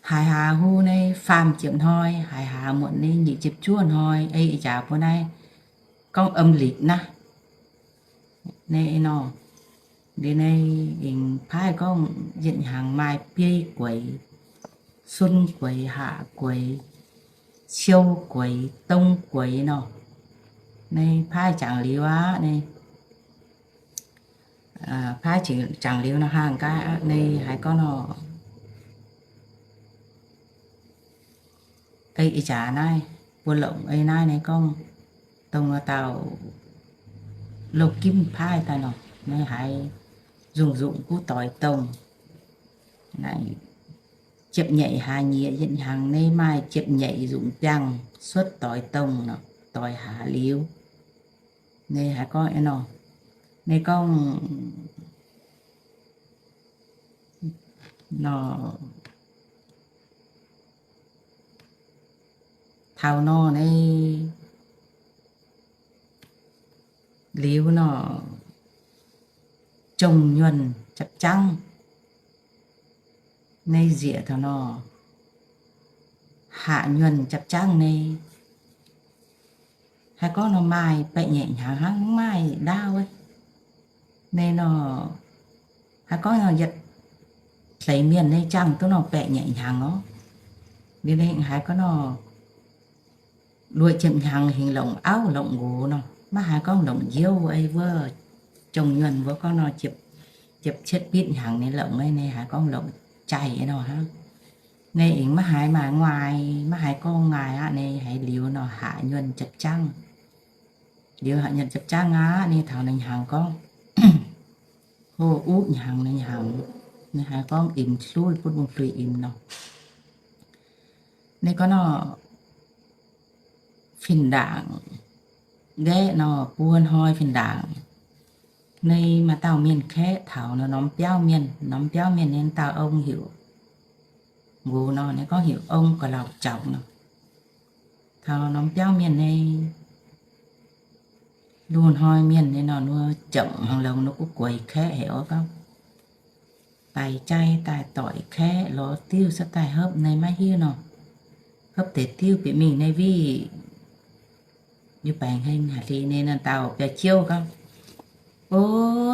Haiz hlaax hlo nyei faam ziepc hnoi, haiz hlaax muotc nyei nyic ziepc juov hnoi. Ei ih jaax mbuo naaiv gorngv âm lịch naaiv. Nyei nor, liuz nyei aengx paaiv gorngv yietc hnyangx maaih biei gueix, sun gueix, haac gueix, siou gueix, dong gueix nor. Nyei paaiv jangx liuz aqv nyei. Paaiv jangx liuz nor, hnangv gaax nyei haiz gorngv nor, ei ih jaax naaiv, mbuo longc ei naaiv nyei gorngv dongh wuov dauh loz-gimv paaiv daaih nor, nyei haiz nzungh nzungh guv doix dongh. Naaiv ziepc nyeic hlaax nyieqc yietc hnyangx nyei maaih ziepc nyeic nzungh biangh cuotv doix dongh nor, doix hlaax liuz. Nyei haiz gorngv nor, nyei gorngv nor, taux nor nyei liuz nor, jongh nyuonh japv jangv nyei nzieqc taux nor, haac nyuonh japv jangv nyei. Haiz gorngv nor maaih baeqc nyeic hnyangx hnangv, mv maaih ndaauv wuov. Nyei nor, haiz gorngv nor yietc hleix mienh nyei jangh duqv nor baeqc nyeic hnyangx orv. Liuz nyei haiz gorngv nor luoqc ziepc hnyangx hingx longc auv longc nqox nor, maiv haiz gorngv longc njiouv ei wuov. Jongh nyuonh mbuo gorngv nor ziepc cietv bitv hnyangx nyei longc nyei, haiz gorngv longc jaiv nor hnangv. Nyei aengx maiv haiz maaih nguaaic, maiv haiz gorngv nguaaic aqv. Nyei haiz liuz nor haac nyuonh japv jangv. Liuz haac nyuonh japv jangv aqv. Nyei taux nyei hnyangx gorngv hlo uv hnyangx nyei hnyangx, nyei haiz gorngv imx hluv, butv bung hlui imx nor. Nyei gorngv nor fin-ndaangc, nqaeqv nor buo hnoi fin-ndaangc. Nyei maaih dauh mienh kaeqv taux nor norm biauv mienh, norm biauv mienh nyei dauh ong heuc nqox nor, nyei gorngv heuc ong ga'lauh jauv nor. Taux norm biauv mienh nyei, luo hnoi mienh nyei nor, nor jomc hnaangx longx nor guv gueix kaeqv heuc gorngv, daic jai daaih doic kaeqv lorz diuv cuotv daaih hopv nyei maiv hiuv nor, hopv deix diuv bieqc mingh nyei wih yie baengc heng haic li. Nyei nor dauh biauv-jiouv gorngv, O,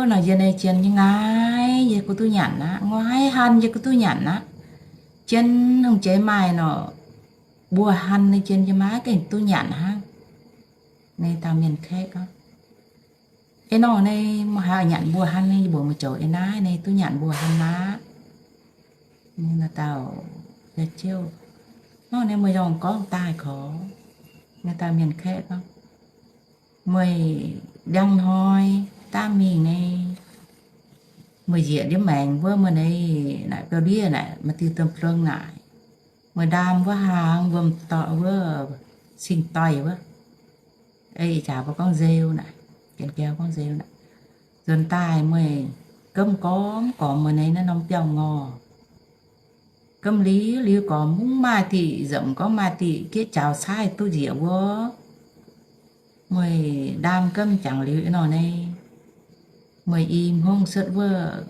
nor yie nyei jien nyei ngaaic yie gu duqv nyanc aqv, nguaaic hanh yie gu duqv nyanc aqv. Jien hungh jeiz maaih nor, mbuo hanh nyei jien yie maiv gaengh duqv nyanc hnangv. Nyei dauh mienh kaeqv gorngv, Ei nor nyei, mbuo haaix nyanc mbuo hanh nyei, yie mbuox meih zoux ei naaiv nyei duqv nyanc mbuo hanh aqv. Nyei dauh biauv-jiouv, Nor nyei, meih yaac gorngv daaih korv. Nyei dauh mienh kaeqv gorngv, Meih ndiangx hnoi daav mingh nyei, meih njiec ndiev maengx wuov, meih nyei naaic biauv-ndiev naaic maaih diuh domh fluong naaic, meih ndaam wuov hlang wuom-dorh wuov, cing-doix wuov, ei ih jaax mbuo gorngv nzeu naaic, janx-biauv gorngv nzeu naaic, nzuonx daaih meih gomv gormx gormx meih nyei naaiv norm biauv-ngorh. Gomv liuz liuz gormx mv maaih diqc, nzengc gorngv maaih diqc gieqv jaaux caaiv duqv njiec wuov, meih ndaam gomv jangx liuz nor nyei, meih i hngongv cuotv wuov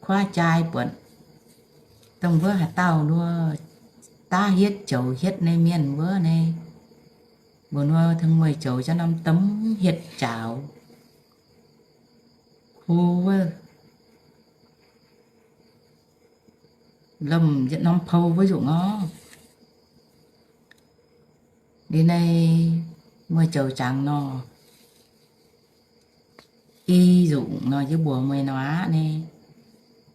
kuaaiv jaai buatc dongh wuov haaix dauh nor daav hietv joux hietv nyei mienh wuov nyei, mbuox nor tengx meih zoux jaax norm domh hietv jaaux ku wuov, lomh yietc norm pou wuov nzunc orv. Liuz nyei, meih zoux jangx nor, i nzunc nor yie mbuox meih nor aqv nyei.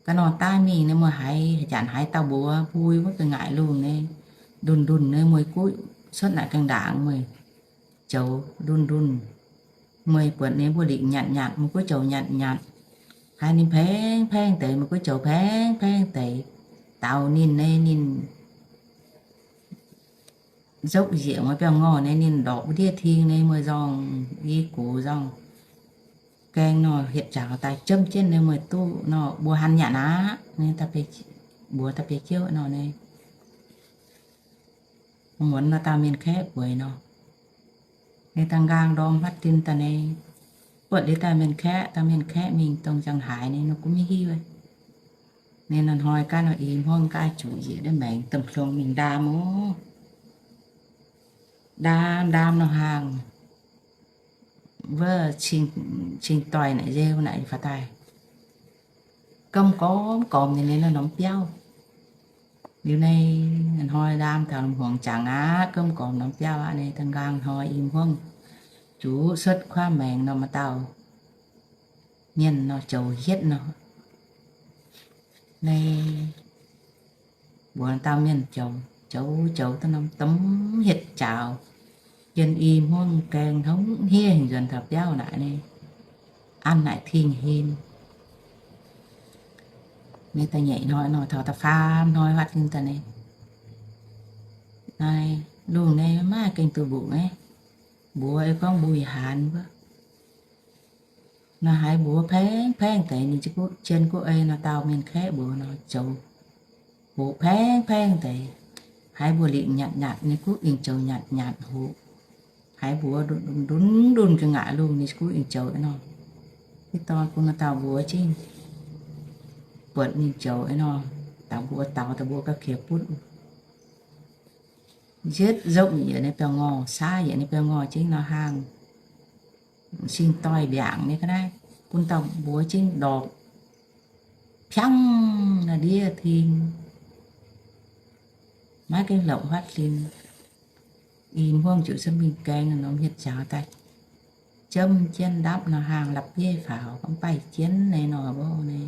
Ga'nor daav mingh nyei, meih haiz janx haaix dauh mbuox mbui wuov ga'ngaaic lungh nyei, ndunh ndunh nyei, meih guv cuotv naaic gaengh ndaangc, meih zoux ndunh ndunh, meih buatc nyei mbuo lingc nyanc nyanc, meih guv zoux nyanc nyanc. Haiz ninh paeng paeng deix, meih guv zoux paeng paeng deix, daaux ninh nyei, ninh nzopv njiec mueiz biauv-ngorh nyei, ninh ndorpc wuov ndiev ting nyei, mueiz nzorng i gox nzorng gaeng nor hietc nzaangc daaih jomv jienv nyei, mueiz duqv nor mbuo han nyanc aqv. Ninh daaih, mbuox daaih biei jiouv nor nyei, muonz nor dauh mienh kaeqv bueix nor, ninh daaih nqaang ndorm huaatv dinh daaih nyei, buatc liuz dauh mienh kaeqv, dauh mienh kaeqv mingh dongh ziangh haaix nyei nor gunv maiv hiuv. Ninh hnoi gaav nor i hmuangv gaav juqc njiec ndiev maengx domh hluong mingh ndaam oc. Ndaam ndaam nor hlang, wuov cing doic naaic nzeu naaic faaux daaih, gomv gormx gormx nyei, ninh nor norm biauv. Liuz nyei hnoi ndaam taux hmuangx jangx aqv, gomv gormx norm biauv aqv. Nyei da'nqaang hnoi i hmuangv juqc cuotv kuaaiv maengx nor, maaih dauh mienh nor joux hietv nor. Nyei mbuox dauh mienh joux, joux joux daaih norm domh hietc jaaux, jien i hmuangv gaeng hnongv hniev hingh nzuonx taux biauv naaic nyei, an naaic ting hin. Nyei da'nyeic hnoi nor taux da'faam hnoi huaatv dinh daaih nyei, naaiv lungh nyei maiv maaih gengh duqv mbuoqc nyei. Mbuox ei gorngv mbuo ih haanz wuov, naaiv haiz mbuox paengv paengv deix, ninh jien guoqv ei nor, dauh mienh kaeqv mbuox nor, zoux hoqc paengv paengv deix. Haiz mbuo lingc nyatc nyatc, ninh guoqv ingx zoux nyatc nyatc hoqc. Haiz mbuox ndunv ndunv ga'ngaaic lungh, ninh guoqv ingx zoux nor. Ih dorn bun nor dauh mbuox zingv, buatc ninh zoux nor, dauh mbuox daux, dauh mbuox gauh qiex butv. Nzietv nzopv yietc nyei biauv-ngorh, saav yietc nyei biauv-ngorh zingv nor hlang, sing doix mbiaangc nyei ga'naaiv, bun dauh mbuox zingv ndorpc piangv naaiv ndiev ting, maiv gaengh lorqc huaatv dinh. I hmuangv ziouc se mingh gaeng norm hietc jaaux daaih, jomv jienv ndapv nor hlang la'bieiv faaux, gorngv baaih jienv nyei nor, mbuo nyei,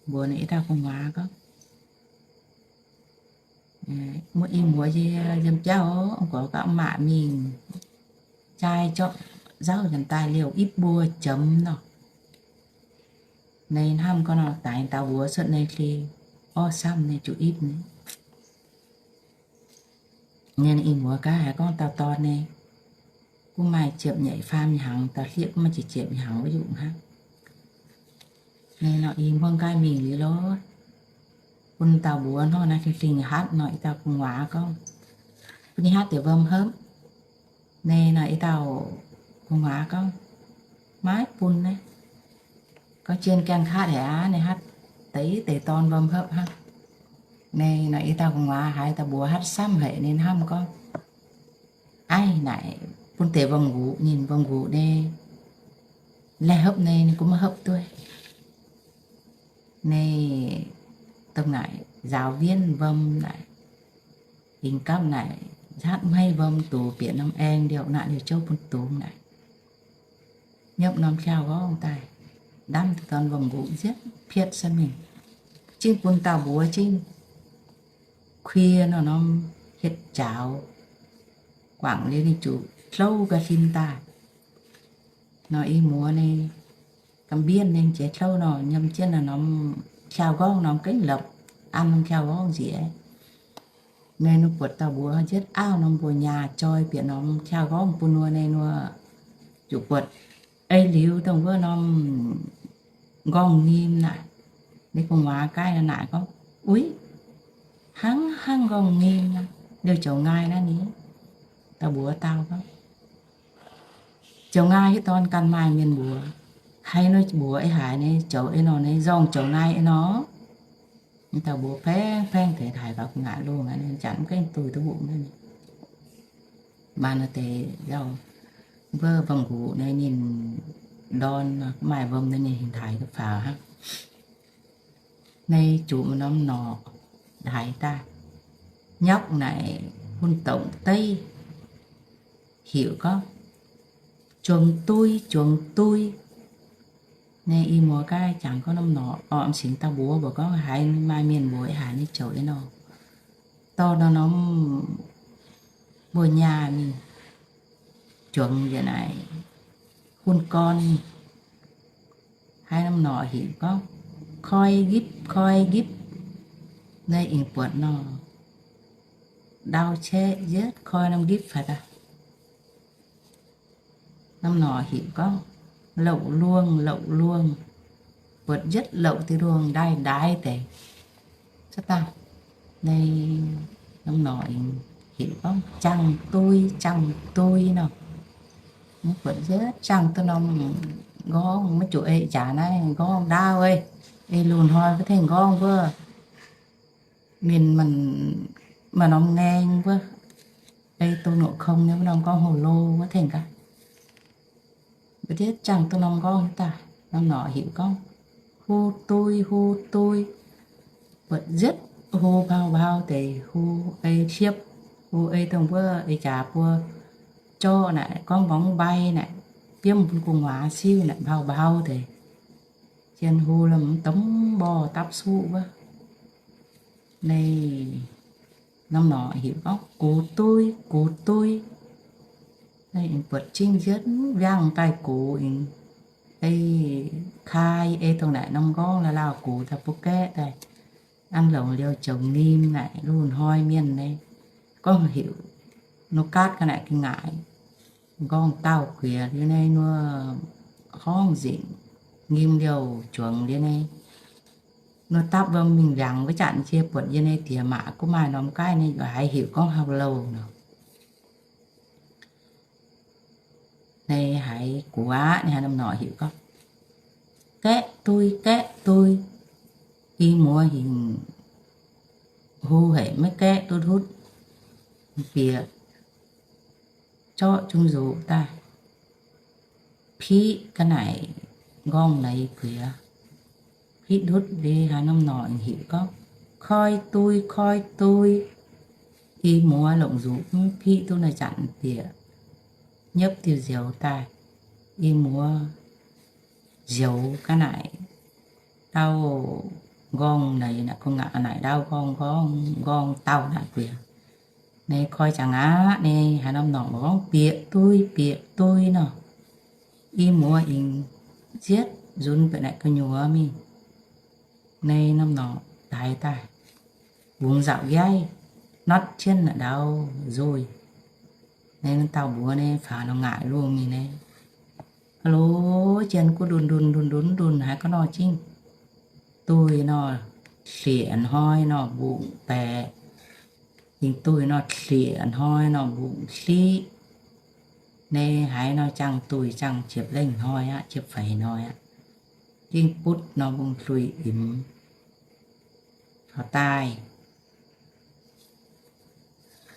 mbuox ninh i dauh gu'nguaaz gorngv, muoz i muoz yie yiem biauv, mv gorx gauh maac mingh jai zorqv nzauv nyanc daaih liouh ipv mbuo jomc nor. Nyei hnamv gorngv nor, daix daux mbuox cuotv nyei hli, orv samv nyei juqc ipv nyei. Nyei i muoz gaav haiz gorngv dauh dorn nyei, gunv maaih ziepc nyeic faam hnyangx, dauh hlieqv gunv maaih ziepc ziepc hnyangx wuov yuqc hnangv. Nyei nor i hmuangv gaav mingh liuz lorz, bun dauh mbuox hnangv naaiv fingx-fingx hatv nor, i dauh gu'nguaaz gorngv, bun ninh hatv deix wuom hopv. Nyei nor i dauh gu'nguaaz gorngv, maiv bun naaiv. Gorngv jien gaengh hatv haic aqv, ninh hatv deix deix dorn wuom hopv hnangv. Nyei nor i dauh gu'nguaaz haiz dauh mbuox hatv samv haic, ninh hnamv gorngv, aiv, naaic bun deix wuom-nqux, ninh wuom-nqux nyei, laih hopv nyei, ninh gunv maiv hopv duqv. Nyei dongh naaic nzaaux wienv wuom naaic, ih gapv naaic hatv hmeiv wuom dux bieqc norm aeng ndiouh naaic, liouh jouv bun dungz naaic, nyopv norm hlauv-gorngv daaih, ndamv dorn wuom-nqux nzienv pietv se mingh, zingv bun dauh mbuox zingv kuiec nor norm hietc jaaux, guangc liuz ninh zuqc hlouv ga'hlen daaih. Nor i muoz nyei, ga'mbienh nyei jiex hlouv nor, nyiemv jienv nor norm hlauv-gorngv norm gengh lopc, an norm hlauv-gorngv nziex. Nyei nor buatc dauh mbuox njietv auv norm mbuo nyaah joi bieqc norm hlauv-gorngv bun nor, nyei nor zuqc buatc ei liuz dongh wuov norm nqorngv-nyim naaic. Nyei gu'nguaaz gaav naaic gorngv, uix, hnangv hnangv nqorngv-nyim, liouh joux nqaai naaiv ni. Dauh mbuox dau gorngv, joux nqaai hitv dorn ganh maaih mienh mbuox, haiz nor mbuox ei haic nyei, joux ei nor nyei, nzorng joux nqaai ei nor. Dauh mbuox paengv paengv deix haic faaux gu'nguaaz lungh, janx mv gaengh duih duqv mbuoqc naaiv. Maaih nor deix, mbuo wuom-nqux nyei ninh ndorn maaih wuom nyei ninh haaix duqv faaux hnangv. Nyei zuqc norm norqc haaix daaih, nyauv naaic hun dongc deiv, heuc gorngv, juangc dui, juangc dui. Nyei i muoz gaav jangx gorngv norm norqc orqc, m'singx dauh mbuox mbuox gorngv haiz maaih mienh mbuox haic nyei joux ei nor, dorh nor norm mbuo nyaah mingh juangc njiec naaic hun gorn mingh. Haiz norm norqc heuc gorngv, koi nqipv, koi nqipv. Nyei ih buatc nor, ndau qaqv yietv koi norm nqipv haaix daaih. Norm norqc heuc gorngv louc luongh, louc luongh, buatc yietv louc diuh luongh ndaaih ndaix deix. Cuotv daaih, naaiv norm norqc heuc gorngv jangx-dui, jangx-dui nor. Mv buatc yietv jangx duqv norm nqorngv, maiv zuqc ei jaax naaiv nqorngv ndaauv ei. Ei lungh hnoi maiv tengx nqorngv wuov, mienh maaih norm ngaeng wuov, ei dongh norqc kong nyei wuov norm nqorngv hlo-lo wuov tengx gaax. Mbuo diev jangx duqv norm nqorngv daaih, norm norqc heuc gorngv, hu dui, hu dui. Buatc yietv hu mbau mbau deix, hu ei siepv, hu ei dongh wuov ei jaax buo jorqv naaic, gorngv mborngz mbai naaic, biomv bun gu'nguaaz siuv naaic, mbau mbau deix. Zien hu lomh domh mborh dapv suqv wuov. Naaiv norm norqc heuc gorngv gux dui, gux dui. Naaiv buatc jingv nzietv mv wiangh daaih gux, ei kai ei dongh naaic norm nqorngv lauh-lauh gux daaih butv gaeqv daaih, an longc liouh jomc nyim naaic, lungh hnoi mienh naaiv gorngv heuc nor gaatv ga'naaic ga'ngaaic, nqorngv dauh guiex liuz naaiv nor, horngv nzengc, nyim liouh juangc liuz naaiv nor, dapv wuom mingh mbiaangx wuov zanc jiex buatc yie naaiv diex maac gunv maaih norm gaaiv naaiv, yaac haiz heuc gorngv hauh louh nor. Naaiv haiz gu'nguaaz naaiv haaix norm norqc heuc gorngv, gaeqv dui, gaeqv dui. I muoz hingc hu haic maiv gaeqv duqv ndutv, bieqc zorqv zung nzuqc daaih, piqv ga'naaiv nqorngv leiz guiex, piqv ndutv liuz haaix norm norqc heuc gorngv, koi dui, koi dui. I muoz longc nzuqc mv piqv duqv naaiv zanc bieqc nyepv diuh nzioux daaih. I muoz nzioux ga'naaiv dauh nqorngv leiz naaic, gu'nguaaz naaic ndau nqorngv nqorngv nqorngv dauh naaic guiex. Naaiv koi jangx aqv, naaiv haaix norm norqc mbuo gorngv bieqc dui, bieqc dui nor. I muoz ing nzietv nzunc bieqc naaic gu'nyuoz mingh. Naaiv norm norqc daix daaih, bungx nzauc nqaiv, notv jienv naaic ndau nzoih. Naaiv dauh mbuox naaiv faaux nor ngaaic lungh mingh naaiv, aa lo, jien guv ndun ndun ndun ndun ndun haaix ga'nor jingv. Duih nor, hlieqv hnoi nor mbungx baeqc. Dingc duih nor, hlieqv hnoi nor mbungx hliqv. Naaiv haaix nor jangx duih jangx ziepc lengh hnoi aqv, ziepc feix hnoi aqv. Jingv butv nor mbungx hluih imx taux daaih.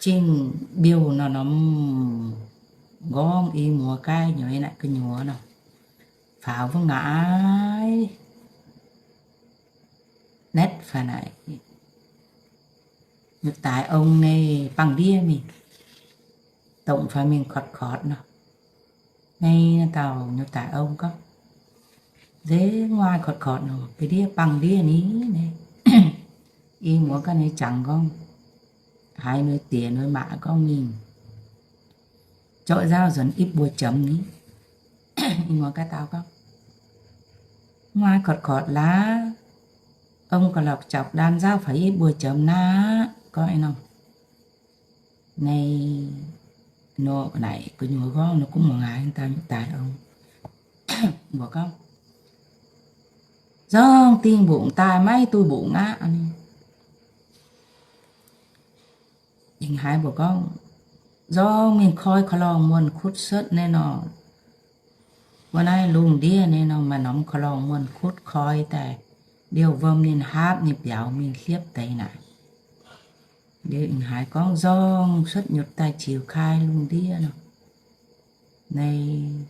Jingv mbiouh nor norm nqorngv i muoz gaaih nyuoz naaic gu'nyuoz nor, faaux wuov ngaaic netv fai naaic, nyutc daaix ong naaiv bangh ndiev mingh, dongh fai mingh kotv kotv nor. Naaiv dauh nyutc daaix ong gorngv, nzengc maaih kotv kotv nor, ga'ndiev bangh ndiev ni naaiv. I muoz ganh nyei jangx gorngv, haiz ninh diex ninh maac gorngv mingh zorqv nzauv nzuonx ipv mbuo jomc ni. I muoz ganh dau gorngv, maaih kotv kotv laaix, ong ga'lorqc japc ndaan nzauv faaux ipv mbuo jomc naaiv aqv, gorngv ih nor. Naaiv nor naaic gu'nyuoz gorngv nor, gunv muangx haaix dauh nyutc daaix ong mbuox gorngv, zorngv dingh mbungx daaih maiv duih mbungx aqv. Ing haaix mbuox gorngv, zorngv mingh koi korv-lorngh muonh kutv setv naaiv nor. Wuov naaiv lungh ndiev naaiv nor maaih norm korv-lorngh muonh kutv koi daaih, liouh wuom ninh haapv ninh biaux mingh hiepv deix naaic. Liuz ing haaix gorngv, zorngv cuotv nyutc daaih ziux kai lungh ndiev nor. Naaiv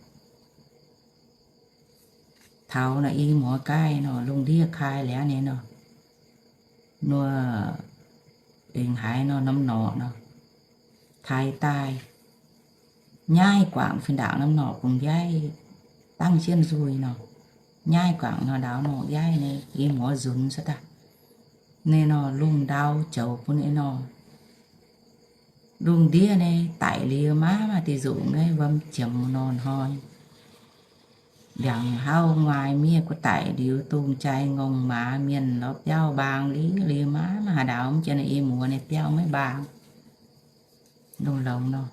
taux naaic i muoz gaaih nor, lungh ndiev kai liuz nyei nor, nor ing haaix nor, norm norqc nor, taaix daaih, nyaaih guangc fih ndaangc norm norqc bungx nqaiv, dangv jienv nzuih nor, nyaaih guangc nor ndaaux norqc nqaiv nyei, i muoz nzunx cuotv daaih. Naaiv nor lungh ndau joux bun naaiv nor, lungh ndiev naaiv daic liuz maiv maaih deix nzuqc nyei, wuom jiemx nor hnoi. Mbiaangc hauv nguaai miev guv daic liuz, dungz jai ngongh maaz mienh lorz biauv mbaang liuz, liuz maiv maaih haaix ndaaux, mv jien i muoz naaiv biauv maiv mbaang. longx-longx nor,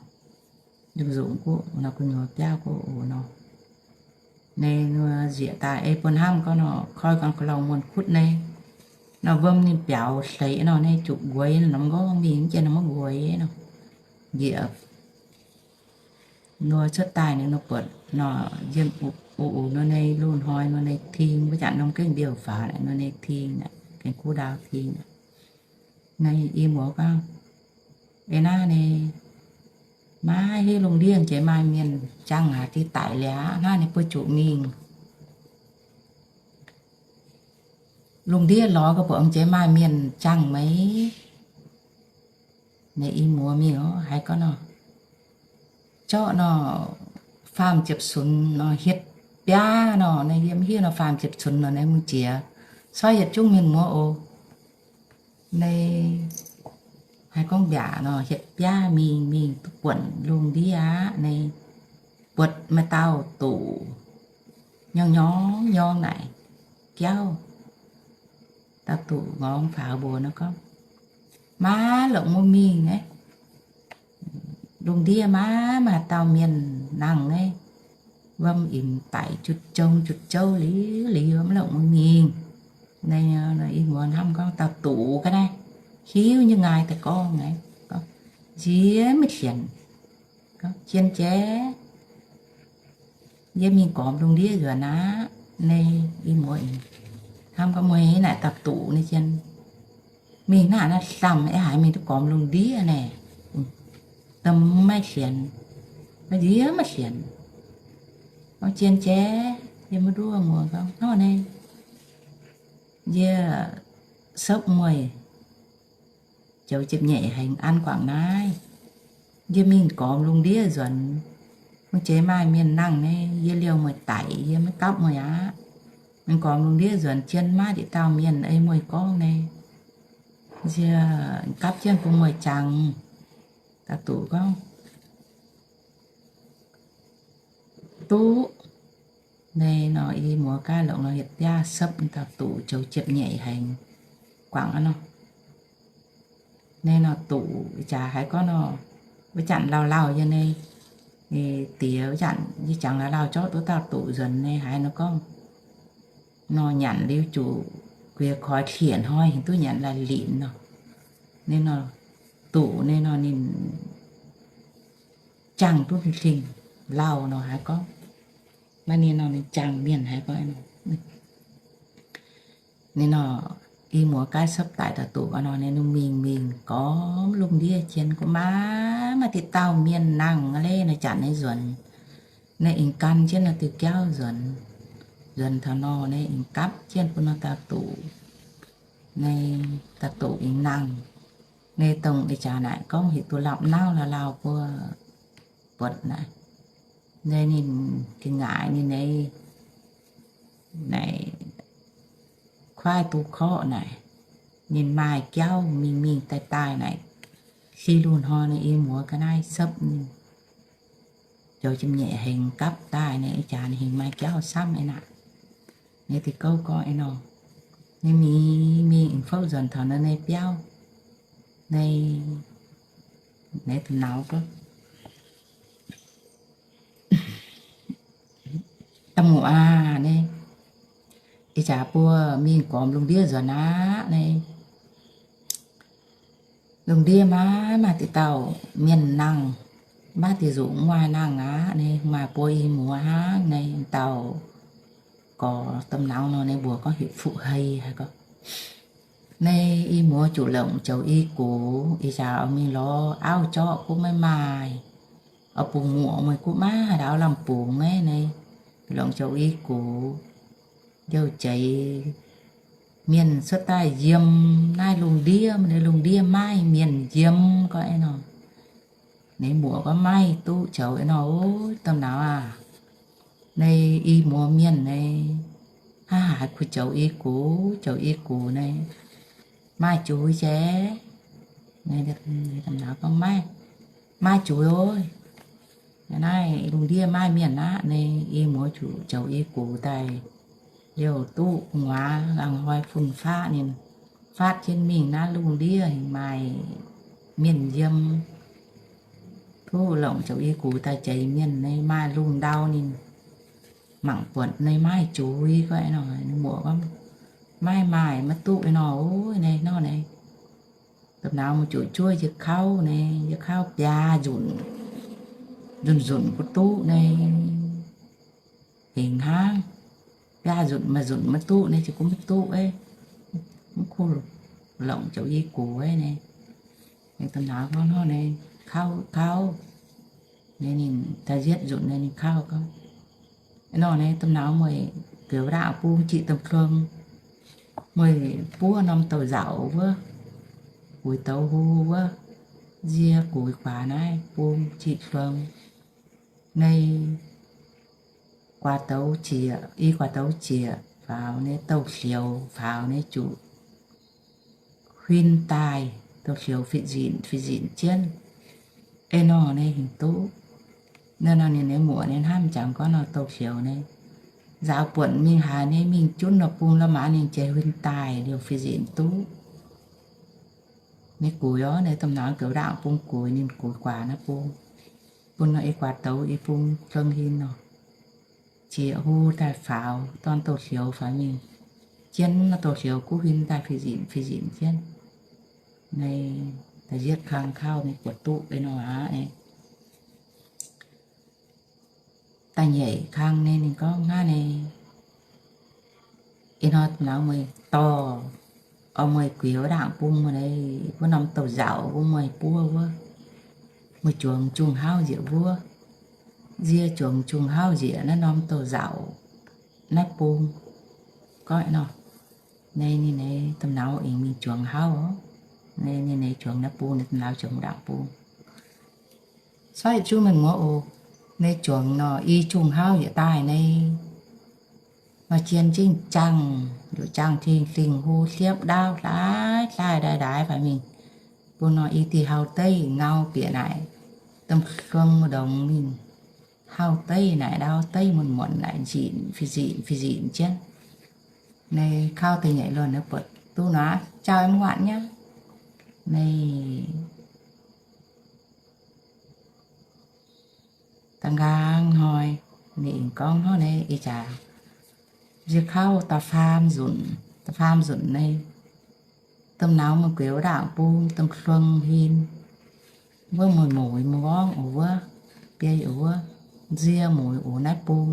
lungh nzunc guoqv nor, gu'nyuoz biauv guoqv oc nor. Naaiv nzieqc daaih ei bun hnamv gorngv nor, koi ganh ga'lauh muonh kutv naaiv nor, wuom ninh biaux hleix nor, naaiv juqc nqueix nor, norm nqorngv mingh mv jiex nor maiv nqueix nor. Njiec nor cuotv daaih ninh nor buatc nor, yiem uv uv nor naaiv, luv hnoi nor naaiv ting, wuov janc norm gengh mbiouh faaux naaiv nor naaiv ting naaiv, gengh kuv ndaau ting naaiv. Naaiv i muoz gorngv, Ei naaiv naaiv, maiv hiuv lungh ndiev jiex maaih mienh jangx haaix diqc daic liuz aqv, naaiv ninh mbuo zuqc mingh. Lungh ndiev lorz ga'buoqc jiex maaih mienh jangx meih. Naaiv i muoz mingh oc, haiz gorngv nor, zorqv nor faam ziepc sunx nor hietv biaav nor, naaiv yiem hiuv nor faam ziepc sunx nor naaiv mv jiex, sortv yietc zungv mienh muoz oc. Naaiv haiz gorngv mbiaac nor hietv biaav mingh, mingh duqv buonc lungh ndiev aqv. Naaiv buatc maaih dauh duqv nyorng nyorng nyorng naaic jauv. Dauh duqv ngorngv faaux mbuox nor gorngv, Maiv longc mbuo mingh aqv. Lungh ndiev maiv maaih dauh mienh nangh aqv. Wuom imc daic jutc jong jutc jouv liuz, liuz maiv longc mbuo mingh. Naaiv i muoz hnamv gorngv dauh duqv ga'naaiv hiuv nyei, ngaaih daaih gorngv naaiv, nziex maiv sienx, jien jaax, yie mingh gormx lungh ndiev nzuonx aqv. Naaiv i muoz hnamv gorngv, Meih naaic dauh duqv naaiv jien, mingh naaiv naaiv hlamh aeqv, haiz mingh duqv gormx lungh ndiev naaic, domh maiv sienx, nziex maiv sienx. Gorngv, Jien jaax, yie maiv nduov muoz gorngv hnangv naaiv. Yie sopv mueiz joux ziepc nyeic hengx an guangc naaiv. Yie mingh gormx lungh ndiev nzuonx, mv jiex maaih mienh nangh naaiv, yie liouh mueiz daic, yie maiv gapv mueiz aqv. Mingh gormx lungh ndiev nzuonx jien maiv diqc dauh mienh ei mueiz gorngv naaiv, yie gapv jienv bun mueiz jangx. Dauh duqv gorngv, Duqv. Naaiv nor i muoz gaav longc nor hietv biaav sopv dauh duqv joux ziepc nyeic hengx guangc aqv nor. Naaiv nor duqv ih jaax haiz gorngv nor, wuov janc lauh lauh yie naaiv, diex wuov janc yie jangx lauh lauh zorqv duqv dauh duqv nzuonx naaiv haiz nor gorngv, nor nyanc liuz zuqc guiex koix hlieqv hnoi hingx duqv nyanc laih linc nor. Naaiv nor duqv naaiv nor ninh jangx duqv hlingh lauh nor haiz gorngv, naaiv ninh nor ninh jangx mienh haiz gorngv, ninh nor i muoz gaav sopv daic dauh duqv nor, ninh mingh mingh gormx lungh ndiev jien gu'maah maaih diqc dauh mienh nangh aqv leiz nor, janc naaiv nzuonx, naaiv ih gan jienv nor diuh jauv nzuonx, nzuonx taux nor naaiv ih gapv jienv bun nor dauh duqv, naaiv dauh duqv ih nangh, naaiv dongh ih jaax naaic gorngv hic duqv lapv nauv lauh lauh mbuo buatc naaic, naaiv ninh ga'ngaaic ninh naaiv, naaiv kuaaiv duqv korqv naaic, ninh maaih jauv mingh mingh daaih daaih naaic, si luh hnoi naaiv i muoz ga'naaiv sepv ninh joux jiem-nyeic hengx gapv daaih naaiv, ih jaax ninh hengx maaih jauv samv aqv naaic. Naaiv deix gouv gorngv aqv nor, naaiv mingh mingh fouv nzuonx taux naaiv naaiv biauv, naaiv, naaiv da'nauz gorngv, Da'muoc aac, naaiv ih jaax buo mingh gormx lungh ndiev nzuonx aqv. Naaiv lungh ndiev maiv maaih diqc dauh mienh nangh, maiv diqc nzuqc muoz nangh aqv. Naaiv maaih buo i muoz hnangv. Naaiv dauh gorx domh nauz nor, naaiv mbuox gorngv heuc Fuqv Hei haic gorngv. Naaiv i muoz zuqc longc joux i gux, ih jaax oix mingh lorz auv zorqv kuv maiv maaih, oix bungx muoc meih kuv maiv haaix dauh lamh bungx aqv. Naaiv longc joux i gux, youh jeix mienh cuotv daaih yiem naaiv lungh ndiev, naaiv lungh ndiev maiv mienh yiem gorngv aqv nor. Naaiv mbuox gorngv maiv duqv joux aqv nor. Ov, domh nauz aac, naaiv i muoz mienh naaiv, hnangv haaix kuh joux i gux, joux i gux naaiv maaih juiz jaax? Naaiv, naaiv gorngv maiv, maiv maaih juiz ov. Naaiv lungh ndiev maiv mienh aqv. Naaiv i muoz zuqc joux i gux daaih, liouh duqv gu'nguaaz, laangz hnoi fun-faqv ninh faatv jienv mingh naaiv lungh ndiev maaih mienh yiem. Duqv longc ziouc i gux daaih jiex mienh, ninh maaih lungh ndau ninh mangc buatc ninh maaih juiz gorqv nor, ninh muoc gorngv, maiv maaih, maiv duqv nor, ov, naaiv nor naaiv. Domh nauz muoz-juiv juov yie kauv naaiv, yie kauv biaa nzunc, nzunc nzunc maiv duqv naaiv. Hingx hnangv, biaa nzunc maaih nzunc maiv duqv naaiv, ziouc gunv maiv duqv, mv kuv longc ziouc i gux naaiv. Domh nauz gorngv nor naaiv, kauv, kauv. Naaiv ninh da'yietv nzunc naaiv ninh kauv gorngv, nor naaiv domh nauz, meih gueix ndaangc bung jiex domh kluong, meih buov norm douz-nzauc wuov, guix douz-hu wuov, nzie guix guaax naaiv bung jiex kluong. Naaiv guaax douz jiex, i guaax douz jiex faaux naaiv douz-hlioux faaux naaiv zuqc huin daaih, douz-hlioux fih nzinc fih nzinc jienv. Eix nor naaiv hingx duqv. Naaiv nor ninh nyei muoc nyei hnamv jangx gorngv nor douz-hlioux naaiv nzaaux buonc mingh haaix, naaiv mingh junv nor bung la'maah ninh jiex huin daaih liouh fih nzinc duqv. Ninh guix orv, naaiv domh nauz gueix ndaangc bung guix, ninh guix guaax naaiv bung, bun nor i guaax douz i bung feng hin nor, jiex hu daaih faaux, dorn douz-hlioux faaux mingh jienv nor, douz-hlioux guv huin daaih fih nzinc fih nzinc jienv. Naaiv da'yietv kang kauv ninh buatc duqv eix nor aqv. Da'nyeic kang naaiv ninh gorngv hnangv naaiv, ih hnoi nauz meih dorh, oix meih guix wuov ndaangc bung meih naaiv, wuov norm douz-nzauc wuov meih buov wuov, meih juangc jungh hauv njiec wuov, nzie juangc jungh hauv njiec naaiv norm douz-nzauc naaiv bung. Goiv nor, naaiv ninh nyei domh nauz aengx mingh juangc hauv, naaiv ninh nyei juangc naaiv bung, ninh domh nauz juangc ndaangc bung. Soiv zuqv mienh muoz oc. Naaiv juangc nor i jungh hauv yietc daaih naaiv, nor jien zingh jangh, nduqc jangh ting dingh hu hliepv ndaauv hlaaix hlaaix ndaix ndaix faaux mingh, bun nor i dih hauv deiv ngau bieqc naaic, domh hluong mu'ndongx mingh, hauv deiv naaic, ndaauv deiv muonc muonc naaic, nzinc fih nzinc fih nzinc jienv. Naaiv kauv da'nyeic luonh naaiv buatc duqv nor, jauv mv waanc nyei. Naaiv da'nqaang hnoi, ninh aengx gorngv hnangv naaiv, ih jaax nzie kauv da'faam nzunc, da'faam nzunc naaiv, domh nauz meih gueix wuov ndaangc bung, domh hluong hin, wuov mueiz mueiz mueiz gorngv oc wuov, biei oc wuov, nzie mueiz oc naaiv bung.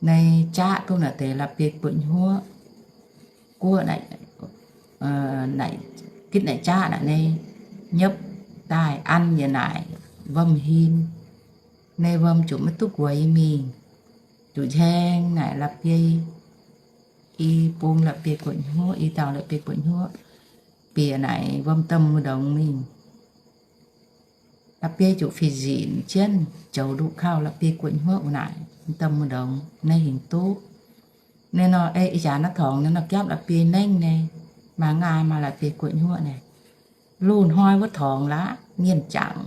Naaiv jaqv duqv naaic deix la'bieiv-guoqv-hnyuoqv guoqv naaic, gitv naaic jaqv naaic naaiv nyopv daaih an yietc naaic wuom-hin. Naaiv wuom zuqc maiv duqv guaix mingh, zuqc ncaeng naaic la'bieiv, i bung la'bieiv-guoqv-hnyuoqv, i dauh la'bieiv-guoqv-hnyuoqv bieqc naaic wuom domh mu'ndongx mingh. La'bieiv zuqc fih nzinc jienv, zoux nduqc kauh la'bieiv-guoqv-hnyuoqv wuov naaic domh mu'ndongx. Naaiv hingx duqv. Naaiv nor, ih jaax naaiv torngx naaiv nor japv la'bieiv nengv naaiv, maaih nqaai maaih la'bieiv-guoqv-hnyuoqv naaiv. Lungh hnoi wuov torngx laqv, mienh jangc,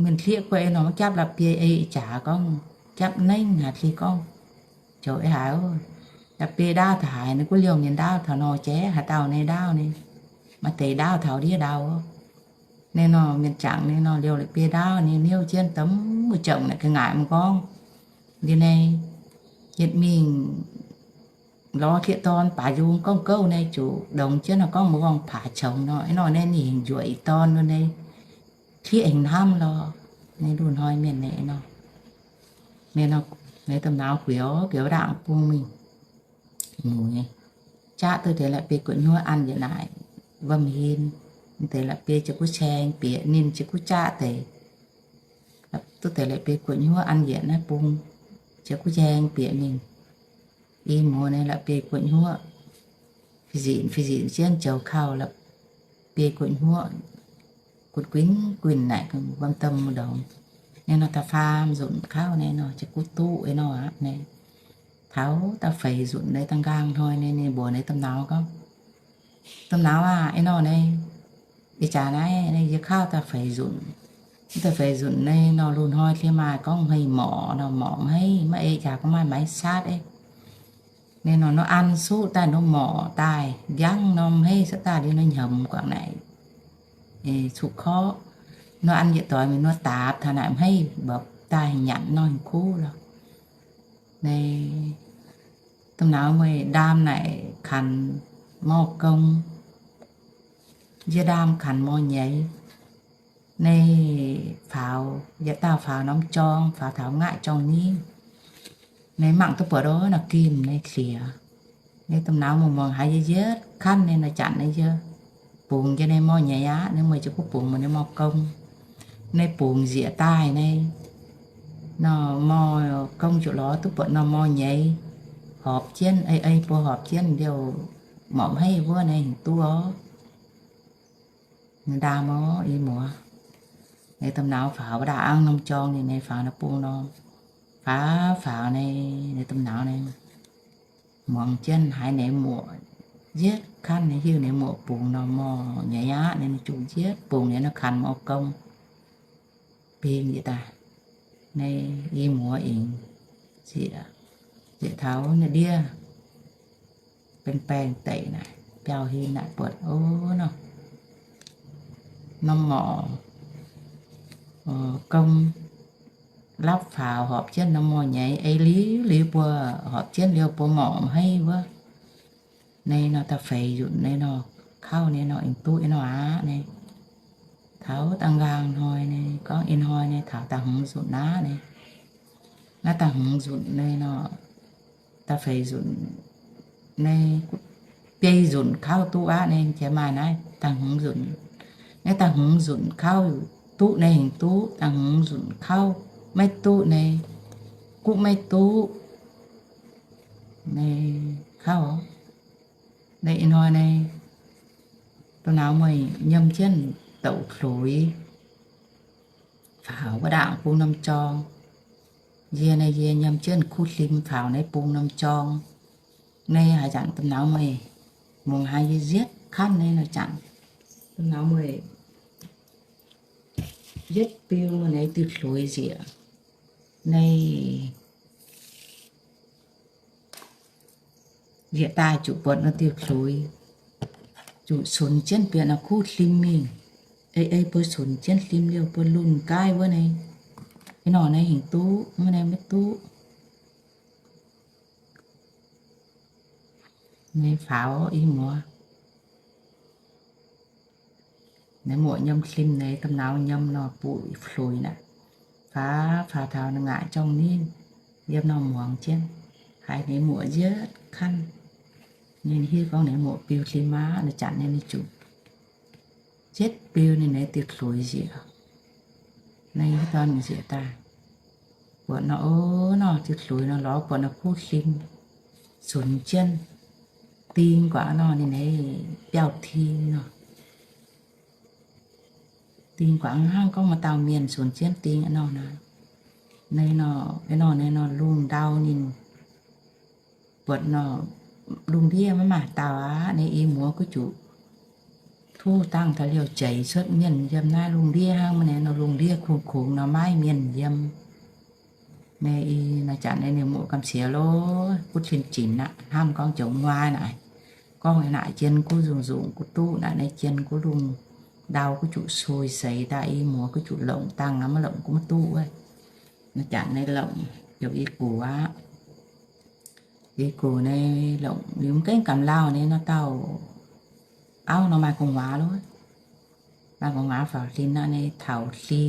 mienh hlieqv guei nor maiv japv la'bieiv, ih jaax gorngv japv nengv haic. Hlieqv gorngv, zoux ih haaix, la'bieiv ndaauv taux haaix, ninh gunv liouh mienh ndaauv taux nor jiex haaix dauh nyei ndaauv ni, maaih deix ndaauv taux ndiev ndau. Naaiv nor mienh jangc naaiv nor liouh la'bieiv ndaauv, ninh niouv jienv daaih mv muic jangc naaic ga'ngaaic mv gorngv. Liuz naaiv yietc mingh lorz hlieqv dorn baaix njung gorngv gouv naaiv zuqc ndongx jienv nor gorngv mbuo gorngv paax qongx nor, ih nor naaiv ninh hingh njueic dorn nor naaiv hlieqv hingh hnamv lorh. Naaiv lungh hnoi mienh naaiv nor, naaiv nor, naaiv domh nauz gueix, gueix ndaangc bung mingh mueiz, jaqv duqv deix la'bieiv-guoqv-hnyuoqv an yietc naaic wuom-hin. Deix la'bieiv ziouc gunv caeng bieqc ninh, ziouc gunv jaqv deix, duqv deix la'bieiv-guoqv-hnyuoqv an yietc naaiv bung, ziouc gunv caeng bieqc ninh. I muoz naaiv la'bieiv-guoqv-hnyuoqv fih nzinc fih nzinc jienv zoux kauh la'bieiv-guoqv-hnyuoqv guinh guinh guinh naaic wuom domh mu'ndongx. Naaiv nor da'faam nzunc kauv naaiv nor ziouc gunv duqv eix nor aqv naaiv. Taux da'feix nzunc naaiv da'nqaang hnoi naaiv ninh mbuox naaiv domh nauz gorngv, Domh nauz aah, ih nor naaiv, ih jaax naaiv, naaiv yie kauv da'feix nzunc. Da'feix nzunc naaiv nor lungh hnoi liemh maaih gorngv hmei morc nor, morc hmei maiv ei jaax gorngv maaih maix saatv ei. Naaiv nor nor an suqv daaih nor morc daaih njang nor hmei saatv daaih liuz nor hnyamx guangc naaic, cuqv korqv. Nor an yietc doix mingh nor daapc taux naaic hmeiv mbopv daaih nyanc nor kuv lorqc. Naaiv domh nauz meih ndaam naaic kangx mor gong, yie ndaam kangx mor nyeiz. Naaiv faaux, yietc dauh faaux norm jorng, faaux taux ngaaic jorng ningv. Naaiv mangc duqv buatc oc, nor ginh naaiv qiex. Naaiv domh nauz muangx muangx haiz yie yietv kanv naaiv, nor janc naaiv yie bungx jienv naaiv mor nyeiz aqv. Naaiv meih jiez bungx mbuo naaiv mor gong. Naaiv bungx nzieqc daaih naaiv, nor mor gong ziouc lorz duqv buatc nor mor nyeiz horpc jienv, ei ei buo horpc jienv liouh, morc hmeiv wuov naaiv hingx duqv oc. Ndaam oc i muoz. Naaiv domh nauz faaux wuov ndaauv norm jorng ninh naaiv faaux naaiv bung nor, faaux faaux naaiv, naaiv domh nauz naaiv muangx jienv haiz naaiv muoc yietv kanv naaiv, hiuv naaiv muoc bungx nor mor nyeiz aqv. Naaiv ninh zuqc yietv bungx naaiv nor kangx mor gong. Bing yietc daaih, naaiv i muoz ing zieqc, zieqc taux naaiv ndiev baeng baeng deic naaic, biauv hinh naaic buatc oc nor, norm morc gong lapv faaux horpc jienv norm mor nyeiz, ei liuz liuz buo horpc jienv liouh buo morc hmeiv wuov. Naaiv nor da'feix nzunc naaiv nor, kauv naaiv nor, ing duqv naaiv nor aqv naaiv. Taux da'nqaang hnoi naaiv, gorngv ih hnoi naaiv taux da'hmz nzunc aqv naaiv. Naaiv da'hmz nzunc naaiv nor, da'feix nzunc naaiv, biei nzunc kauv duqv aqv naaiv. Jiex maaih naaiv da'hmz nzunc, naaiv da'hmz nzunc kauv duqv naaiv hingx duqv, da'hmz nzunc kauv maiv duqv naaiv, guv maiv duqv. Naaiv kauv, naaiv ih hnoi naaiv, domh nauz meih nyiemc jienv douc hluix faaux wuov ndaangc bung norm jorng. Yie naaiv yie nyiemc jienv kuv hlim faaux naaiv bung norm jorng. Naaiv haaix zanc domh nauz meih mungz haaix yie yietv kanv naaiv nor zanc, domh nauz meih yietv biu naaiv diuh hluix nzieqc. Naaiv nzieqc daaih zuqc buatc nor diuh hluix, zuqc cunx jienv bieqc nor kuv hlim mingh. Ei ei buo cunx jienv hlim liouh buo lunh gaaiv wuov naaiv. Ih nor naaiv hingx duqv, wuov naaiv maiv duqv. Naaiv faaux i muoz. Naaiv muoc nyiemc hlim naaiv, domh nauz nyiemc nor buic hluix naaic, faaux faaux taux naaiv ngaaic jorng ninh, yiem nor muangx jienv, haiz naaiv muoc yietv kanv. Ninh hiuv gorngv naaiv muoc biu hlim aqv, naaiv zanc naaiv ninh zuqc yietv biu ninh naaiv diuh hluix nzieqc. Naaiv dorn nzieqc daaih, buatc nor, o, nor diuh hluix nor lorz buatc nor kuv hlim, cunx jienv ding guangc nor ninh naaiv biauv-ti nor. Ding guangc hnangv gorngv maaih dauh mienh cunx jienv ding nor naaiv. Naaiv nor, naaiv nor, naaiv nor lungh ndau ninh buatc nor, lungh ndiev maiv maaih dauh aqv. Naaiv i muoz guv zuqc tuv dangh taux liouh jeiz cuotv mienh yiem naaiv lungh ndiev hnangv. Naaiv nor lungh ndiev kungx kungx nor maiv mienh yiem. Naaiv i, naaiv zanc naaiv ninh muoc gamh siex lorqc, kuv cien jinc aqv. Hnamv gorngv joux nguaaiv naaic, gorngv naaic jien guv nzungh nzungh guv duqv naaic, naaiv jien guv lungh ndau guv zuqc sui seix daaih, i muoz guv zuqc longc dangh aqv, maiv longc guv maiv duqv wuov. Naaiv zanc naaiv longc, joux i gux aqv. I gux naaiv longc liuz mv gaengh gamh lauh naaiv nor dauh auv nor maaih gu'nguaaz loh. Maaih gu'nguaaz faaux hlen nor naaiv taux hli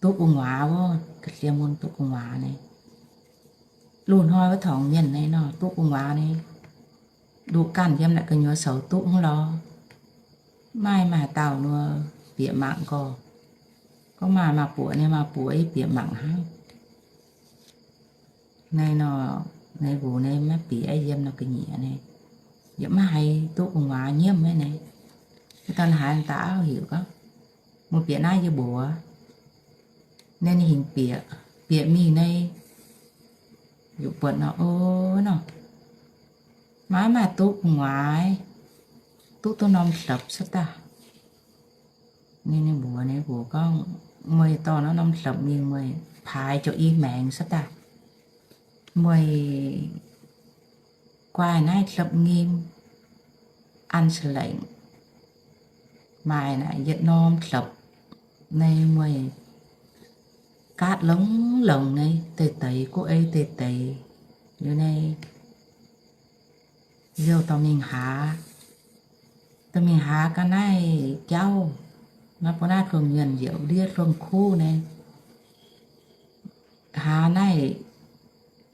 duqv gu'nguaaz wuov, ga'sie mun duqv gu'nguaaz naaiv. Loz-hnoi wuov tongx mienh naaiv nor duqv gu'nguaaz naaiv, nduqc ganh yiem naaic gu'nyuoz soux duqv hnangv lorqc. Maaih maaih dauh nor bieqc mangc gorx, gorngv maaih maaih buoc naaiv, maaih buoc yie bieqc mangc hnangv. Naaiv nor, naaiv nqox naaiv maiv bieqc yiem nor ga'nyiec naaiv, yaac maiv haiz duqv gu'nguaaz nyiemv naaiv. Wuov dauh haaix dauh auv heuc gorngv, mbuo bieqc naaiv yie mbuox. Naaiv ninh hingh bieqc, bieqc mingh naaiv, yaac buatc nor, o, nor, maiv maaih duqv gu'nguaaz, duqv duqv norm hlopv cuotv daaih. Ninh, ninh mbuox, ninh mbuox gorngv, meih dorh norm hlopv mingh meih paaix ziouc i maengx cuotv daaih. Meih guaih naaiv hlopv nyim an sa lengc, maaih naaic yietc norm hlopv, Naaiv mueiz gaatv longx-longx naaiv deix deix, guv ei deix deix, liuz naaiv youh dorh mingh haaz, dorh mingh haaz ga'naaiv jauv, maiv bun naaiv hluangx nyuonh njiec ndiev hluangx-kuv naaiv. Haaz naaiv,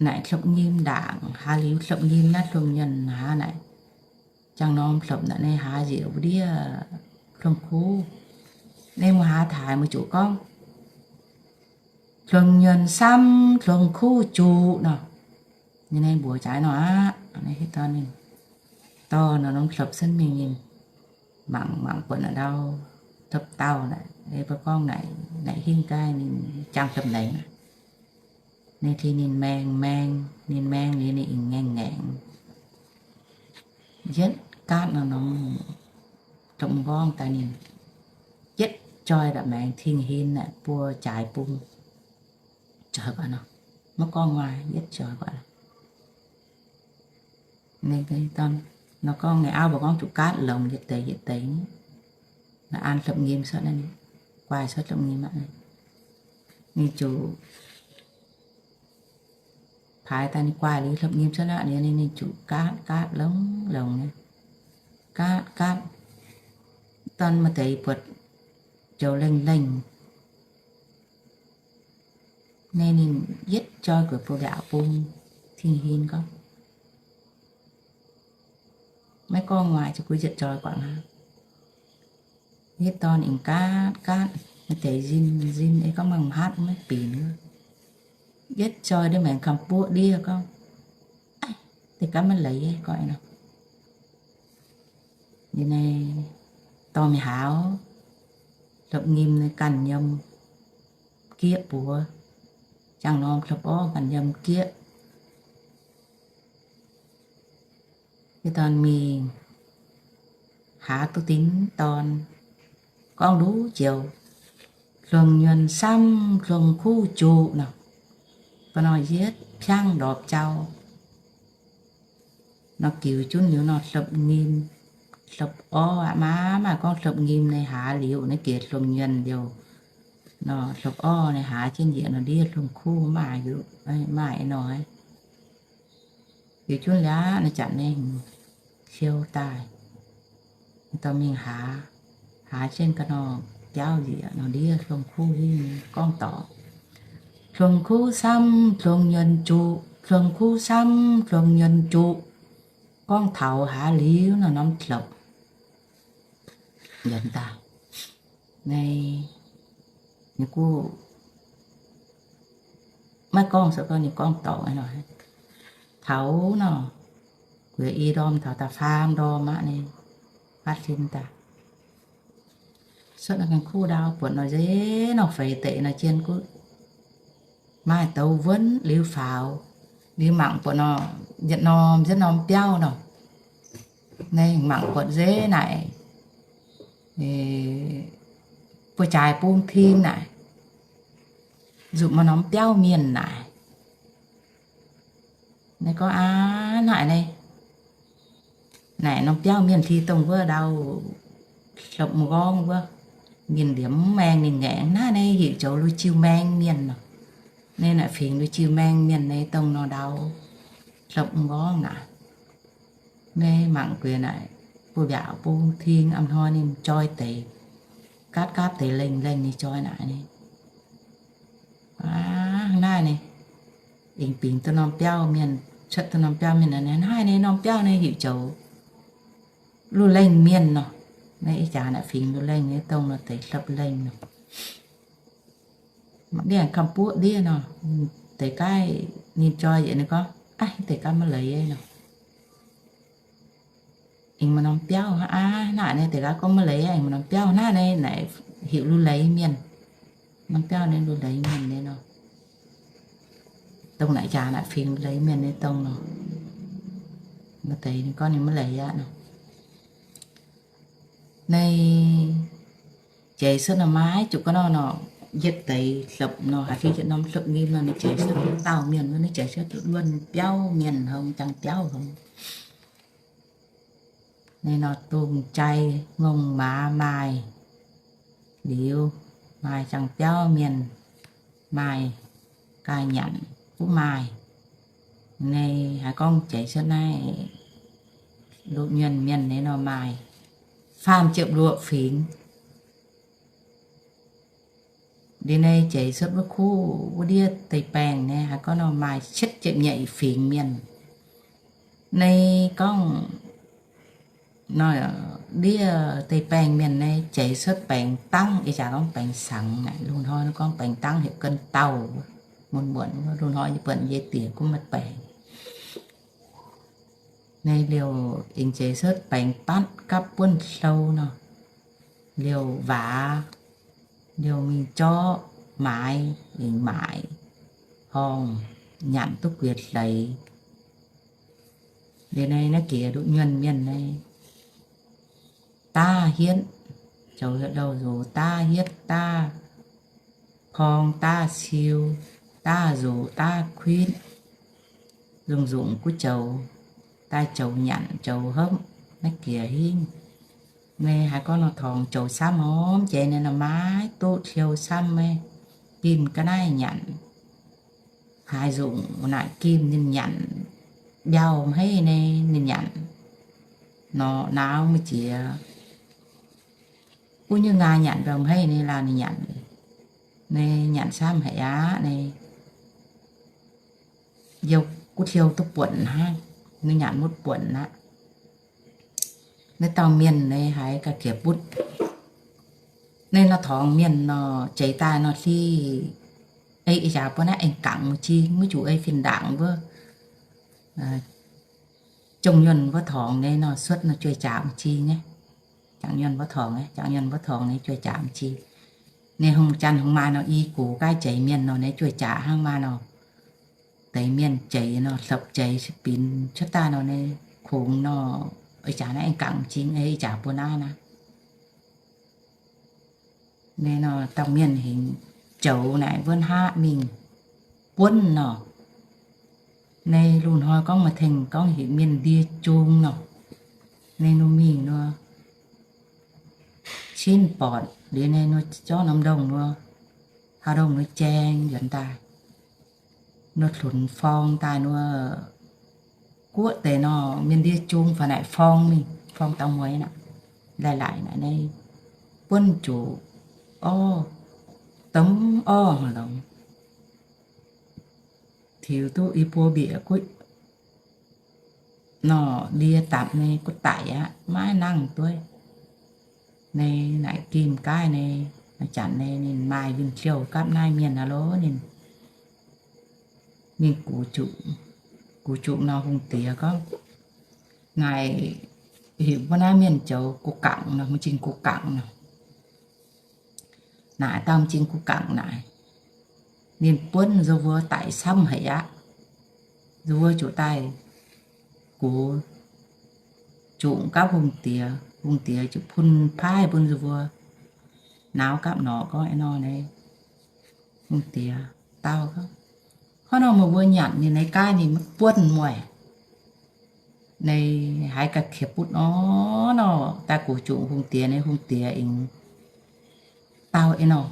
naaic hlopv nyim ndaangc, haaz liuz hlopv nyim naaiv hluangx nyuonh haaz naaic, jangx norm hlopv naaic naaiv haaz njiec ndiev hluangx-kuv. Naaiv muoz-haaz taaix muoz-juqc gorngv, hluangx nyuonh samv hluangx-kuv juqc nor. Ninh mbuox jaaix nor aqv, dorh nor norm hlopv senv mingh ninh mangc mangc buatc naaic ndau, hlopv dauh naaic, mbuo gorngv naaic, naaic hingv gaaih ninh jangx hlopv naaic. Ninh tengx ninh maeng maeng, ninh maeng liuz ninh aengx ngaengc ngaengc. Yietv gaatv nor norm hlopv m'nqorngv daaih ninh yietv joi daaih maengx tingh hin naaic buo jaaix bung. Joi gu'nor, maiv gorngv waac, yietv joi gu'nor. Nor gorngv ninh auv mbuo gorngv zuqc gaatv longx yietc deix yietc deix, an hlopv nyim cuotv, guaaih cuotv hlopv nyim aqv. Ninh zuqc paaix daaih ninh guaaih liuz hlopv nyim cuotv aqv liuz ninh zuqc gaatv gaatv longx longx, gaatv gaatv, dorn maaih deix buatc joux lengh lengh. Naaiv ninh yietv joi guaix buo mbiaauc bung, tingh hin gorngv, maiv gorngv waac, ziouc gu yietv joi guaix aqv. Yietv dorn aengx gaatv gaatv, maaih deix nzin nzin, ei gorngv mangc haav maiv binc, yietv joi ndiev maengx kamx buoqv ndiev gorngv, deix gaav maiv leiz gorngv nor. Ninh dorh mingh hauz, hlopv nyim naaiv ganh yiem gieqv buoz, jangx norm hlopv orv ganh yiem gieqv. Yietv dorn mingh haaz duqv dingc dorn, gorngv nduqc joux, hluangx nyuonh samv hluangx kuv juqc nor. Ba'nor yietv piangv ndorpc jauv nor, giux junv liuz nor hlopv nyim, hlopv orv aqv. Maa maaih gorngv hlopv nyim naaiv haaz liuz naaiv gec hluangx nyuonh liuz nor, hlopv orv naaiv haaz jienv njiec nor ndiev hluangx kuv maaih, maaih nor. Giux junv liuz aqv, naaiv janx naaiv siou daaih, dorh mingh haaz, haaz jienv ga'nor biauv njiec nor ndiev hluangx kuv hingv gorngv dorc, hluangx kuv samv hluangx nyuonh juqc, hluangx kuv samv hluangx nyuonh juqc. Gorngv taux haaz liuz nor norm hlopv yaac daaih, naaiv ninh gu maiv gorngv se gorngv ninh gorngv dorngc nor, taux nor, gueix i ndorm taux da'faam ndorm aqv, naaiv fatv sin daaih cuotv nor ganh kuv ndau, buatc nor nzeix nor feix deix nor jien gutv, maaih douz wuonv liuz faaux, liuz mangc buatc nor, yietc norm yietc norm biauv nor, naaiv mangc buatc nzeix naaic, buo jaaix bung ting naaic, nzutc maaih norm biauv mienh naaic. Naaiv gorngv aav naaic naaiv, naaic norm biauv mienh ti dongh wuov ndau hlopv m'nqorngv wuov, mienh liemh mv maeng ninh ngaengc naaiv, naaiv heuc joux lui-jiu maeng mienh nor. Naaiv naaic fingx lui-jiu maeng mienh naaiv dongh nor ndau hlopv m'nqorngv naaic. Naaiv mangc gueix naaic, buo mbiaauc bung ting, a'hnoi ninh joi deix, gaatv gaatv deix lengh lengh ninh joi naaic. Aav, naaiv naaiv, aengx bingx duqv norm biauv mienh, cuotv duqv norm biauv mienh naaiv, naaiv naaiv norm biauv naaiv heuc joux Lu Lengh mienh nor. Naaiv ih jaax naaic fingx Lu Lengh nyei dongh nor deix hlopv lengh nor. Ndiev kamv buoqv ndiev nor, deix gaaih ninh joi yietc ninh gorngv, aav, deix gaav maiv leiz nor. Aengx maaih norm biauv hnangv naaic naaiv, deix gaav gorngv maiv leiz, aengx maaih norm biauv hnangv naaiv naaic, heuc Lu Leiz mienh. Norm biauv naaiv Lu Leiz mienh nyei nor. Dongh naaic jaax naaic fingx Lu Leiz mienh nyei dongh nor. Maaih deix ninh gorngv ninh maiv leiz aqv nor. Naaiv jeix cuotv nor maiv zuqc ga'nor nor, yietc deix hlopv nor, haaix fingx yietc norm hlopv nyim nor, ninh jeix cuotv dauh mienh wuov, ninh jeix cuotv luonx biauv mienh hngongx, jangx biauv hngongx. Naaiv nor dongh jai ngongh maaz maaih liuz, Maaih jangx biauv mienh, maaih ganh nyanc mv maaih. Naaiv haaix gorngv jeix cuotv naaiv loz-nyuonh mienh naaiv nor maaih faam ziepc luoqc fingx. Liuz naaiv jeix cuotv wuov kuv wuov ndiev deic-baengh naaiv haaix gorngv nor maaih cietv ziepc nyeic fingx mienh. Naaiv gorngv nor, ndiev deic-baengh mienh naaiv jeix cuotv baengx dangv, ih jaax gorngv baengx sangx naaic, loz-hnoi gorngv baengx dangv heuc gân tàu. Muonz muonz loz-hnoi yie buatc yie diex gunv maaih baengx. Naaiv liouh aengx jeix cuotv baengx batv gapv buonv hlo nor, liouh waac, liouh mingh jorqv maaiz, aengx maaic horngh nyanc duqv guiex hleix. Liuz naaiv, naaiv jiex nduqc nyuonh mienh naaiv, daav hietv, zoux heuc louh nzox daav hietv, daav porng, daav siu, daav nzox, daav kuinv, nzungh nzungh guv joux, daaih joux nyanc joux hopv, naaiv jiex hingv. Naaiv haaix gorngv nor torngx joux camv, mv jiex naaiv nor maiv duqv tiou camv, maiv gimh ga'naaiv nyanc. Haaix nzunc naaic gimh ninh nyanc mbiauh mv heiv naaiv ninh nyanc nor naauv maiv jiex. Wuov nyungc ngaa nyanc mbiauh mv heiv naaiv laanh ninh nyanc, naaiv nyanc camv haic aqv. Naaiv yie guv tiou duqv buonc hnangv, ninh nyanc mutv buonc aqv. Naaiv dauh mienh naaiv haiz ga'qiex butv. Naaiv nor torngx mienh nor jeix daaih nor hlih, ei ih jaax buo naaiv aengx gangc mv jing, maiv zuqc ei fin-ndaangc wuov, jong nyuonh wuov torngx naaiv nor cuotv nor juoih jaax mv jing nyei. Jangc nyuonh wuov torngx, jangc nyuonh wuov torngx naaiv juoih jaax mv jing. Naaiv hungh janx hungh maaih nor i gox gaav jeix mienh nor naaiv juoih jaax hnangv maaih nor. Deix mienh jeix nor hlopv jeix se binx cuotv daaih nor naaiv kungx nor, ih jaax naaiv aengx gangc mv jing, ei ih jaax buo naaiv naaiv. Naaiv nor dauh mienh hingx joux naaic wuov hnaqv mingh buonv nor. Naaiv loz-hnoi gorngv maaih tengx gorngv heuc mienh ndie jung nor. Naaiv nor mingh nor, cin bortc liuz naaiv nor zorqv norm ndongh nor, haaix ndongh nor jaeng nzuonx daaih, nor hlunx forng daaih nor, guoqv deix nor mienh ndie jung fai naaic forng mingh, forng dau mueiz naaic, laih laih naaic naaiv buonv zuqc orv, domh orv longx. Tiux duqv i buo mbiec guv nor, ndie dapc naaiv guv daic aqv, maiv nangh dueiv. Naaiv naaic gimh gaaih naaiv, janx naaiv ninh maaih win-hliouh gapv naaiv mienh aqv lorqc. Ninh, ninh gux zuqc, gux zuqc nor hungh diex gorngv, naaic heuc mbuo naaiv mienh zoux gux gangc nor, m'zing gux gangc nor. Naaic dauh m'zing gux gangc naaic, ninh buonv nzou mbuo daic camv haic aqv. Nzou mbuo zuqc daaih gox zuqc gapv hungh diex, hungh diex zuqc pun paaiv bun nzou mbuo. Nauz gapv norqc gorngv a'hnoi naaiv, hungh diex dau gorngv, hnangv nor meih mbuo nyanc ninh naaiv gaav ninh maiv buonv mueiz. Naaiv haiz ga'qiex butv nor, nor daaih gux zuqc hungh diex, naaiv hungh diex aengx dau a'hnoi.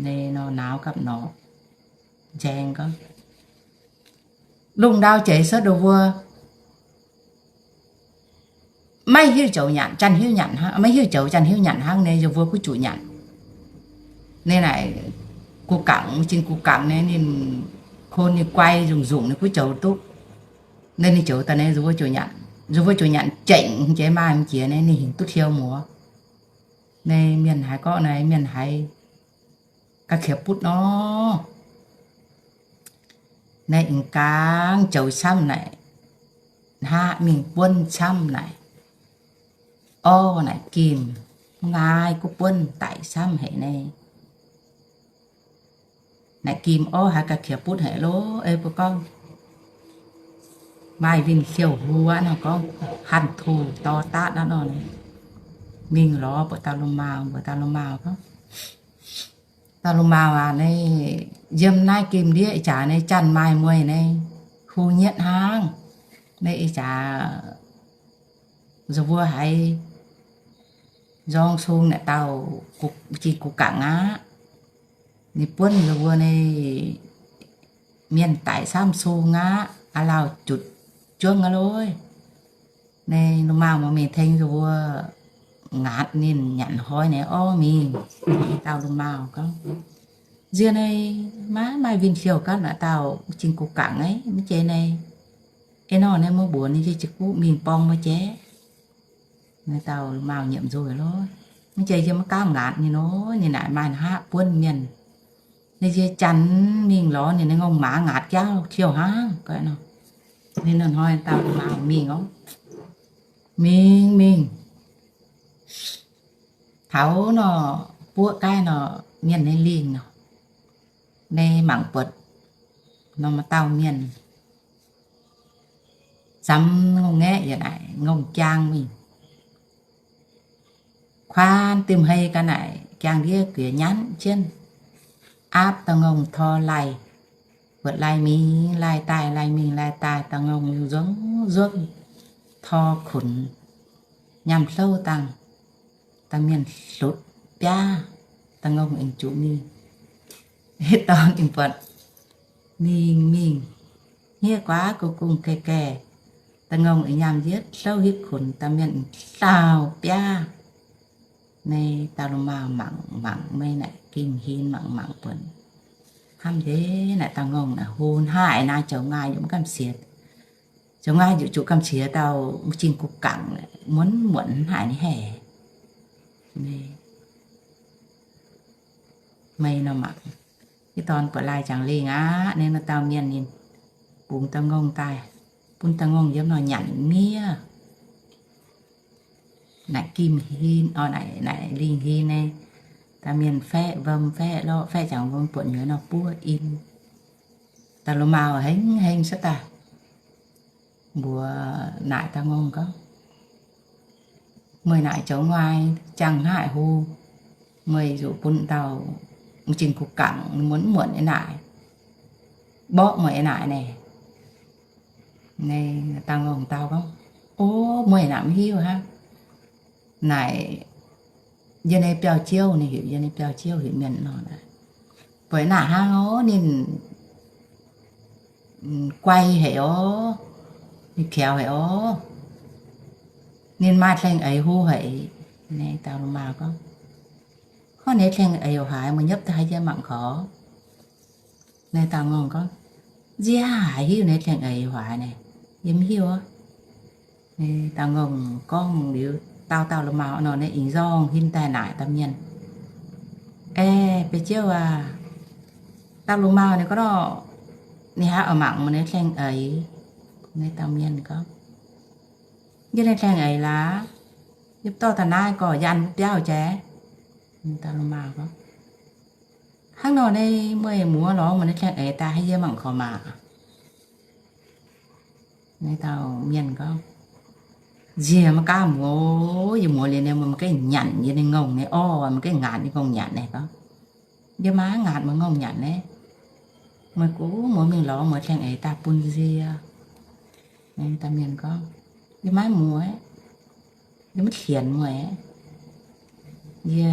Naaiv nor nauz gapv norqc nzaeng gorngv, lungh ndau jeix cuotv nduqc mbuo maiv hiuv joux nyanc, janx hiuv nyanc hnangv, maiv hiuv joux, janx hiuv nyanc hnangv. Naaiv nzou mbuo kuv zuqc nyanc. Naaiv naaic gux gangc, m'zing gux gangc naaiv ninh, kôn ninh guai nzungh nzungh ninh kuv joux duqv. Naaiv ninh joux daaih naaiv nzou mbuo zuqc nyanc, nzou mbuo zuqc nyanc jengc jiex maaih m'jiex naaiv ninh hingx duqv tiou muoz. Naaiv mienh haiz gorngv naaiv mienh haiz ga'qiex butv nor. Naaiv m'gaang joux camv naaic, hnaqv mingh buonv camv naaic, orv naaic gimh, mv ngaai guv buonv daic camv haic naaiv. Naaic gimh orv haiz ga'qiex butv haic lorqc. Ei mbuo gorngv maaih win-hliouh hlo aqv nor gorngv, hanh tuh dorh daav aqv nor, mingh lorz mbuox dauh loz-maauh, mbuox dauh loz-maauh gorngv, dauh loz-maauh aac, naaiv yiem naaiv gemh ndiev ih jaax naaiv janx maaih mueiz naaiv, hu nyietv hnangv. Naaiv ih jaax nzou mbuo haiz nzorng sung naaic dauh, jing gux gangc aqv. Ninh buonv ninh mbuo nyei mienh daic camv sung aqv, a'lauh jutc juangv aqv lorqc. Naaiv lungh maauh mbuo mingh tengx ninh mbuo ngaatc ninh nyanc hnoi naaiv orv mingh. Dauh lungh maauh gorngv, nziex naaiv maiv maaih win-hliouh gapv naaic dauh jing gux gangc aqv, mv jeiz naaiv, eix nor naaiv mbuo mbuox ninh jiex guv mingh borng mbuo jiex. Naaiv dauh lungh maauh nyiemc nzoih lorqc. Mv jeiz yie maiv gaamv ngaatc ninh nor, ninh naaic maaih haav buonv mienh. Naaiv nziex janx mingh lorz ninh, ninh ngongh maaz ngaatc jauv hliouh hnangv. Ninh hnoi dauh lungh maauh mingh orv, mingh mingh taux nor, buoqv gaaih nor, mienh nyei lingh nor, naaiv mangc buatc norm dauh mienh zamx ngongh ngaeqv yaac naaic ngongh jaang mingh. Kuaan dimh hei ga'naaic jaang ndiev guiex nyanv jienv, aapv dauh ngongh tor laih, buatc laih mingh laih daaih, laih mingh laih daaih, dauh ngongh nzuonx nzuonx tor kunx nyaamv hlouv dangh, dauh mienh hlutv biaav, dauh ngongh aengx zuqc mingh. Dorn aengx buatc mingh mingh, hniev guaav gong-gong gaeqv gaeqv, dauh ngongh aengx nyaamv yietv hlouv hitv kunx, dauh mienh aengx daauh biaav. Naaiv dauh lungh maauh mangc mangc, maiv naaic gimh hin mangc mangc buonc, hnamv ndiev naaic dauh ngongh naaic hun haaix naaiv zoux nqaai yaac mv gamh siex, zoux nqaai yaac zuqc gamh siex dauh m'jing gux gangc, muonz muonc haaix nyungc haih. Meih nor mangc, hitv dorn buatc laih jangx lingh aqv. Naaiv nor dauh mienh ninh bungx dauh ngongh daaih, bun dauh ngongh yiem nor nyanc miev. Naaic gimh hin, naaic lingh hin naaiv, dauh mienh faeqv wuom faeqv lorqc, faeqv jangx wuom buatc nyuoz nor buov in. Dauh lungh maauh hengx hengx cuotv daaih mbuox naaic dauh ngongh gorngv, meih naaic zoux nqaai jangx haaix hu, meih zuqc bun dauh m'jing gux gangc muonz muonc eix naaic, mborqv meih eix naaic naaic. Dauh ngongh dau gorngv, o, meih naaic mv hiuv hnangv. Naaic yie nyei biauv-jiouv, ninh heuc yie nyei biauv-jiouv heuc mienh nor, buatc naaic hnangv oc, ninh guai haic oc, ninh kaux haic oc, ninh maaih hlengh eix hu haic. Naaiv dauh lungh maauh gorngv, hnangv naaiv hlengh eix haaix, meih nyopv daaih haaix yie mangc korc. Naaiv dauh ngongh gorngv, nziaauc haiz hiuv naaiv hlengh eix haaix naaic, yie mv hiuv oc. Dauh ngongh gorngv liuz, dauh dauh lungh maauh nor, naaiv ih nzorng hin daaih naaic dauh mienh, aeqv, biauv-jiouv aac, dauh lungh maauh ninh gorngv nor, ninh haaix oix mangc meih nyei hlengh eix? Naaiv dauh mienh gorngv, yie nyei hlengh eix laac, yie dorh daaih naaiv gorx-yanh mbuo biauv jaax. Dauh lungh maauh gorngv, hnangv nor naaiv meih muoz lorz meih nyei hlengh eix daaih haaix yie mangc korc maah. Naaiv dauh mienh gorngv, nziex maiv gaamv muoz, yie muoz liuz naaiv meih maiv gaengh nyanc yie nyei ngongh nyei orv, maiv gaengh ngaatc yie ngongh nyanc naaic gorngv, yie maiv ngaatc meih ngongh nyanc naaiv. Meih gu muoz mingh lorz meih hlengh eix daaih bun nziex. Naaiv dauh mienh gorngv, yie maiv muoz, yie maiv sienx meih. Yie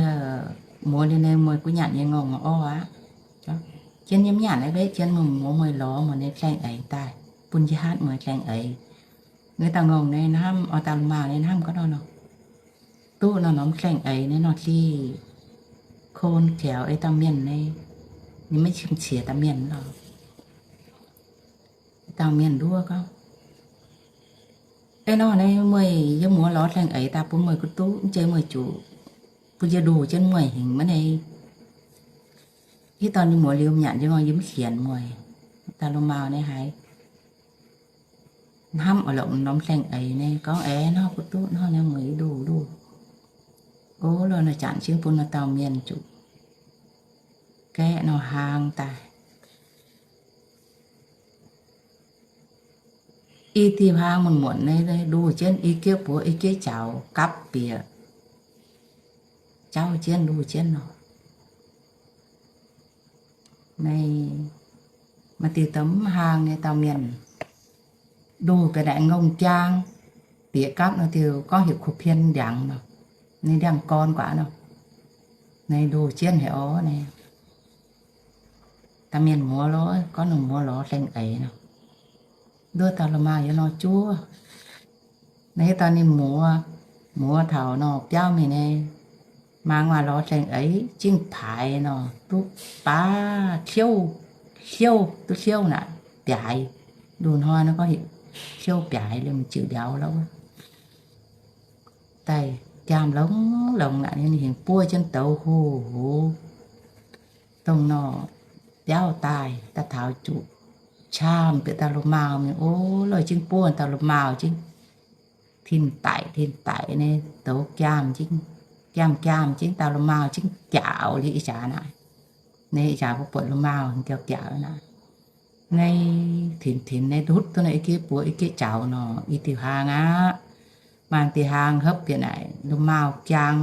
muoz liuz naaiv meih gu nyanc yie ngongh orv aqv. Jienv yie mv nyanc naaiv, jienv meih muoz meih lorz meih nyei hlengh eix daaih bun njiec hatv meih hlengh eix. Naaiv dauh ngongh naaiv hnamv, oix dauh lungh maauh naaiv hnamv gorngv nor, duqv nor norm hlengh eix naaiv nor dieh, kon kaux ei dauh mienh naaiv, ninh maiv qiex dauh mienh lorqc. Dauh mienh nduov gorngv, ei nor naaiv meih, yie muoz lorz hlengh eix daaih bun meih gu duqv, mv zeiz meih zuqc bun yie nduh jienv meih hingc maiv nei. Hitv dorn yie muoz liuz nyanc yie ngongh yie mv sienx meih. Dauh lungh maauh naaiv haiz hnamv oix longc norm hlengh eix naaiv gorngv, aeqv, nor gu duqv, nor naaiv meih nduh nduh. O, lorz naaiv zanc cingv bun nor dauh mienh zuqc gaeqv nor hlang daaih. I diuh hlang muonc-muonc naaiv nduh jienv i jieqv buoz i jieqv jaux gapv bieqc jauv jienv nduh jienv nor. Naaiv maaih diuh daaih mv hlang nyei dauh mienh nduh ga'naaiv ngongh jaang bieqc gapv nor diuh gorngv heuc kuv pien ndiangx nor. ninh ndiangx-gorn guaax nor, ninh nduh jienv haic orv naaic. Dauh mienh muoz lorz, gorngv ninh muoz lorz hlengx eix nor, nduov dauh lu maauh yiem nor juov. Naaiv dorh ninh muoz, muoz taux nor biauv mingh naaic, mangc waac lorz hlengx eix jingv paaix nor, duqv baav hliouv, hliouv duqv hliouv naaic biaaix. Nduh hnoi nor gorngv heuc hliouv biaaix liemh ziux mbiauz lorqc. Daaih jaam longx longx naaic, ninh hingh buov jienv douz huv huv dongh nor biauv daaih, daaih taux zuqc qam bieqc dauh lu maauh mingh, o, lorz jingv buov dauh lu maauh jingv tin-daic tin-daic naaic, douz jaam jingv, jaam jaam jingv, dauh lu maauh jingv jaaux liuz ih jaax naaic. Naaiv ih jaax mbuo buatc lu maauh jauv-jauv naaic. Naaiv tinx tinx naaiv ndutv duqv naaiv i gieqv buoz i gieqv jaux nor, i diuh hlaang aqv. Maaih diuh hlaang hopv bieqc naaic, lu maauh jaang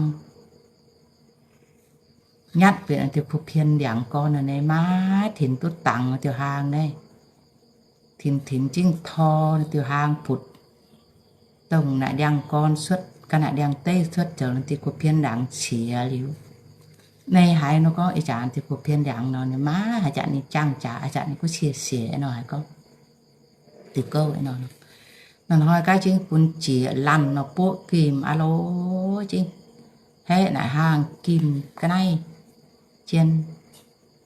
nyatv bieqc naaiv diuh kuv pien ndiangx gorn naaic, maiv tinx duqv dangx diuh hlaang naaiv. Tinx tinx jingv tor naaiv diuh hlaang butv dongh naaic ndiangx gorn cuotv, ga'naaiv ndiangx deiv cuotv zoux naaiv diuh kuv pien ndiangx qiex liuz. Naaiv haiz nor gorngv ih jaax diuh kuv pien ndiangx nor, ninh maiv haaix jaax ninh jaang jaax, haaix jaax ninh guv cie siec nor haiz gorngv diuh gouv nor. Nor hnoi gaav jingv bun jiex lanc nor buoqv gimh aqv lorz jingh haeqv naaic hlaang gimh ga'naaiv jien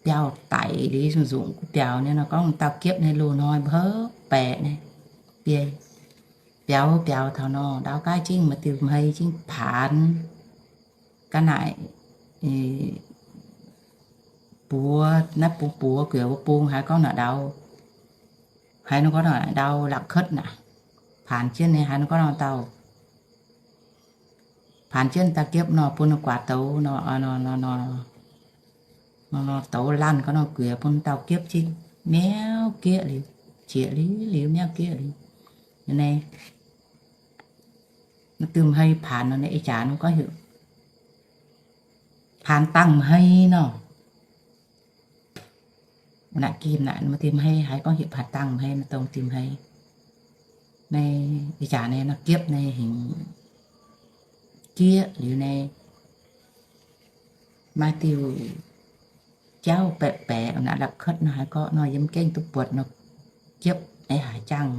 biauv daic liuz nzungc guv biauv nyei nor gorngv dauh giepv nyei loz-hnoi mbuo hopv baeqc naaiv biei biaux biaux taux nor, ndau gaav jingv maaih diuh hmei jingv paanx ga'naaiv buoz, naaiv bung buoz guiex wuov bung haiz gorngv naaic ndau, haiz nor gorngv naaic ndau la'kotv naaic, paanx jienv nyei haiz nor gorngv nor dauh, paanx jienv dauh giepv nor bun nor guaax douz nor, nor, nor, nor, nor douz lanc gorngv nor guiex bun dauh giepv jingv miauv gieqv liuz, jiex liuz, liuz miauv gieqv liuz. Naaiv, naaiv diuh hmei paanx nor, naaiv ih jaax nor gorngv heuc paanx dangh hmei nor. Naaiv gimh naaic maaih diuh hmei haiz gorngv heuc paanx dangh hmei nor, dongh diuh hmei. Naaiv ih jaax naaiv nor giepv naaiv hingc gieqv liuz naaiv maaih diuh jauv baeqc baeqc naaic la'kotv nor haiz gorngv nor yiem gengh duqv buatc nor giepv, eix haiz jaang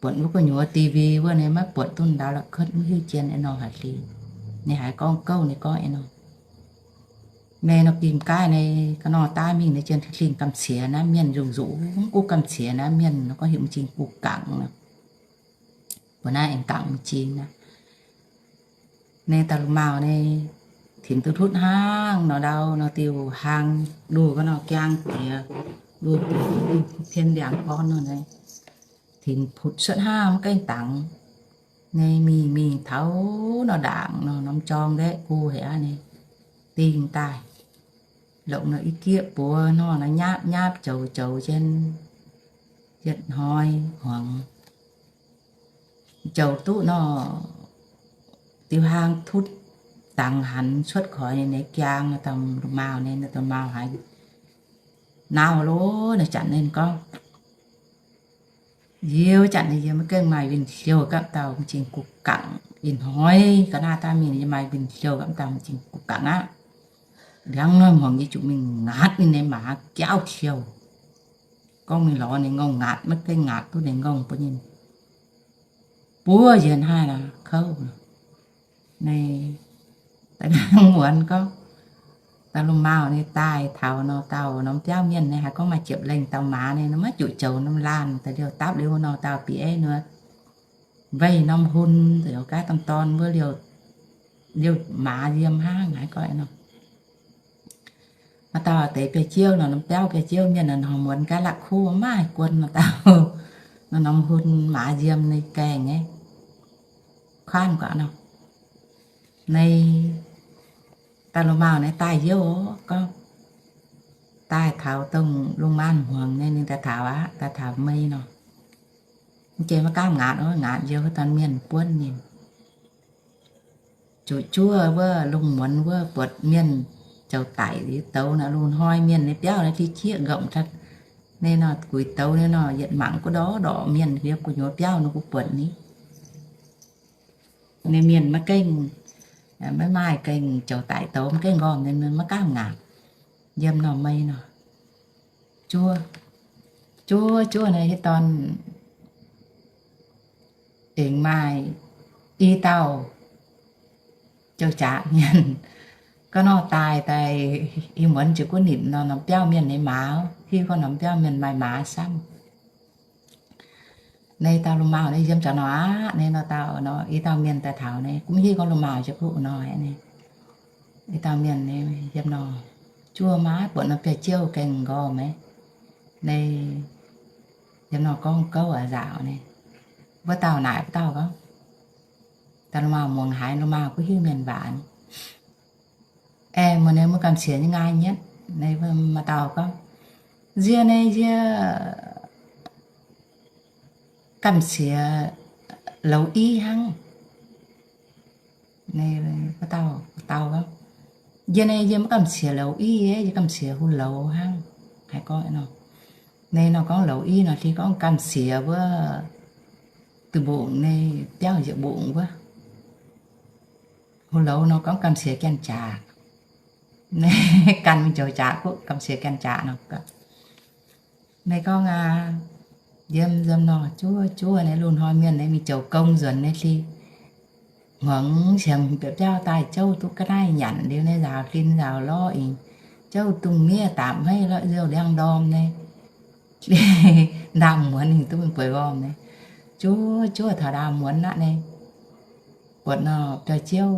buatc wuov gu'nyuoz D V wuov naaiv maiv buatc duqv ndau la'kotv mv hiuv jien eix nor haic li. Ninh haiz gorngv gouv ninh gorngv eix nor. Naaiv nor gimh gaaih naaiv ga'nor daaih mingh naaiv jien hlingh gamh ciex naaiv mienh nzungh nzungh mv gunv gamh ciex naaiv mienh nor gorngv heuc m'zing guh gangc nor. Mbuo naaiv aengx gangc m'zing naaiv. Naaiv dauh lu maauh naaiv tinx duqv hlutv hnangv nor ndau nor diuh hlaang nduh ga'nor jaang jiex, nduh pien ndiangx gorn nor naaiv, tinx putv cuotv hnangv mv gaengh dangx. Naaiv mingh mingh taux nor ndaangc nor norm jorng ndaeqv gu haic aqv naaiv, dingh daaih longc nor i gieqv buoz nor naaiv nyapv nyapv joux joux jienv yietc hnoi hmuangx. Joux duqv nor, diuh hlaang tutv dangx hanx cuotv koix nyei jaang, dauh lu maauh naaiv, dauh maauh haiz nauh lov naaiv janx ninh gorngv, Yie janx yie maiv gaengh maaih win-hliouh gapv dauh m'zing guh gangc. Ih hnoi ga'naaiv daaih mingh yie maaih win-hliouh gapv dauh m'zing guh gangc aqv. Liangv hnoi hmuangx yie zuqc mingh ngaatc ninh nyei maaz jauv hliouh. Gorngv mingh lorz ninh ngongh ngaatc, maiv gaengh ngaatc duqv ninh ngongh bun ninh buov yienx haih nor kouv. Naaiv da'nangv muonz gorngv, dauh lu maauh ninh daaih taux nor, dauh norm biauv mienh naaiv haiz gorngv maaih ziepc lengh dauh maaz naaiv nor maiv zuqc zoux norm laanh da'liouh dapv liuz nor, dauh bieiv nor weih norm hun, zoux gaav dorn dorn wuov liouh, liouh maaz yiem hnangv haiz gorngv nor. Maaih dauh deix biauv jiouv nor, norm biauv biauv jiouv mienh nor, muonz gaav la'kuv maiv maaih guon nor, dauh nor norm hun maaz yiem ninh gaengh nyei, kuanv guaax nor. Naaiv dauh lu maauh naaiv daaih youh gorngv, daaih taux dongh lungh maanz hmuangx naaiv ninh daaih taux aqv, daaih taux mei nor, mv jiex maiv gaamv ngaatc, ngaatc youh dorn mienh buonv ninh. Zuqc juov wuov lungh muonz wuov buatc mienh zoux daic liuz douz naaic, lungh hnoi mienh nyei biauv naaiv ti jieqv nqomh taux naaiv nor, guix douz naaiv nor, yietc mangc guv ndorqc ndorqc mienh yiem gu'nyuoz biauv nor, guv buonc ni. Naaiv mienh maiv gaengh Maiv maaih gengh zoux daic douz, maiv gengh nqormh nyei, maiv gaamv ngaatc. Yiem nor mei nor, juov, juov, juov naaiv hietv dorn aengx maaih i dauh zoux jaax mienh. Gorngv nor daaih daaih, ih muonz ziouc gunv nimc nor norm biauv mienh nyei maaz, hiuv gorngv norm biauv mienh maaih maaz samv. Naaiv dauh lu maauh naaiv yiem jaax nor aqv. Naaiv nor dauh nor i dauh mienh daaih taux naaiv, gunv hiuv gorngv lu maauh ziouc gunv nor naaiv. I dauh mienh naaiv yiem nor, juov maiv buatc nor biauv-ziouv gengh nqormh maiv. Naaiv yiem nor gorngv gouv a'nzaaux naaiv. Wuov dauh naaic wuov dauh gorngv, dauh lu maauh muangx haiz lu maauh gunv hiuv mienh waac. Aengx muonz naaiv mbuo gamh siex nyei nqaai nyetv. Naaiv maaih dauh gorngv, nziex naaiv nziex gamh siex louz-i hnangv. Naaiv dauh, dauh gorngv, nziex naaiv nziex maiv gamh siex louz-i, yie gamh siex huv louz hnangv. Haiz gorngv nor, naaiv nor gorngv louz-i nor, liuz gorngv gamh siex wuov duih mbungc naaiv, biauv njiec mbungc wuov. Huv louz nor gorngv gamh siex janx-jaax. Ganh mingh zoux jaax kuv gamh siex janx-jaax nor. Naaiv gorngv aqv, yiem yiem nor juov juov naaiv lungh hnoi mienh naaiv mingh zoux gong nzuonx naaiv li, hmuangx siemx bieqc biauv daaih jouv duqv ga'naaiv nyanc liuz naaiv nzaaux hlin nzaaux lorz ih, jouv dungz miev daapc hmeiv lorz nziouv ndiangx-ndorm naaiv, ndaamv-muonz ninh duqv mingh bueix wormh naaiv. Juov juov taux ndaamv-muonz aqv naaiv, buatc nor biauv-ziouv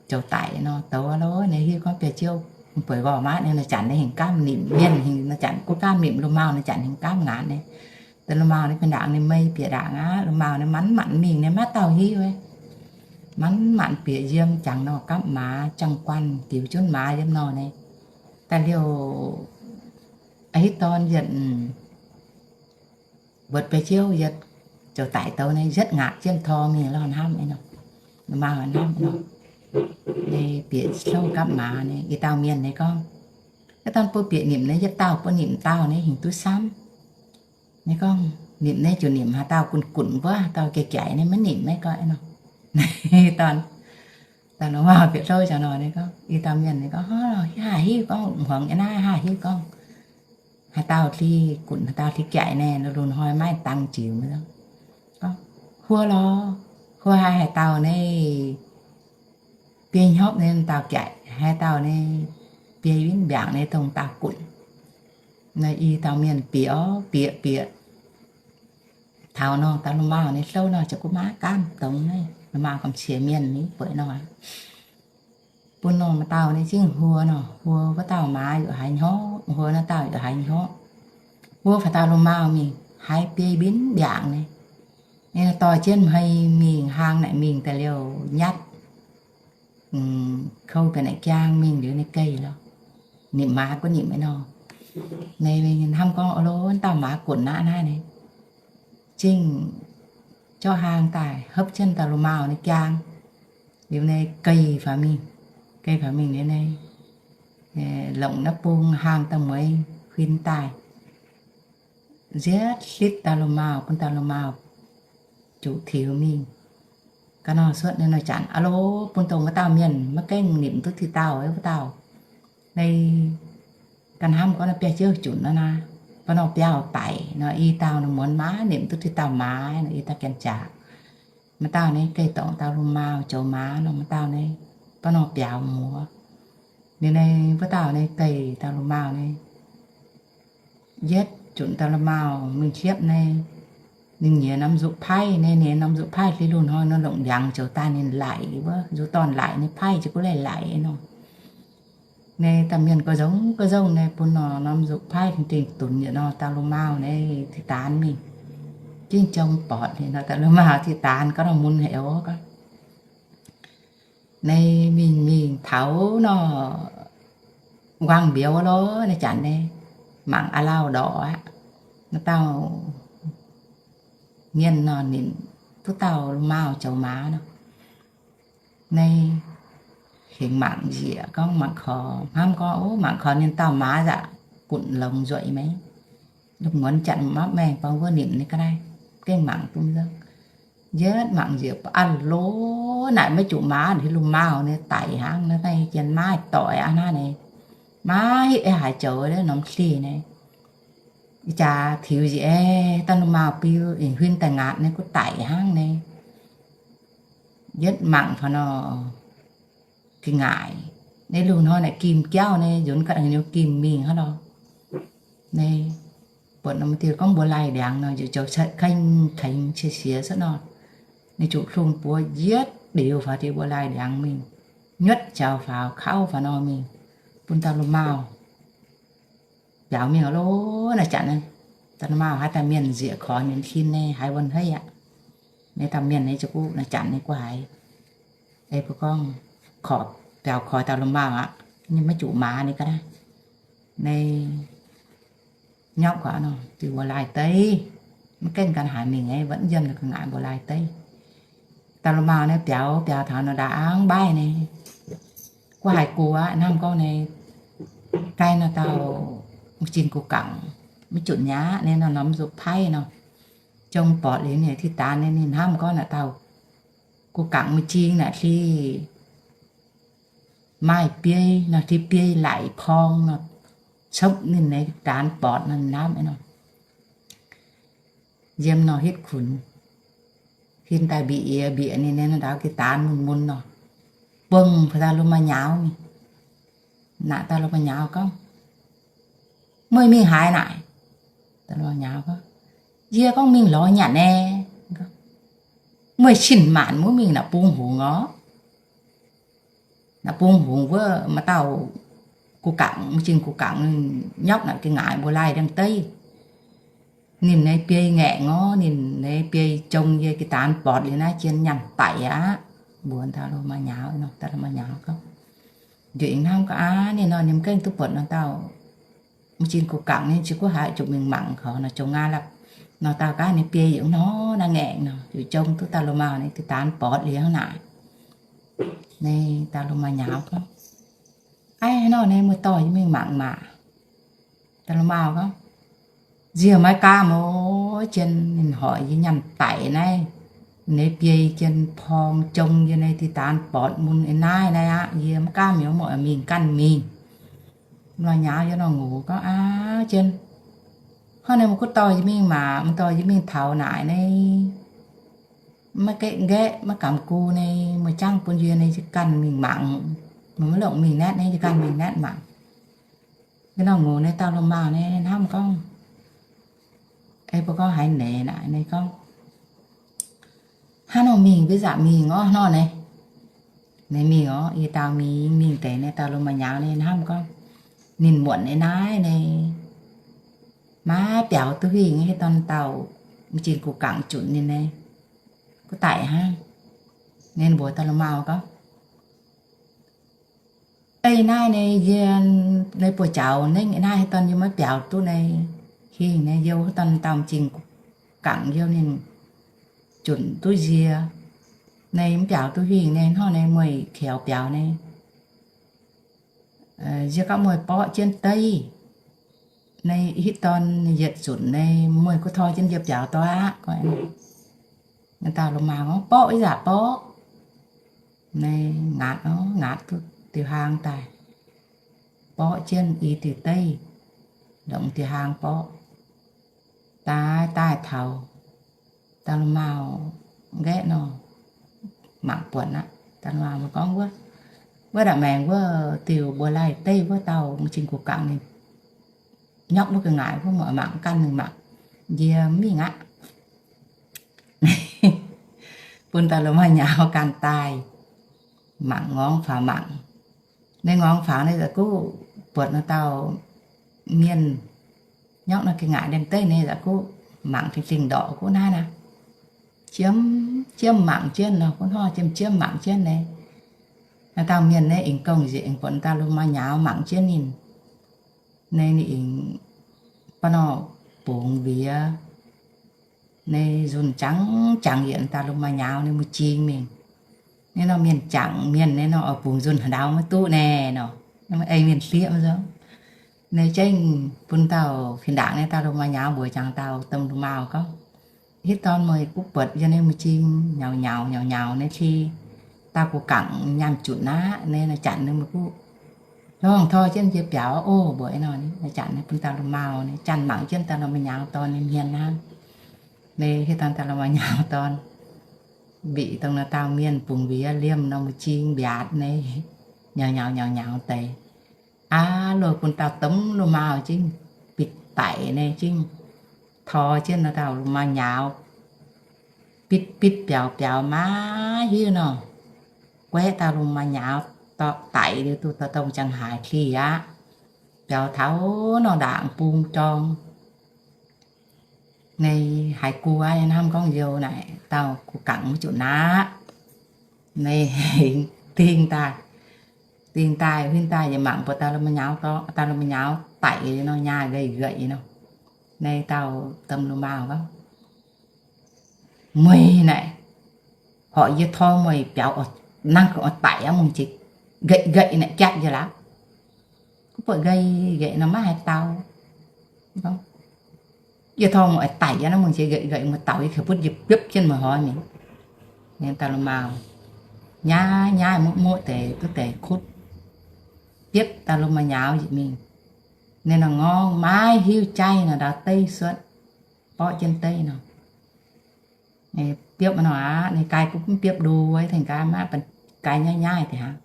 zoux daic nor, douz lo naaiv hiuv gorngv biauv-ziouv bueix wormh aqv. Naaiv janx naaiv hingh gaamv nimc mienh, hingh naaiv janx gunv gaamv nimc lu maauh, naaiv janx hingh gaamv ngaatc naaiv. Deix lu maauh naaiv bun ndaangc ninh mei bieqc ndaangc aqv. Lu maauh naaiv manc-manc mingh, naaiv maiv dauh hiuv. Manc-manc bieqc yiem jangx nor gapv maaz, jangx guanh diux junv maaz yiem nor naaiv. Daaih liouh a'hitv dorn yietc mbuotc biauv-ziouv yietc zoux daic douz naaiv yietv ngaatc jienv tor mingh lorh hnamv nor, lu maauh hnamv nor, naaiv bieqc hlouv gapv maaz naaiv. I dauh mienh naaiv gorngv, ga'dorn bun bieqc nimc naaiv yietv dauh bun nimc dauh naaiv hingh duqv samv. Naaiv gorngv nimc naaiv ziouc nimc haaix dauh gunv gunv wuov, haaix dauh jaiv jaiv naaiv maiv nimc naaiv gorngv nor. Dorn, dauh lu maauh bieqc hlouv jaax nor naaiv gorngv, i dauh mienh naaiv gorngv, haah hiuv gorngv hmuangx yiem naaiv, haah hiuv gorngv haaix dauh dli gunv haaix dauh dli jaiv naaiv, lungh hnoi maiv dangx jiex maiv. Gorngv, huo lorz, huo haiz haaix dauh naaiv biei hnyopv naaiv dauh jaiv, haaix dauh naaiv biei win mbiaangc naaiv dongh dauh gunv. Naaiv i dauh mienh bieqc orv bieqc bieqc taux nor, dauh lu maauh naaiv hlouv nor ziouc gunv maiv gaamv dongz naaiv, lu maauh gamh siex mienh mingh bueix nor. Bun nor maaih dauh naaiv zingh huo nor, huo wuov dauh maaz yaac haiz hnyouv, huo naaiv dauh yaac haiz hnyouv. Huo faaux dauh lu maauh mingh haiz biei win mbiaangc naaiv. Ninh dorh jienv hmei mingh, hlang naaic mingh daaih liouh nyatv kouv bieqc naaic jaang mingh liuz naaiv geh lorh. Nimc maaz gunv nimc maiv nor. Naaiv hnamv gorngv, o lo, wuov dauh maaz gunv aqv naaiv. Zingh zorqv hlang daaih hopv jienv dauh lu maauh naaiv jaang. Liuz naaiv geh faaux mingh, geh faaux mingh liuz naaiv longc naaiv bung hlang daaih mueiz huin daaih, nzietv hlitv dauh lu maauh, bun dauh lu maauh zuqc tiux mingh. Ga'nor cuotv naaiv nor janx, aa lo, bun dongh wuov dauh mienh maiv gaengh nimc duqv diqc dauh wuov dauh. Naaiv ganh hnamv gorngv naaiv biauv-ziouv junc nor naaiv, ba'nor biauv daic nor, i dauh nor muonz maaz nimc duqv diqc dauh maaz nor, i dauh janx-jaax. Maaih dauh naaiv geh dorngc dauh lu maauh zoux maaz nor, maaih dauh naaiv ba'nor biaux muoz. Liuz naaiv wuov dauh naaiv geh dauh lu maauh naaiv yietv junc dauh lu maauh mingh siepv naaiv, ninh nyiex norm nzuqc paaiv naaiv, ninh norm nzuqc paaiv hleix lungh hnoi nor longc ndiangx ziouc daaih ninh laic wuov, nzuqc dorn laic naaiv, paaiv ziouc gunv laic laic nor. Naaiv dauh mienh ga'nzongv ga'nzongv naaiv bun nor norm nzuqc paaiv dingh dingh dunx yietc nor, dauh lu maauh naaiv diqc daanx mingh, jingv jong bortc liuz nor, dauh lu maauh diqc daanx gorngv nor mun haic oc. Naaiv mingh mingh taux nor, nquang mbiauz wuov lorqc, naaiv janx naaiv mangc a'lauh ndorqc aqv. Naaiv dauh mienh nor, ninh duqv dauh lu maauh zoux maaz nor, naaiv hengx mangc njiec gorngv mangc korx, hnamv gorngv, o, mangc korx ninh dauh maaz yaac gunv longx nzueic maiv, lungh muonz janx mapv maengh bang wuov nimc naaiv ga'naaiv, gengh mangc bun nzengc. Yietv mangc njiec a'loh naaic maiv juqc maaz, hiuv lungh maauh nyei daic hnangv naaiv, jien maiv doic aqv hnangv naaiv. Maiv hiuv haaix zoux norm hlih naaiv. Ih jaax tiux njiec, daaih lungh maauh biu, huin daaih ngaatc naaiv guv daic hnangv naaiv. Yietv mangc faaux nor, ga'ngaaic. Naaiv lungh hnoi naaic gimh jauv naaiv, nzunc ga'naaiv gimh mingh hnangv nor. Naaiv buatc norm diuh gorngv mbuo laih ndiangx nor, njiec zoux kengx kengx cie siex cuotv nor. Ninh zuqc hlungh buoz yietv liuz faaux diuh mbuo laih ndiangx mingh, nyuotv jaux faaux kauv faaux nor mingh, bun dauh lungh maauh biaux mingh loh naaiv janx. Dauh lungh maauh haaix dauh mienh nzieqc korx ninh hin naaiv haaix wuonh hei aqv. Naaiv dauh mienh naaiv ziouc guv naaiv janx naaiv guv haiz, ei mbuo gorngv korx, biaux korx dauh lungh maauh aqv. Ninh maiv juqc maaz ninh ga'naaiv. Naaiv nyauv gorx nor, diuh mbuo laih deiv, maiv gaengh gan haaix mingh, wuonv yiem ga'ngaaic mbuo laih deiv. Dauh lungh maauh naaiv biaux biaux taux nor ndaangc mbaaih naaiv, guv haiz guv aqv, hnamv gorngv naaiv, gai nor dauh m'zing gu'gangc maiv junc nyei aqv, naaiv nor norm zuqc paaiv nor, jong bortc liuz ninh ti daanx naaiv, ninh hnamv gorngv naaiv dauh gu'gangc m'zing naaic hlih maaih biei nor, hlih biei laic porng nor, copv ninh naaiv daanx bortc nor, hnamv nor. Yiem nor hitv kunx, hin daaih mbieqc yie, mbieqc ninh, ninh ndaaux ga'daanx mun mun nor, buangh dauh lungh maauh nyaaux mingh. Naaic dauh lungh maauh nyaaux gorngv, Meih mingh haaix naaic? Dauh lungh maauh nyaaux gorngv, Yie gorngv mingh lorz nyanc naaiv. Meih cin-maanc maiv mingh naaic bung hungx orqc? Naaic bung hungx wuov maaih dauh gu'gangc, m'zing gu'gangc, nyauv naaic ga'ngaaic mbuo laih ndiangx-deiv. Ninh naaiv biei ngaengc orqc, ninh naaiv biei jong yie ga'daanx bortc liuz naaiv jien nyanc daic aqv. Mbuox dauh lungh maauh nyaaux nor, dauh lungh maauh nyaaux gorngv, njuov hnamv gorngv aqv, ninh nor ninh maiv gaengh duqv buatc nor dauh m'zing gu'gangc, ninh ziouc guv haiz zuqc mingh mangc korx nor, jong aav la'nor dauh gaav ninh biei yaac nor naaiv ngaengc nor, ziouc jong duqv dauh lungh maauh naaiv ga'daanx bortc liuz hnangv naaic. Naaiv dauh lungh maauh nyaaux gorngv, Aav, nor naaiv muoz-doic, yie mingh mangc maah. Dauh lungh maauh gorngv, Nziex maiv gaamv oc, jien ninh hoic yie nyanc daic naaiv. Naaiv biei jien porng jong yie naaiv ti daanx bortc mun eix naaiv naaiv aqv. Yie maiv gaamv mingh, meih mingh ganh mingh. Lungh maauh nyaaux yiem nor ngux gorngv, Aav, jien, hnangv naaiv meih gunv dorh yie mingh maah, meih dorh yie mingh taux naaic naaiv maiv gaeqv nqaeqv, maiv gamh gu naaiv, meih jangv bun yie naaiv, yie ganh mingh mangc. Meih maiv longc mingh naetv naaiv, yie ganh mingh naetv mangc. Yiem nor ngux naaiv dauh lungh maauh naaiv hnamv gorngv, ei mbuo gorngv haaix neix naaic, ninh gorngv, Hnangv nor mingh mbuo yaac mingh orqc, hnangv nor naaiv. Naaiv mingh orqc, yie dau mingh, mingh deix naaiv dauh lungh maauh nyaaux naaiv hnamv gorngv, ninh muonc eix naaiv naaiv maiv biaux duqv huingh, hitv dorn dauh m'zing gu'gangc junc ninh naaiv guv daic hnangv. Ninh mbuox dauh lungh maauh gorngv, Ei naaiv naaiv yie naaiv buoz-jaux nengv naaiv, hitv dorn yie maiv biaux duqv naaiv huingh naaiv, youh hitv dorn dauh m'zing gu'gangc youh ninh junc duqv yie. Naaiv mv biaux duqv huingh naaiv, hnangv naaiv meih kaux biaux naaiv, yie gapv meih borqv jienv deiv. Naaiv hitv dorn yietc zunc naaiv meih gunv tor jienv yie biaux daaih aqv. Naaiv dauh lungh maauh gorngv, Borqv, ih zanc borqv. Naaiv ngaatc, ngaatc duqv diuh hlaang daaih, borqv jienv i diuh deiv, longc diuh hlaang borqv. Daaih daaih taux dauh lungh maauh nqaeqv nor, mangc buonc aqv. Dauh lungh maauh mbuo gorngv, Wuov, wuov ndaangc maengx wuov diuh mbuo laih deiv wuov dauh m'zing gu'gangc ninh nyauv wuov ga'ngaaic wuov, meih mangc ganh mingh mangc, yie mv mingh aqv. Bun dauh lungh maauh nyaaux ganh daaih mangc, ngorngv faaux mangc. Naaiv ngorngv faaux naaiv zaqc guv buatc nor dauh mienh nyauv nor ga'ngaaic ndiangx-deiv naaiv zaqc guv mangc dingh dingh ndorqc guv naaiv naaiv, jiemv jiemv mangc jienv nor, guv hnangv jiemv jiemv mangc jienv naaiv. Naaiv dauh mienh naaiv aengx gong nzieqc aengx buatc dauh lungh maauh nyaaux mangc jienv ninh. Naaiv ninh aengx ba'nor bungx wiex, naaiv nzunh jangx jangx yietc dauh lungh maauh nyaaux naaiv mbuo jing mingh. Naaiv nor mienh jangx mienh naaiv nor oix bungx nzunh haaix ndau maiv duqv naaiv nor, ei mienh hlieqv maiv nzunc. Naaiv zengv bun dauh fih ndaangc naaiv dauh lungh maauh nyaaux mbuox jangx dauh domh lungh maauh gorngv, Hitv dorn meih guv buatc yie nyei mui-jing nyaux nyaux nyaux nyaux nyei, cingx dauh gu'gangc nyaanh jutc aqv. Naaiv janx ninh mbuo guv lorngh tor jienv jiex biaux oc, mbuox nor. Naaiv janx ninh bun dauh lu maauh nyei janx mangc jienv dauh lu maauh nyaux dorn nyei hmien hnangv. Naaiv hitv dorn dauh lu maauh nyaux dorn mbic dongh naaiv dauh mienh bungx mbiec liemh nor mui-jing mbiaatc nyei, nyaux nyaux nyaux nyaux deix. Aav, loz bun dauh domh lu maauh jingv bitv daic nyei, jingv tor jienv naaiv dauh lu maauh nyaux, bitv bitv biaux biaux maiv hiuv nor, guaeqv dauh lu maauh nyaux dorh daic liuz duqv dorh dongh ziangh haaix hlih aqv. Biaux taux nor ndaangc bung jorng. Naaiv haiz guv aqv, hnamv gorngv youz naaic dauh gu'gangc maiv zuqc naqv. Naaiv dingh daaih, dingh daaih huin daaih yaac mangc buatc dauh lu maauh nyaux, dauh lu maauh nyaux daic nor, nyaah nqaeqv nqaeqv nor. Naaiv dauh domh lu maauh gorngv, Meih naaic, horpc yie tor meih biaux nangv oix daic aqv, mungh jiex nqaeqv nqaeqv naaic jatv yie laav. Guv buatc nqaeqv nqaeqv nor maiv haaix dau. Yie tor meih oix daic aqv, mungh jiex nqaeqv nqaeqv, meih daux yie qiex butv, yie biopv jienv meih hnoi mingh. Dauh lu maauh nyaav nyaav muoqv muoqv deix duqv deix kutv, biopv dauh lu maauh nyaux njiec mingh. Ninh nor ngorngv maiv hiuv jaiv nor, ndau deiv suotv, borqv jienv deiv nor. Biopv nor aqv, ninh gai guv mv biopv nduov, tengx gai maiv baac gai nyaiv nyaiv deix hnangv.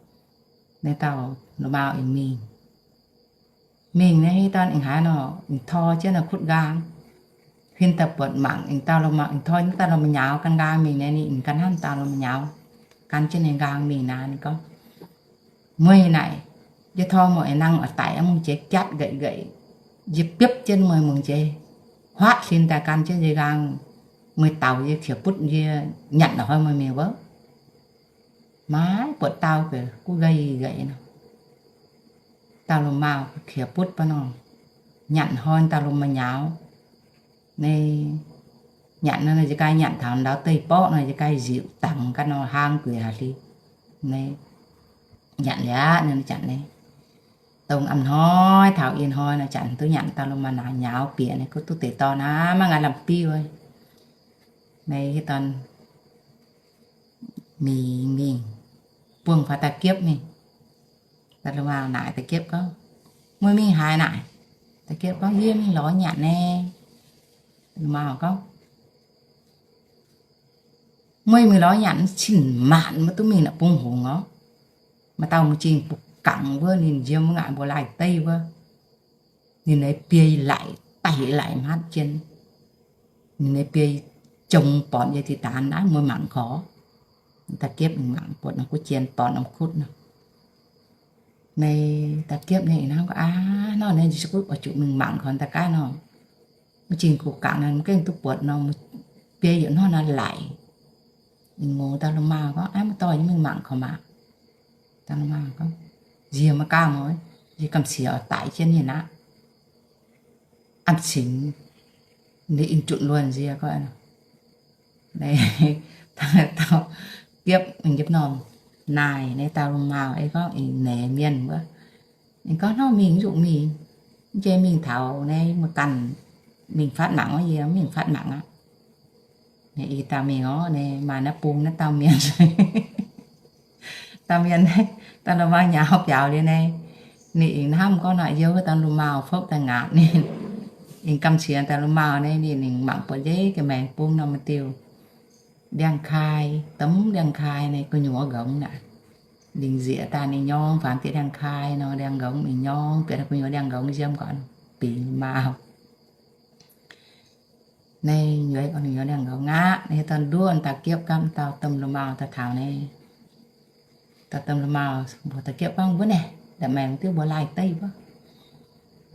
Naaiv dauh lu maauh aengx mingh. Mingh naaiv hitv dorn aengx haaix nor, aengx tor jienv naaiv kutv nqaang. Huin daaih buatc mangc aengx dauh lu maauh, aengx tor jienv dauh lu maauh nyaux gan nqaang mingh naaiv, ninh aengx gan hnamv dauh lu maauh nyaux gan jienv ninh nqaang mingh naaic, ninh gorngv, Meih naaic, yie tor meih oix nangh oix daic aqv, mungh jiex jatv nqaeqv nqaeqv, yie biopv jienv meih mungh jiex huaatv sin daaih gan jienv yie nqaang, meih daux yie qiex butv, yie nyanc hnoi meih mingh wuov. Maiv buatc dauh guv nqaeqv nqaeqv nor. Dauh lu maauh qiex butv baav nor, nyanc hnoi dauh lu maauh nyaux. Naaiv nyanc nor, yie gai nyanc taux ndau deiv-borqv nor, yie gai nziuc dangx gaax nor, hlaang guix haic hlei. Naaiv nyanc liuz aqv, naaiv janx naaiv, dongh a'hnoi taux ih hnoi naaiv janx duqv nyanc dauh lu maauh nyaux bieqc naaiv, guv duqv deix dorn aqv, maiv ngaih lamh biuv. Naaiv hitv dorn mingh mingh, buangh faaux da'giepv mingh. Dauh lu maauh naaic da'giepv gorngv, Meih mingh haaix naaic? Da'giepv gorngv, Yie mingh lorz nyanc naaiv. Lu maauh gorngv, Meih mingh lorz nyanc cin-maanc maiv duqv mingh naaic bung hungx orv. Maaih dauh mui-jing gu'gangc wuov, ninh yiem wuov ngaanc mbuo laaih deiv wuov, ninh naaiv biei laic, daic laic hmatv jien. Ninh naaiv biei jomc bornc yie dih daanx naaiv, meih mangc gorx. Da'giepv mingh mangc buatc norm guv jien bornc norm kutv nor. Naaiv da'giepv naaiv ih hnamv gorngv, Aav, nor naaiv yie oix zuqc mingh mangc gorx da'gaav nor. Maiv zingh gu'gangc naaiv maiv gaengh duqv buatc nor, biei yietc hnoi naaiv laic. Ninh ngox dauh lu maauh gorngv, Aav, maiv dorh, yie mingh mangc gorx maah. Dauh lu maauh gorngv, Nziex maiv gaamh oc, yie gamh siex oix daic jienv ninh aqv. A'cingx ninh ih junc luonh nziex gorngv. Naaiv dauh giepv, giepv norm naaic naaiv dauh lu maauh ei gorngv ih neix mienh wuov. Ninh gorngv, Hnangv mingh zuqc mingh, mv jei mingh taux naaiv muoz-ganh mingh fatv mangc wuov, yie mv mingh fatv mangc aqv. Naaiv ih dauh mingh orv, naaiv maaih naaiv bung naaiv dauh mienh. Dauh mienh, dauh lu maauh nyaux biaux liuz naaiv, ninh ih hnamv gorngv naaic youh wuov dauh lu maauh fopv daaih ngaatc ninh. Ih gamh qiex dauh lu maauh naaiv, ninh mingh mangc buatc njiec ga'maengx bung norm m'diuh ndiangx-kai, domh ndiangx-kai naaiv gu'nyuoz nqongx naaic. Lingc nzieqc daaih ninh nyorng faanx diex ndiangx-kai nor, ndiangx nqongx ninh nyorng bieqc gu'nyuoz ndiangx nqongx yiem gorn bingx maauh. Naaiv nyuoz, nyuoz ndiangx nqongx aqv. Naaiv dorn nduov da'giepv gapv dauh domh lu maauh daaih taux naaiv. Dauh domh lu maauh mbuox da'giepv gorngv, Wuov naaic, da'maengx diuv mbuo laaih deiv wuov.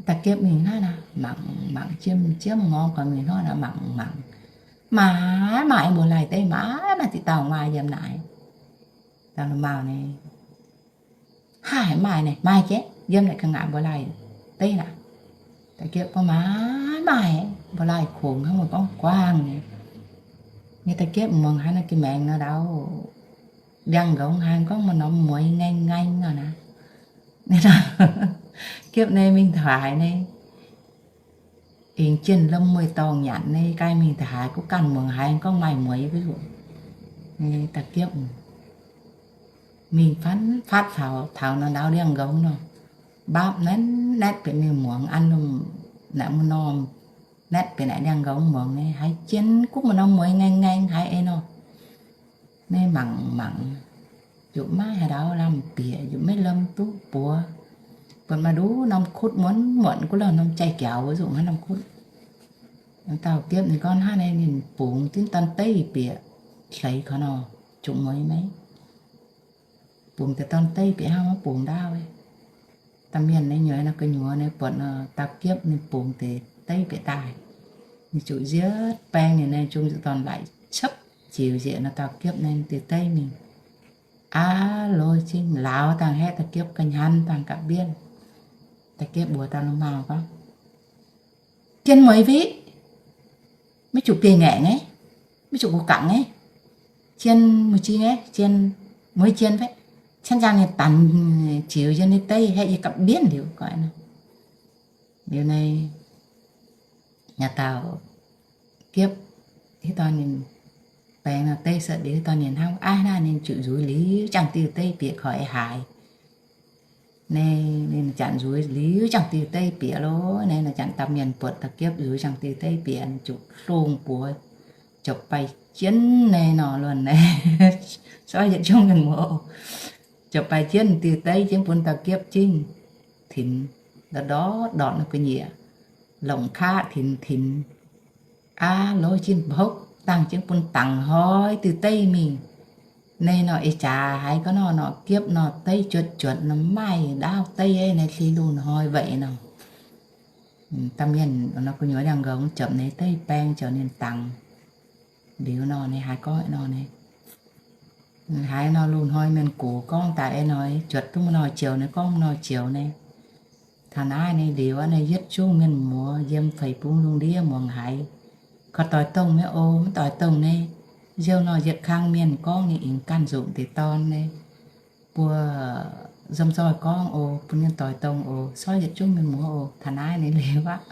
Da'giepv mingh naaiv naaic, mangc mangc jiemv jiemv ngorc gorn mingh hnangv naaic mangc mangc. Maaih maaih mbuo laaih deiv, maaih maaih diqc dauh maaih yiem naaic. Dauh lu maauh naaiv, Haaix maaih naaic, maaih jiex yiem naaic ga'ngaatc mbuo laaih deiv naaic. Da'giepv gorngv, Maaih maaih, mbuo laaih kungx hnangv mbuo gorngv guaangv nyei. Nyei da'giepv muangx haaix nor ga'maengx nor ndau, ndiangx nqongx haaix gorngv maaih norm mueiz ngaeng ngaeng nor naaic. Giepv naaiv mingh taux haaix naaiv, Eng jienh lomh mueiz dorngh nyanc nyei, gai mingh da'haaix gunv ganh muangx haiz gorngv maaih mueiz wuov zuqc. Dauh Giepv mingh fatv faatv taux, taux nor ndau ndiangx-nqox nor, mbaapv naetv naetv bieqc mingh muangx an lomh naaic mu'norm, naetv bieqc naaic ndiangx-nqox muangx nyei, haiz jien gunv mu'norm mueiz ngaengh ngaengh haiz ei nor. Naaiv mangc mangc, yaac maiv haaix ndau lamh bieqc, yaac maiv lomh duqv buoz. Buatc maaih nduqc norm kutv muonc muonc gunv lorh norm jai-jaux wuov zuqc hnangv norm kutv. Dauh Giepv ninh gorngv hnangv naaiv ninh bungx diuv dorn deiv bieqc hleix kaux nor, zuqc mueiz maiv? Bungx deix dorn deiv bieqc hnangv maiv bungx ndaauv. Dauh mienh nyei nyueiz nor gu'nyuoz nyei buatc nor, dauh Giepv ninh bungx deix deiv bieqc daaih, ninh zuqc nziouv baeng ninh nyei zung zuqc dorn-laic copv ziux nzieqc nor dauh Giepv nyei diuh deiv mingh. Aav lorz zingh lauz dangh haeqv dauh Giepv ga'hnyangx dangh gapv mbienv. Dauh Giepv mbuox dauh lu maauh gorngv, jien mueiz fiqv, maiv zuqc biei ngaeqc nyei, maiv zuqc gux gangc nyei. Jien mueiz jien nyei, jien mueiz jien fiqv, cien zaangh ninh danc ziux yie nyei deiv haeqv yie gapv mbienv liuz goiv nor. Liuz naaiv, yaac dauh Giepv hiuv dorn ninh baeng nor deiv setv liuz hiuv dorn ninh hnangv aiv naaiv ninh zuqc nzuiz liuz jangx diuh deiv bieqc koi haaix. Naaiv ninh janx nzuiz liuz jangx diuh deiv bieqc lorqc. Naaiv janx dauh mienh buatc dauh Giepv nzuiz jangx diuh deiv bieqc zuqc longh buoz, ziouc baih jienv naaiv nor luonh naaiv, sorv yietc zungv mienh muoz, ziouc baih jienv diuh deiv jienv bun dauh Giepv jingv tinx, ndortv ndortv ndortv nor gu'nyuoz, longc kaqv tinx tinx, aav lorz jingv mbopv dangh jienv bun dangx hnoi diuh deiv mingh. Naaiv nor ih jaax haiz ga'nor nor Giepv nor deiv juotc juotc nor maaih ndaauv deiv naaiv hli lungh hnoi weic nor. Dauh mienh nor gu'nyuoz ndiangx-nqox ziepc nyeic deiv baeng ziouc ninh dangx. Liuz nor ninh haiz gorngv nor, haiz nor lungh hnoi mienh gox gorngv daaih ei nor, juotc duqv mu'nor joux nyei, gorngv mu'nor joux nyei. Taux naaiv nyei liuz aqv, naaiv yietc zungv mienh muoz yiem feix bung lungh ndiev muangx haiz, korv doix dongh maiv oc, maiv doix dongh nyei. Nziouv nor yietc kang mienh gorngv nyei, aengx ganh nzunc deix dorn nyei. Mbuo nzomv zoih gorngv oc, bun mienh doix dongh oc, sorv yietc zungv mienh muoz oc. Taux naaiv nyei liuz aqv.